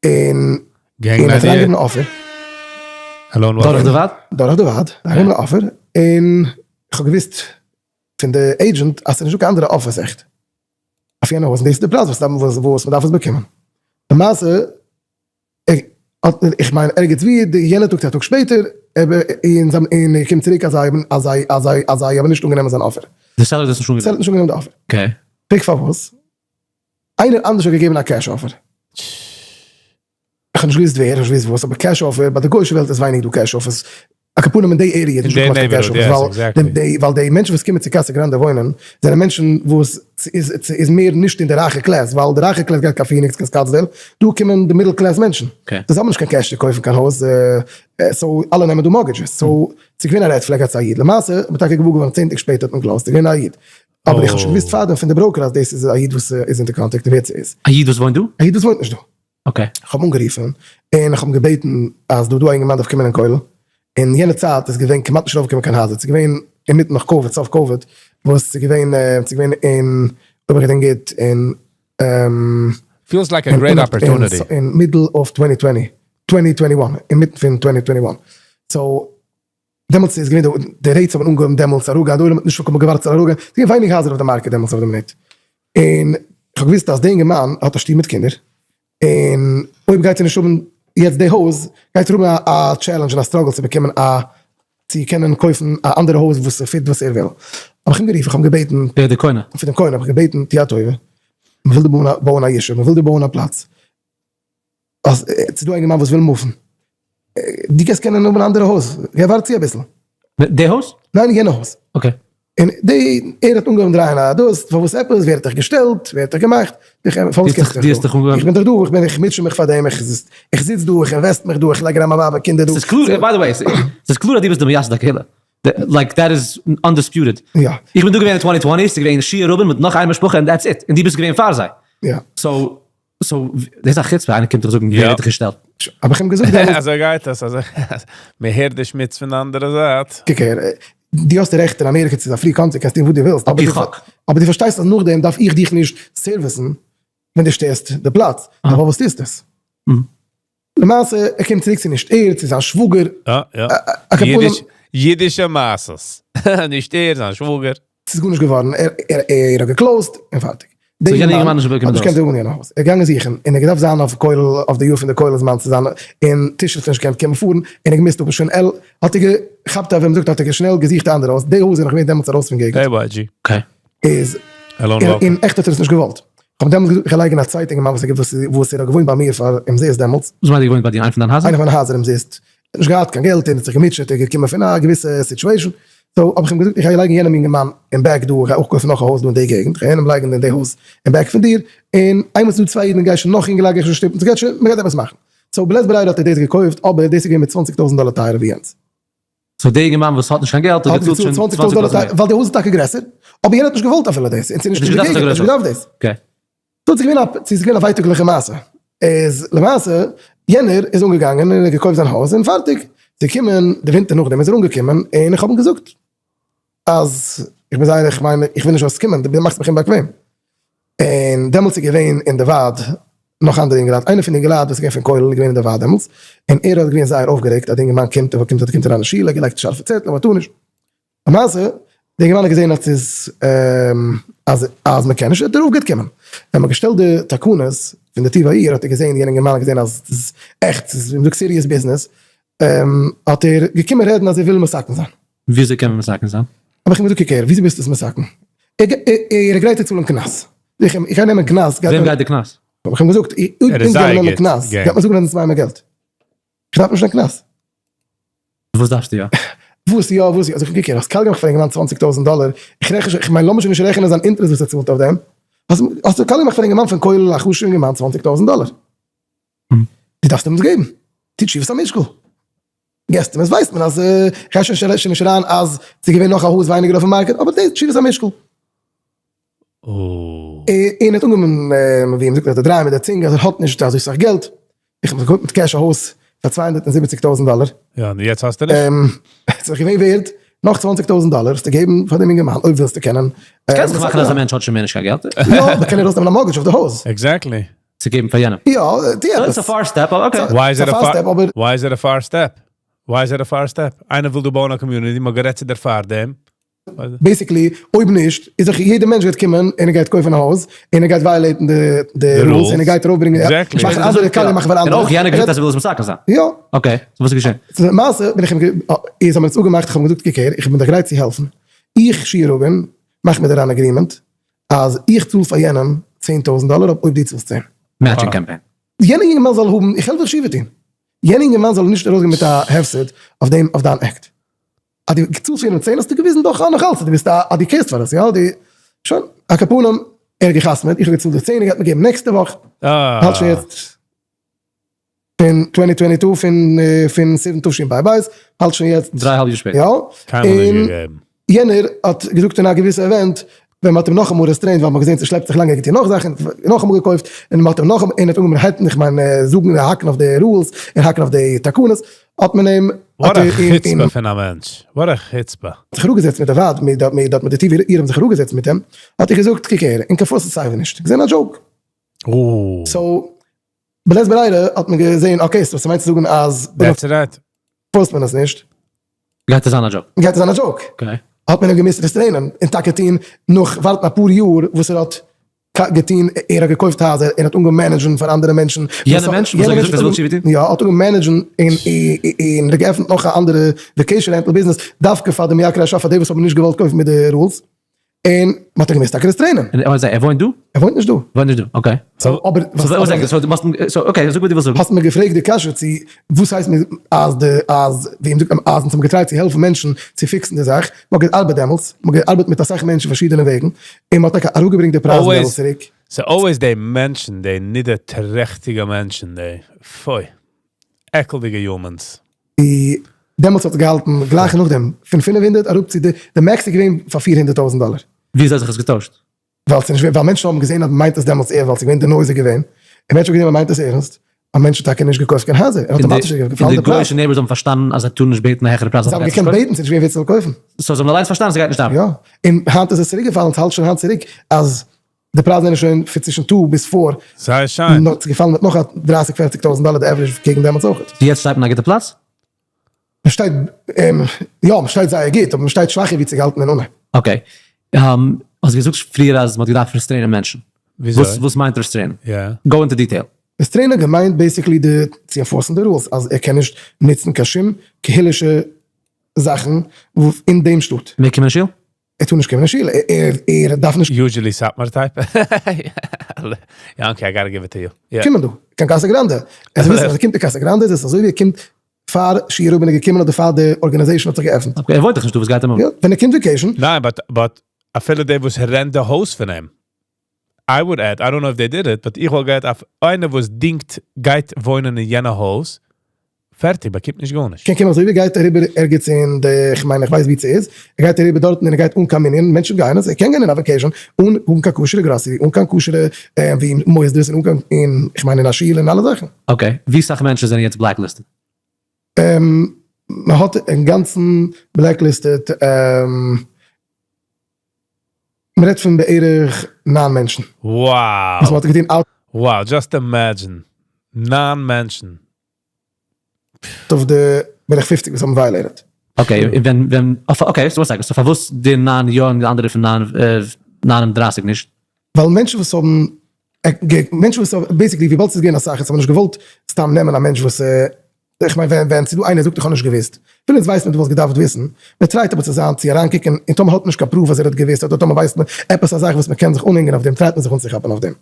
און און האט אריינגעגעבן א offer. דורך די ועד? דורך די ועד, אריינגעגעבן א offer, און איך האב געוואוסט פון די agent אז ס'איז נישטא קיין אנדערע offers עכט אויף יענע הויז, און דאס איז די פרייז וואס וואס מ'דארף עס באקומען. למעשה האט איך מיין ערגעץ ווי די יענע טאג צו א טאג שפעטער, און ער קומט צוריק אז זיי האבן אז זיי אז זיי אז זיי האבן נישט אנגענומען זיין offer. די seller האט עס נישט אנגענומען? seller האט נישט אנגענומען די offer. Okay. פרעג פארוואס? איינער אנדערש האט געגעבן א cash offer. איך האב נישט געוואוסט ווער, איך האב נישט געוואוסט וואס, אבער cash offer, ביי די גוי'שע וועלט איז ווייניג דא cash offers, על כל פנים אין די area איז נישט דא כמעט קיין cash offers, ווייל די מענטשן וואס קומען צו Casa Grande וואוינען, זענען מענטשן וואס איז מער נישט אין די רייכע class, ווייל די רייכע class גייט קיין Phoenix קיין Scottsdale, דא קומען די middle class מענטשן, זיי האבן נישט קיין cash צו קויפן קיין הויז, so אלע נעמען דא mortgages, so ס'איז געווען א red flag אז ס'איז א איד, למעשה האט מען טאקע געוואר געווארן 10 טעג שפעטער האט מען געלאזט, ס'איז געווען א איד. אבער איך האב שוין געוואוסט פארדעם פון די broker אז דאס איז א איד וואס איז אונטער contract און ווער ס'איז. א איד וואס וואוינט דא? א איד וואס וואוינט נישט דא. Okay. איך האב אנגערופן און איך האב אים געבעטן אז דא דא א אינגערמאן דארף קומען אין כולל, אין יענע צייט איז געווען כמעט נישט ארויפגעקומען קיין הייזער, ס'איז געווען אינמיטן נאך COVID, סוף COVID, וואס ס'איז געווען, ס'איז געווען אין, אויב איך געדענק גוט, אין. Feels like a great opportunity. אין middle of 2020, 2021, אינמיטן פון 2021, so דעמאלטס איז געווען די rates האבן אנגעהויבן דעמאלטס אראפגיין, די עולם האט נישט פולקאם געווארט ס'זאל אראפגיין, ס'איז געווען ווייניג הייזער אויף די market דעמאלטס אויף די מינוט, און איך האב געוואוסט אז די אינגערמאן האט א שטוב מיט קינדער, און אויב גייט ער נישט האבן יעצט די הויז, גייט ער האבן א challenge און א struggle צו באקומען א, צו קענען קויפן א אנדערע הויז וואס fit וואס ער וויל. האב איך אים גערופן, איך האב אים געבעטן, דער דער קונה? פון דעם קונה האב איך געבעטן, טו א טובה, מ'וויל דא בויען א ישוב, מ'וויל דא בויען א פלאץ, אז ס'איז דא א אינגערמאן וואס וויל move ן, דו גייסט קענען האבן א אנדערע הויז, גיי ווארט צו אביסל. די הויז? ניין יענע הויז. Okay. און די, ער האט אנגעהויבן דרייען א דאס, פארוואס עפעס, ווער האט דיך געשטעלט, ווער האט דיך געמאכט, פארוואס קומסטו דא? איך בין דאך דא, איך בין, איך מוטשע מיך פאר דעם, איך זיץ דא, איך invest מיך דא, איך לייג אריין מיין ווייב און קינדער דא. ס'איז קלאר, by the way, ס'איז קלאר אז דו ביסט די מייסד הקהילה. Like that is undisputed. יא. איך בין דא געווען אין 2020, ס'איז געווען שיע רובין מיט נאך איין משפחה and that's it, און דו ביסט געווען פאר זיי. יא. So so, דאס איז א חוצפה, איינער קומט דיך זאגן ווער האט דיך געשטעלט. האב איך אים געזאגט דעמאלטס. אזוי גייט עס, אזוי מען הערט די שמוץ פון די אנדערע זייט. קוק אהער, דו האסט די רעכט אין אמעריקע צו זיין free country, קענסט טון וואס דו ווילסט, על פי חוק. אבער דו פארשטייסט אז נאכדעם דארף איך דיך נישט service ן ווען דו שטערסט די פלאץ, פארוואס טוסטו עס? למעשה ער קומט צוריק צו נישט ער, צו זיין שוואגער. יא יא. אידישע מעשות. נישט ער, זיין שוואגער. ס'איז גארנישט געווארן, ער האט גע closed און פארטיג. So יענער אינגערמאן איז נישט באקומען האט נישט געקענט האבן יענע הויז. ער איז געגאנגען זוכן, און ער האט געדארפט זיין אויף כולל, אויף די יאר פון די כולל זמן צו זיין, און תשרי האט ער נישט געקענט קומען פארן, און ער האט געמוזט אפ שוין על, האט ער געכאפט א ווי מ'זאגט האט ער שנעל געזוכט א אנדערע הויז, די הויז איז נאך געווען דעמאלטס ארויס פון געגנט. Hey YG. Okay. איז, און עכט האט ער עס נישט געוואלט. כ'האב דעמאלטס געזאגט איך גיי לייגן א צווייטע אינגערמאן וואס וואס ער האט געוואוינט ביי מיר פאר אומזיסט דעמאלטס. וואס מיינט ער געוואוינט ביי דיר? איינע פון דיין הייזער? איינע פון מיינע הייזער אומזיסט. ער האט נישט געהאט קיין געלט, ער האט זיך געמוטשעט, ער איז געקומען פון א געוויסע situation, so האב איך אים געזאגט איך גיי לייגן יענעם אינגערמאן אין back דא, איך גיי אויך קויפן נאך א הויז דא אין די געגנט, איך גיי יענעם לייגן אין די הויז אין back פון דיר, און איינמאל ס'איז דא צוויי אידן גיי שוין נאך אינגעלייט גיי איך שוין שטופן, ס'גייט שוין, מ'גייט עפעס מאכן. So בלית ברירה האט ער דאס געקויפט, אבער דאס איז געווען מיט 20,000 דאלער טייערער ווי יענץ. So דער אינגערמאן וואס האט נישט קיין געלט האט געצאלט שוין 20 דאלער מער. ווייל די הויז איז טאקע גרעסער, אבער יענער האט נישט געוואלט אפילו דאס, און ס'איז נישט אין די געגנט, האט נישט געדארפט דאס. Okay. So ס'איז געווען א, ס'איז געווען א ווייטאגליכע מעשה. איז למעשה, יענער איז אנגעגאנגען און ער האט געקויפט זיין הויז און פארטיג. ס'איז געקומען די ווינטער נאכדעם איז ער אנגעקומען און איך האב אים געזאגט אז איך בין זייער, איך מיין איך וויל נישט זאלסט קומען, דו מאכסט מיך אומבאקוועם. און דעמאלטס איז געווען אין די ועד נאך אנדערע אינגעלייט, איינער פון די אינגעלייט וואס איז געווען פון כולל איז געווען אין די ועד דעמאלטס, און ער האט געווען זייער אויפגערעגט אז די אינגערמאן קומט און קומט קומט אריין אין שול, ער האט געלייגט שארפע צעטלען מען טאר נישט. למעשה, די אינגערמאן האט געזען אז ס'איז אז אז מען קען נישט, האט ער אויפגעהערט קומען. ווען מען האט געשטעלט די תקנות פון די טוב העיר האט ער געזען, יענער אינגערמאן האט געזען אז ס'איז עכט, ס'איז ווי מ'זאגט serious business. האט ער געקומען רעדן אז ער וויל מתקן זיין. וויאזוי קען מען מתקן זיין? האב איך אים געזאגט קוק הער, וויאזוי ביסטו עס מתקן? ער איז גרייט צו צאלן קנס. זאג איך אים, איך גיי נעמען קנס. וועם גייט די קנס? האב איך אים געזאגט, אויב אונז גייען נעמען קנס, גייט מען זאגן אז אונז מיינען געלט. איך דארף נישט דיין קנס. וואס דארפסטו יא? וואס יא וואס יא, זאג איך קוק הער, האסט קאלט געמאכט פאר א אינגערמאן צוואנציג טויזנט דאלער, איך רעכן שוין, איך מיין לאמיר שוין נישט רעכענען זיין interest וואס ער צאלט אויף דעם, האסט קאלט געמאכט פאר א אינגערמאן פון כולל א חשוב'ע אינגערמאן צוואנציג טויזנט דאלער. דו דארפסט אים עס געבן, טו תשובת המשקל, געסט אים עס ווייסט מען אז, איך גיי שוין נישט אריין אז ס'איז געווען נאך א הויז ווייניגער אויפן market, אבער דאס תשובת המשקל. און ער האט אנגעהויבן ווי מ'זאגט אויף די דריי מיט די צונג אז ער האט נישט אזוי סאך געלט, איך האב געקויפט מיט cash א הויז פאר 270 טויזנט דאלער. יא, און יעצט האסטו נישט? ס'איז געווען ווערד נאך 20 טויזנט דאלער צו געבן פאר דעם אינגערמאן אויב ווילסטו קענען. קענסט זיך מאכן אז א מענטש האט שוין מער נישט קיין געלט. יא, מ'קען ארויסנעמען א mortgage אויף די הויז. Exactly. צו געבן פאר יענעם. יא, טו עפעס. It's a far step, אבער okay. Why is it a far step, אבער. Why is it a far step? Why is it a far step? איינער וויל דא בויען א community, מ'האט גערעדט צו דיר פארדעם. Basically, אויב נישט, איז דאך יעדער מענטש גייט קומען און ער גייט קויפן א הויז, און ער גייט violate ן די rules, און ער גייט ארויפברענגען, מאכן אנדערע קאליע מאכן פאר אנדערע. און אויך יענער געזאגט אז ער וויל עס מתקן זיין. יא. Okay, so וואס איז געשען? So למעשה בין איך אים, איז האבן מיר עס אפגעמאכט, איך האב אים געזאגט קוק הער, איך בין דיך גרייט צו העלפן, איך שי' רובין, מאך מיט דיר אן agreement, אז איך צאל פאר יענעם 10,000 דאלער אויב דו צאלסט צען. Matching campaign. יענער יונגערמאן זאל האבן, איך העלף דיך תשובה טון, יענער יונגערמאן זאל נישט ארויסגיין מיט א הפסד אויף דעם, אויף דיין act. אז דו צאלסט פאר יענעם צען האסטו געוויזן דאך נאך אלץ אז דו ביסט א אז דו care סט פאר עס, יא? דו, שוין, על כל פנים, ער האט געחתמעט, איך האב געצאלט די צען, ער גייט מיר געבן נעקסטע וואך, האלט שוין יעצט פון twenty twenty two פון פון סיוון תשפ"ב, האלט שוין יעצט, דריי האלב יאר שפעטער. יא, קיינמאל נישט און געגעבן. יענער האט געזאגט אין א געוויסע event, ווען מ'האט אים נאכאמאל restrained ווייל מ'האט געזען ס'שלעפט זיך לאנג ער האט געטון נאך זאכן, נאכאמאל געקויפט, און מ'האט אים נאכאמאל, און ער האט אנגעהויבן האקן, איך מיין זאגן האקן אויף די rules, און האקן אויף די תקנות, האט מען אים, What a חוצפה פון א מענטש, what a חוצפה. זיך אראפגעזעצט מיט די ועד, מיט די מיט די TV איר האבן זיך אראפגעזעצט מיט אים, האט ער געזאגט קוק הער, אין קיין פארסט סייווי נישט, געזען א joke. So בלית ברירה האט מען געזען okay, so ס'מיינט צו זאגן אז. That's right. פארסט מען עס נישט. גייט עס זיין א joke. גייט עס זיין א joke. Okay. האט מען אים געמוזט restrain ען און טאקע טון נאך ווארטן אפאר יאר וואס ער האט געטון, ער האט געקויפט הייזער און האט אנגעהויבן manage ן פאר אנדערע מענטשן. יענע מענטשן וואס האט געזאגט אז ער וויל תשובה טון? יא, האט אנגעהויבן manage ן און און ער האט געעפנט נאך א אנדערע vacation rental business דווקא פאר די מייקרי השער פאר די וואס האבן נישט געוואלט קויפן מיט די rules. און מ'האט אים געמוזט טאקע restrain ען. און ער וואוינט דא? ער וואוינט נישט דא. וואוינט נישט דא, okay. So אבער so okay, זאג וואס דו ווילסט זאגן. האסט מיר געפרעגט די קשיא צו וואס הייסט מיר אז די אז ווי מ'זאגט אז אונז האבן גע try ט צו העלפן מענטשן צו fix ן די זאך, מ'האט געארבעט דעמאלטס, מ'האט געארבעט מיט אסאך מענטשן פארשידענע וועגן, און מ'האט טאקע אראפגעברענגט די פרייזן דעמאלטס צוריק. ס'איז always די מענטשן, די נידערטרעכטיגע מענטשן, די פוי, עקלדיגע humans. די דעמאלטס האט עס געהאלטן גלייך נאכדעם פון 500 אראפ צו די די max איז געווען פאר 400 טויזנט דאלער. ווי אזוי האט זיך עס געטוישט? ווייל ס'נישט געווען ווייל מענטשן האבן געזען אז מ'מיינט עס דעמאלטס ערנסט ווייל ס'איז געווען די noise איז געווען און מענטשן האבן געזען מ'מיינט עס ערנסט האבן מענטשן טאקע נישט געקויפט קיין הייזער און אטאמאטיש איז געפאלן און די די פרייז. גוי'אישע neighbors האבן פארשטאנען אז זיי טארן נישט בעטן א העכערע פרייז זיי האבן געקענט בעטן ס'איז נישט געווען ווער ס'זאל קויפן. So זיי האבן אליינס פארשטאנען אז ס'גייט נישט ארבעטן. יא און היינט איז עס צוריק געפאלן ס'האלט שוין היינט צוריק אז די פרייזן זענען שוין פון צווישן two ביז four. זייער שיין. נאר ס'איז געפאלן מיט נאך א דרייסיג פערציג טויזנט דאלער די average קעגן דעמאלטס אויכעט. So יעצט שטייט מען אין א גוטע פלאץ? מען שטייט, יא מען שטייט זייער גוט, אבער מען שטייט שוואכער ווי צו געהאלטן אין אנהייב. Okay. האסט געזאגט פריער אז מען האט געדארפט restrain ען מענטשן. וויאזוי? וואס מיינט restrain ען? יא. Go into detail. Restrain ען געמיינט basically די צו enforce ן די rules אז ער קען נישט נוצן קיין שום קהל'ישע זאכן אין דעם שטאט. מעג קומען אין שול? ער טאר נישט קומען אין שול, ער דארף נישט. Usually סאטמאר type. יענקי I gotta give it to you. קומען דא, קיין קאסא גראנדע. ער זאל וויסן אז ער קומט אין קאסא גראנדע איז עס אזוי ווי ער קומט פאר שיעור בין ער געקומען אדער פאר די organization האט זיך געעפנט. Okay, ער וואוינט דאך נישט דא, וואס גייט אים אן? יא, ווען ער קומט vacation. ניין, but but אפילו די וואס rent די הויז פון אים, I would add, I don't know if they did it, but איך וואלט געהאט אויף איינער וואס דינגט גייט וואוינען אין יענע הויז, פערטיג, באקומט נישט גארנישט. קען קומען אזוי ווי ער גייט אריבער ערגעץ אין די, כ'מיין איך ווייס ווי ס'איז, ער גייט אריבער דארטן און ער גייט אן קיין מנין, מענטשן גייען עס, ער קען גיין אין א vacation אן האבן קיין כשר'ע גראסערי, אן קיין כשר'ע ווי מוסדות און אן קיין, און כ'מיין אין א שול און אלע זאכן. Okay, ווי סאך מענטשן זענען יעצט blacklisted? מען האט אינגאנצן blacklisted, מען רעדט פון בערך נײַן מענטשן. Wow! וואס מען האט געטון out. Wow, just imagine, נײַן מענטשן. אויף די בערך פופציג וואס האבן violated. Okay, און ווען ווען, okay, so one second, so פארוואס די נײַן יא און די אנדערע פון 39 נישט? ווייל מענטשן וואס האבן, מענטשן וואס האבן, basically וויבאלד ס'איז געווען אסאך, אונז האבן נישט געוואלט סתם נעמען א מענטש וואס. איך מיין ווען ווען ס'דא איינער זאגט איך האב נישט געוויסט, אפילו אונז ווייסט מען דו וואלסט געדארפט וויסן, מען try ט אבער צו זיין צו אריינקוקען און טאמער האט מען נישט קיין proof אז ער האט געוויסט אדער טאמער ווייסט מען עפעס א זאך וואס מען קען זיך אנהענגען אויף דעם try ט מען זיך אנצוכאפען אויף דעם.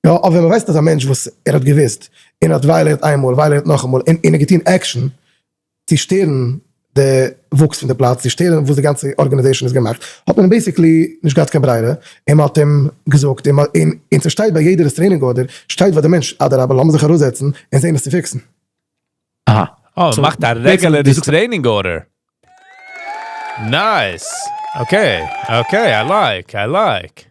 יא אבער ווען מען ווייסט אז א מענטש וואס ער האט געוויסט און האט violate איינמאל violate נאכאמאל און און ער געטון action צו שטערן די וואוקס פון די פלאץ, צו שטערן וואס די גאנצע organization איז געמאכט, האט מען אים basically נישט געהאט קיין ברירה, און מען האט אים געזאגט, און און ס'שטייט ביי יעדע restraining order, שטייט פאר די מענטש, אדרבה לאמיר זיך אראפזעצן און זען עס צו fix ן. אהא. אה, מען מאכט א regular restraining order. Nice. Okay, okay, I like, I like.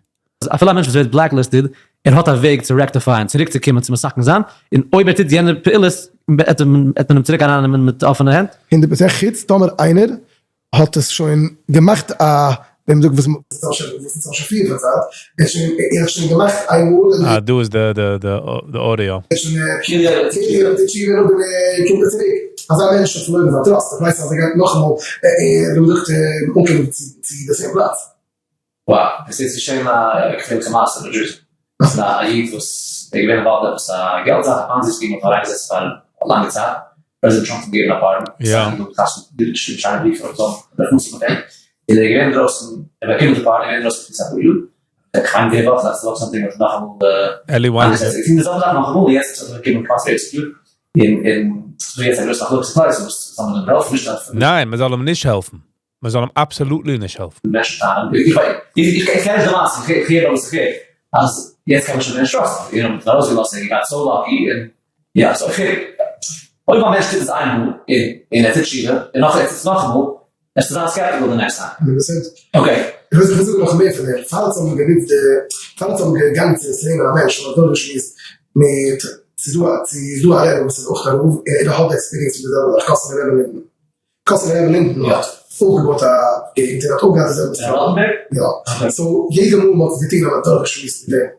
אפילו א מענטש וואס ווערט blacklisted, ער האט א וועג צו rectify ען, צוריק צו קומען צו מתקן זיין, און אויב ער טוט יענע פעולות, וועט מען אים צוריק ארייננעמען מיט אפענע הענט. 100% חוץ טאמער איינער האט עס שוין געמאכט א ווי מ'זאגט וואס וואס אונז האבן שוין פריער פארציילט, ער האט שוין ער האט שוין געמאכט איינמאל און. אה דא איז די די די audio. ער האט שוין כאילו ער האט תשובה און נאכדעם קומט ער צוריק, אזא מענטש האט פארלוירן זיין trust, ער ווייסט אז ער גייט נאכאמאל ווי מ'זאגט אנקומען צו די same פלאץ. Wow, עס איז געשען א עקסטרעמע מעשה אין ניו דזשערסי, אז א איד וואס איז געווען involved עפעס א געלט זאך, א Ponzi scheme האט אים אריינגעזעצט פאר א לאנגע צייט, פרעזידענט טראמפ האט אים געגעבן א pardon, געשריבן שיינע בריוו פאר זאלן רחמנות אויף אים, און ער איז געווען אינדרויסן, ער באקומען די pardon, ער איז געווען אינדרויסן פון אפאר יאר, ער האט געמיינט די וואך, לעצטע וואך something האט ער נאכאמאל איינגעזעצט, ער האט געטון די זעלבע זאך נאכאמאל, און יעצט האט ער באקומען כמעט 40 יאר, און און ס'איז דא יעצט א גרויסע מחלוקת אין כלל ישראל, זאל מען אים העלפן, נישט העלפן. ניין, מען זאל אים נישט העלפן. מען זאל אים absolutely נישט העלפן. מענטשן טענה'ן, איך קען נישט די מעשה, איך הער נאר וואס איך הער, אז יעצט קען מען שוין מער נישט trust ן, יענער האט ארויסגעלאזט און געהאט so lucky, און יא, so איך הער, אויב א מענטש טוט עס איינמאל, און ער טוט תשובה, און נאך ער טוט עס נאכאמאל, וועסטו זיין skeptical די next time. 100%. Okay. איך וויל זאגן נאך מער פון דעם, פאר אונז האבן גענוצט די, פאר אונז האבן געגאנגען צו restrain ען א מענטש, האבן מיר דורכגעשמועסט מיט, ס'איז דא א, ס'איז דא א רבי וואס איז אויך א רב, און ער האט די experience פון די זעלבע זאך, קאסאווער רבי לינדען. קאסאווער רבי לינדען האט אויפגעבויט א געגנט און האט אויך געהאט די זעלבע פראבלעם. יא. So יעדע מאל מ'האט עס געטון האט מען דורכגעשמועסט מיט אים.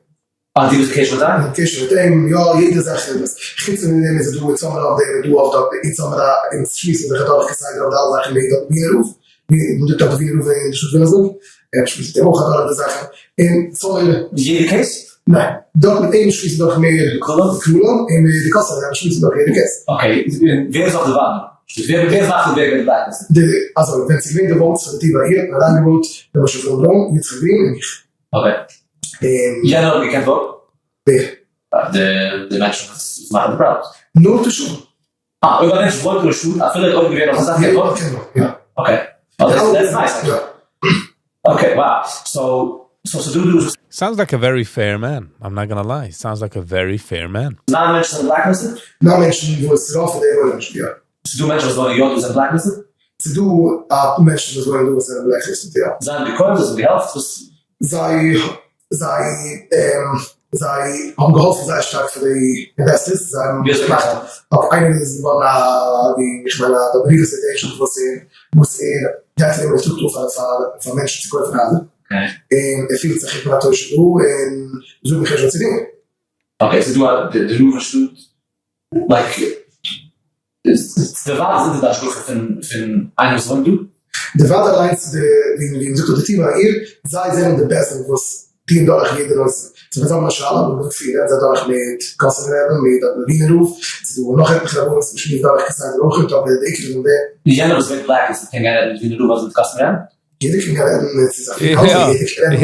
אה, דו ביסט בקשר מיט זיי? איך בין בקשר מיט אים, יא, יעדע זאך איז עס. חוץ פון דעם איז ער דא אונז האמיר אויף דעם און דא אויף דארט, אונז האמיר א, אונז שמועסן זיך אדורך כסדר אויף די אלע זאכן וועגן דארט ווינער רב, ווי מ'זאגט אויף די ווינער רב אין די שטאט וויליאמסבורג, ער שמועסט מיט אים אויך אדורך די זאכן, און אונז האמיר. יעדע case? ניין, דארט מיט אים שמועסן דורך מער די כולם? די כולם, און מיט די קאסאווער רבי שמועסן דורך יעדע case. Okay, און ווער איז אויף די וואנט? ווער איז מחליט ווער גייט blacklisted? די, אזוי, ווען ס'איז געווען די votes פאר די טי ביי איר האט מען אריינגעוואוט ר' משה אפרים ברוין, יצחק גרין און מיך. Okay. און. יענער האט געקענט vote ן? ווער? די מענטשן וואס מאכן די פראבלעמס. נאר תושבים. אה, אויב א מענטש וואוינט אין שטאט אפילו ער האט אויך געווען אויף א זאך קען vote ן? יא. Okay. That's nice. Okay, wow. So, so ס'דא דא. Sounds like a very fair man, I'm not gonna lie, sounds like a very fair man. ניין מענטשן זענען blacklisted? ניין מענטשן וואס רוב פון די וואוינען נישט, יא. ס'דא מענטשן וואס וואוינען יא דא זענען blacklisted? ס'דא אפאר מענטשן וואס וואוינען דא וואס זענען blacklisted, יא. זיי האבן געקויפט, זיי האבן געהעלפט, וואס? זיי זיי זיי האבן געהאלפן זייער שטארק פאר די investors, זיי האבן געמאכט אויף איינער איז געווארן א ווי איך מיין א real estate agent וואס ער וואס ער גייט ארום און טראגט אויף פאר פאר מענטשן צו קויפן הייזער, און ער פילט זיך איך בין א תושב דא און זאג מיך נישט וואס צו טון. Okay, ס'איז דא א די רב אין שטאט like די ועד איז אונטער די השגחה פון פון איינער וואס וואוינט דא? די ועד אליינס די ווי מ'זאגט אויף די טיב העיר זיי זענען די בית דין וואס טוען דורך יעדע נושא, so ווען זיי האבן א שאלה וואס מ'זאגט פריער רעדן זיי דורך מיט קאסובער רבי'ן מיט דער ווינער רב, ס'איז דא נאך עטליכע רבנים וואס מ'שמועסט דורך כסדר אויכעט אבער די עיקר זענען די. יענער וואס ווערט blacklisted קען גיין רעדן מיט ווינער רב אדער מיט קאסובער רבי'ן? יעדער קען גיין רעדן עס איז א free country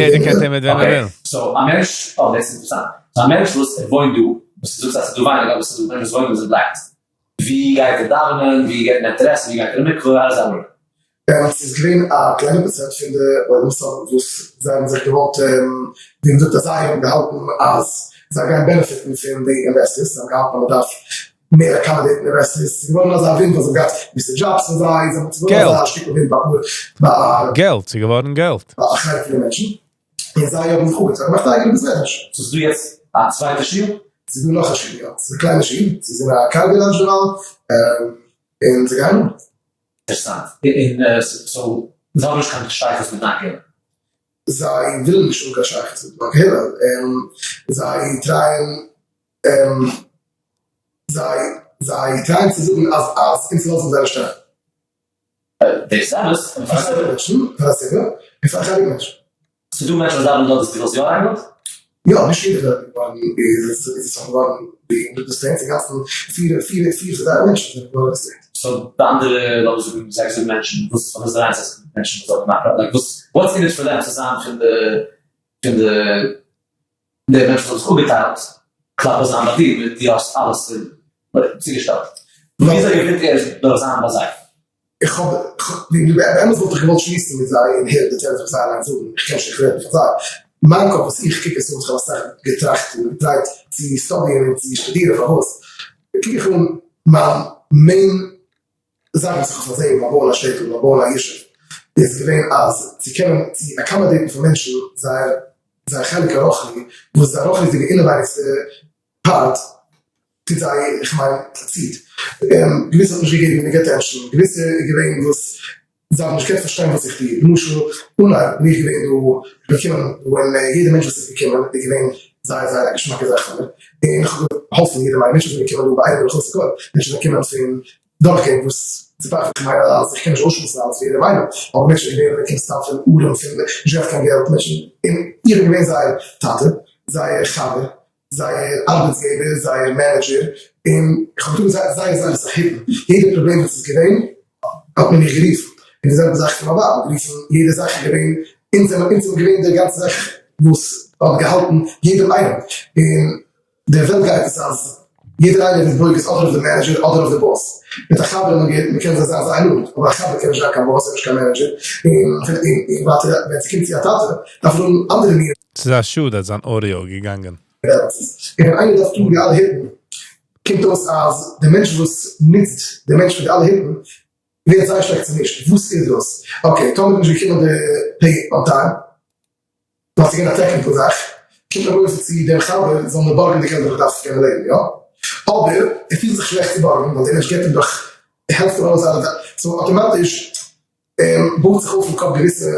יעדער קען רעדן מיט יעדער קען מיט וועם ער וויל. Okay, so א מענטש, אה דאס איז אינטערעסאנט, so א מענטש וואס ער וואוינט דא, וואס דו זאגסט אז ס'איז דא ווייניג אבער ס'איז דא מענטשן וואס וואוינען דא זענען blacklisted, ווי גייט ער דאווענען, ווי גייט מען עסן, ווי גייט ער אין מקווה, how does that work? עס איז געווען א קליינע פראצענט פון די עולם וואס זיי האבן זיך געוואלט, ווי מ'זאגט אז זיי האבן געהאלטן אז זיי גייען benefit ן פון די investors, זיי האבן געהאלטן אז מ'דארף מער accommodate ן investors, ס'איז געווארן אזא ווינט ווייל זיי האבן געהאט געוויסע דזשאבס פון זיי, זיי האבן ס'איז געווארן אזא שטיקל ווינט ביי אפאר ביי א. געלט, ס'איז געווארן געלט. ביי א חלק פון די מענטשן, און זיי האבן זיך אפגעצויגן, געמאכט א אייגענע בית מדרש. סאו ס'איז דא יעצט א צווייטע שול? ס'איז דא נאך א שול יא, ס'איז א קליינע שול, ס'איז אין א car garage דערווייל, און זיי גייען אן. אינטערעסאנט, און so זיי האבן נישט קיין שייכות מיט דיין קהילה? זיי ווילן נישט האבן קיין שייכות מיט מיין קהילה, און זיי try ען זיי זיי try ען צו זאגן אז אז אונז לאזן זיי נישט אריין. דאס איז אמת. פאר חלק מענטשן, פאר א סיבה, און פאר חלק מענטשן. ס'דא מענטשן וואס דאווענען דארט וואס דו ווילסט יא אריינגעלאזט? יא, נישט יעדער וועלט איז געווארן איז איז עס געווארן ווי רעגיסטרירט, אינגאנצן פיר פיר פיר פון זייערע מענטשן זענען געווארן רעגיסטרירט. So די אנדערע לאמיר זאגן זעקס זיבן מענטשן וואס פארוואס דריי און זעכציק מענטשן וואס האבן געמאכט like וואס what's in it for them צו זיין פון די פון די די מענטשן וואס האבן זיך אפגעטיילט כלפי זיין ביי דיר מיט דו האסט אלעס צוגעשטעלט וויאזוי געווינט ער דורך זיין ביי זיי? איך האב, באמת וואלט איך געוואלט שמועסן מיט זיי און הערן די תירוץ וואס זיי אליינס זאגן, איך קען נישט איך רעדן פאר זיי. מיין קאפ וואס איך קוק עס אן, איך האב אסאך געטראכט און געטרייט צו study ען און צו שטודירן פארוואס, קוק איך אן מיין main זאך וואס איך האב פארזען ביים בויען א שטעטל, ביים בויען א ישוב, איז געווען אז צו קענען צו accommodate ן פאר מענטשן זייער זייער חלק הרוחני, וואס זייער רוחניות'דיגע אינעווייניגסטע part טוט זיי, איך מיין ציט, געוויסע האט נישט געגעבן גענוג attention, געוויסע איז געווען וואס זיי האבן נישט געקענט פארשטיין וואס איך טו, למשל אנהייב בין איך געווען דא, איך בין געקומען ווען יעדע מענטש וואס איז געקומען איז געווען זייער זייער א געשמאקע זאך פאר מיר, און איך האב געהאלפן יעדעם איינעם, מענטשן זענען געקומען דא ביי איינעם ברכות הכל, מענטשן זענען געקומען פון דורכגענג וואס צו איך מיין אז איך קען נישט אויסשמועסן אלעס פאר יעדעם איינעם, אבער מענטשן זענען געווען ווען קומט סתם פון ארעם פון נישט געהאט קיין געלט, מענטשן, און איך בין געווען זייער טאטע, זייער חבר, זייער ארבעטסגעבער, זייער manager, און איך האב געטון זייער זייער זייער אסאך היטן, יעדע פראבלעם וואס איז געווען האט מען מיך גערופן, און די זעלבע זאך פון מיין ווייב, גערופן, יעדע זאך איז געווען, אונז זענען אונז זענען געווען די גאנצע זאך וואס האט געהאלטן יעדעם איינעם, און די וועלט גייט עס אז יעדער איינער איז ברוגז אדער אויף די manager אדער אויף די boss, מיט א חבר מען קען זיי זיין זייער נאנט, אבער א חבר קען נישט זיין קיין boss און נישט קיין manager, און ווייטער ווען ס'קומט צו א טאטע דארף ער האבן אנדערע מינע. ס'איז א שאד אז זיין audio געגאנגען. און ווען איינער דארף טאן די אלע היטן, קומט אויס אז דער מענטש וואס נוצט דער מענטש פון די אלע היטן ווערט זייער שטארק צומישט, וואס איז דאס? okay, טאמער איז נישט געקומען די pay on time, ווייל ס'איז געווען א technical זאך, קומט מען ארויס צו דעם חבר זאל מיר בארגן די געלט וואס איך דארף צו קענען לעבן, יא? אבער ער פילט זיך שלעכט צו בארגן ווייל דער מענטש געבט אים דאך, ער העלפט אים ארויס אלע זאכן, so אטאמאטיש בויט זיך אויף אין קאפ געוויסע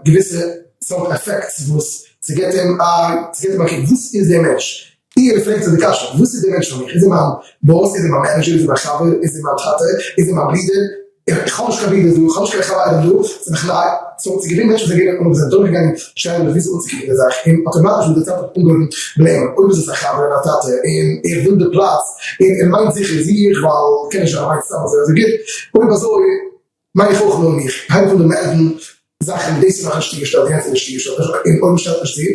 געוויסע סארט effects וואס ס'געט אים א ס'געט אים א קוק וואס איז דער מענטש? ער פרעגט זיך די קשיא וואס איז דער מענטש פאר מיך? איז ער מיין boss? איז ער מיין manager? איז ער מיין חבר? איז ער מיין טאטע? איז ער מיין ברודער? איך האב נישט קיין ברודער דא, איך האב נישט קיין חברים דא, ס'איז מיך ניי, so ס'איז געווען מענטשן וואס זענען געווען זענען דורכגעגאנגען שאלות וויאזוי אנצוקוקן די זאך, און אטאמאטיש מיט די צייט האט אנגעהויבן blame ען, אויב איז עס א חבר און א טאטע און ער וויל די פלאץ, און ער מיינט זיכער זיך ווייל קען נישט זיין ער מיינט סתם אזוי אזוי גוט, אויב אזוי מיין איך אויך נאר מיך, הייב איך אן דערמעלדן זאכן, דאס איז נאכנישט צוגעשטעלט, יענץ איז נישט צוגעשטעלט, און אויב מ'שטעלט נישט צו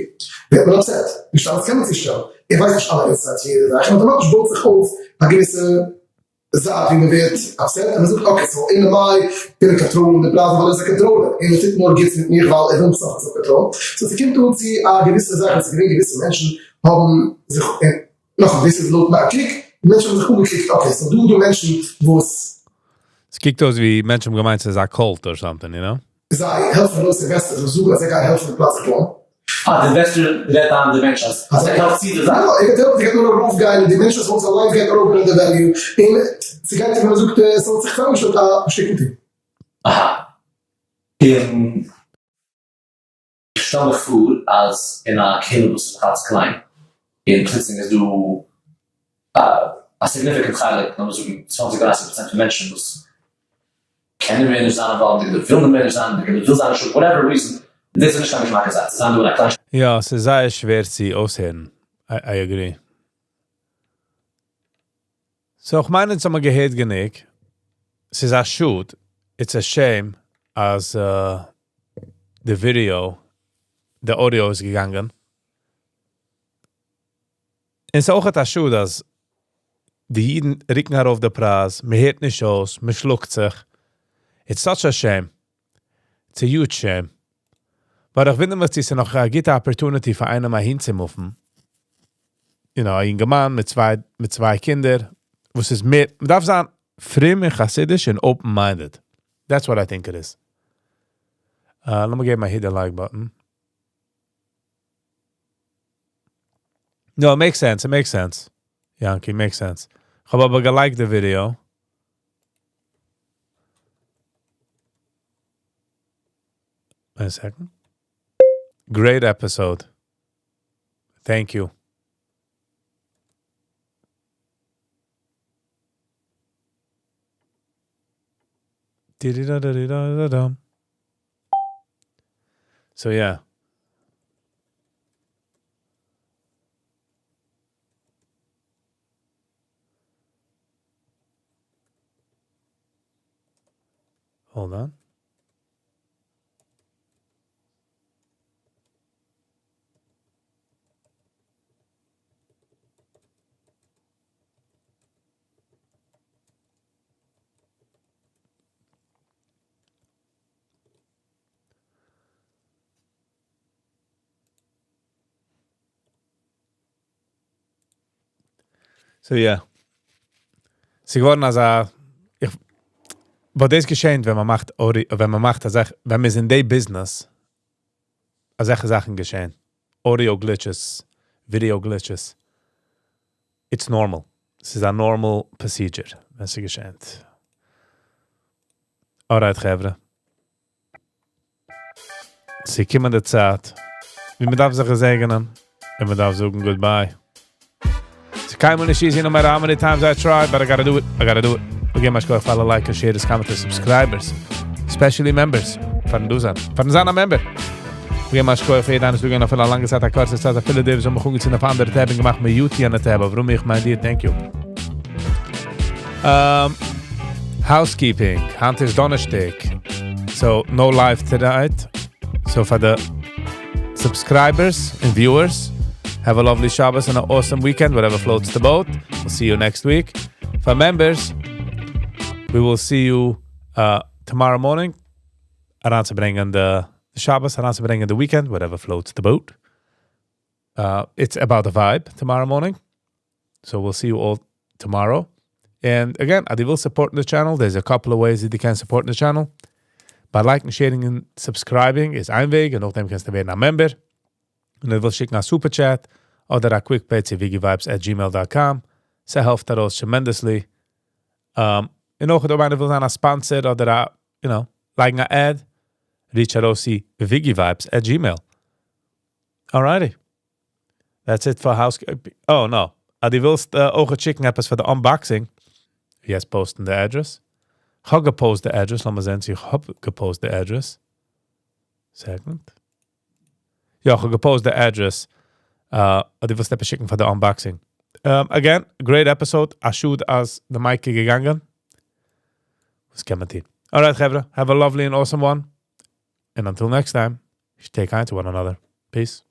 ווערט מען upset, נישט אלעס קען מען צושטעלן, ער ווייסט נישט אלע insights פון יעדע זאך, און אטאמאטיש בויט זיך אויף א געוויסע זייט ווי מען ווערט upset און מען זאגט okay so אלא מאי וויל ער קאנטראלן די פרייזן ווייל ער איז א controller און ער טוט נאר גוטס מיט מיך ווייל ער וויל מיך סוף כל סוף קאנטראלן, so ס'קומט אן צו א געוויסע זאך וואס איז געווען געוויסע מענטשן האבן זיך און נאכאמאל דאס איז לויט מיין קוק, מענטשן האבן זיך אנגעקוקט okay so דא איז דא מענטשן וואס. ס'קוקט אויס ווי מענטשן האבן געמיינט ס'איז א cult or something, you know? זיי העלפן ארויס investors וואס זאגן אז זיי גייען העלפן די פלאץ בויען. אה, די investor רעדט איין די מענטש אז אז ער העלפט צו די זאך. יא, ער גייט העלפן, ס'גייט נאר ארויפגיין און די מענטש וואס האט עס אליינס גייט ארויפגיין אין די value, און ס'גייט ווי מ'זאגט ס'האט זיך צוזאמגעשטעלט א שטיקל team. אהא. און איך שטעל מיך פאר אז אין א קהילה וואס איז נאך אלץ קליין, און פלוצלינג איז דא א significant חלק, לאמיר זאגן צוואנציג דרייסיג פראצענט פון מענטשן וואס קענען מער נישט זיין involved אין די קהילה, ווילן מער נישט זיין אין די קהילה, וויל זיין נישט whatever reason, דאס איז נישט קיין געשמאקע זאך צו זיין דא אין א קליין יא, ס'איז זייער שווער צו אויסהערן, I agree. So איך מיין אונז האמיר געהערט גענוג, ס'איז א שאד, it's a shame אז די ווידעא, די audio איז געגאנגען. און ס'איז אויך א שאד אז די אידן רוקן ארויף די פרייז, מ'הערט נישט אויס, מ'שלאגט זיך. It's such a shame. It's a huge shame. But איך ווינדער מיך צו ס'איז נאך א גוטע opportunity פאר איינעם אהין צו move ן. You know, א יונגערמאן מיט צוויי, מיט צוויי קינדער, וואס איז מער, מ'דארף זיין פרום און חסידיש און open minded. That's what I think it is. לאמיר געבן א hit די like button. No, it makes sense, it makes sense. יענקי, makes sense. כ'האב אבער גע like ט די ווידעא. Wait a second. Great episode. Thank you. So yeah. Hold on. So yeah. ס'איז געווארן אזא איך but דאס געשעט ווען מען מאכט ווען מען מאכט א זאך ווען מען איז אין די business אזעלכע זאכן געשען. Audio glitches, video glitches. It's normal. ס'איז א normal procedure ווען ס'געשעט. Alright חברה. ס'געקומען די צייט ווי מען דארף זיך געזעגענען און מען דארף זאגן goodbye. ס'איז קיינמאל נישט easy no matter how many times I try, but I gotta do it. I gotta do it. מיר געבן א שכוח פאר אלע likers, sharers, commenters, subscribers, especially members, פארן דא זיין, פארן זיין א member. מיר געבן א שכוח פאר יעדער איינער וואס איז דא געווען אפילו א לאנגע צייט, א קורצע צייט, אפילו די וואס האבן מיך אנגעצינדן אויף אנדערע tab און געמאכט mute יענע tab, אברומי איך מיין דיר, thank you. Um, housekeeping, היינט איז דאנערשטאג, so no live tonight. So for the subscribers and viewers, have a lovely Shabbos and an awesome weekend, whatever floats the boat. We'll see you next week. For members, we will see you tomorrow morning. אריינצוברענגען the, the Shabbos, אריינצוברענגען the weekend, whatever floats the boat. It's about the vibe tomorrow morning. So we'll see you all tomorrow. And again, אז דו ווילסט support the channel, there's a couple of ways that you can support the channel. By liking, sharing and subscribing איז איין וועג, און נאכדעם קענסטו ווערן א member. און דו ווילסט שיקן א super chat אדער א quick pay צו viggivibes@gmail.com. ס'העלפט ארויס tremendously. און אויך אויב איינער וויל זיין א sponsor אדער א, לייגן א ad, reach ארויס צו viggivibes@gmail. Alrighty. That's it for house. Oh no. אז דו ווילסט אויך שיקן עפעס פאר די unboxing. Yes, post the address. איך האב גע post the address. לאמיר זען, איך האב גע post the address. Second. יא, איך האב גע post the address. אז דו ווילסט עפעס שיקן פאר די unboxing. Again, great episode. א שאד אז די mic איז געגאנגען. וואס קען מען טון? Alright, חברה. Have a lovely and awesome one. And until next time, stay kind to one another. Peace.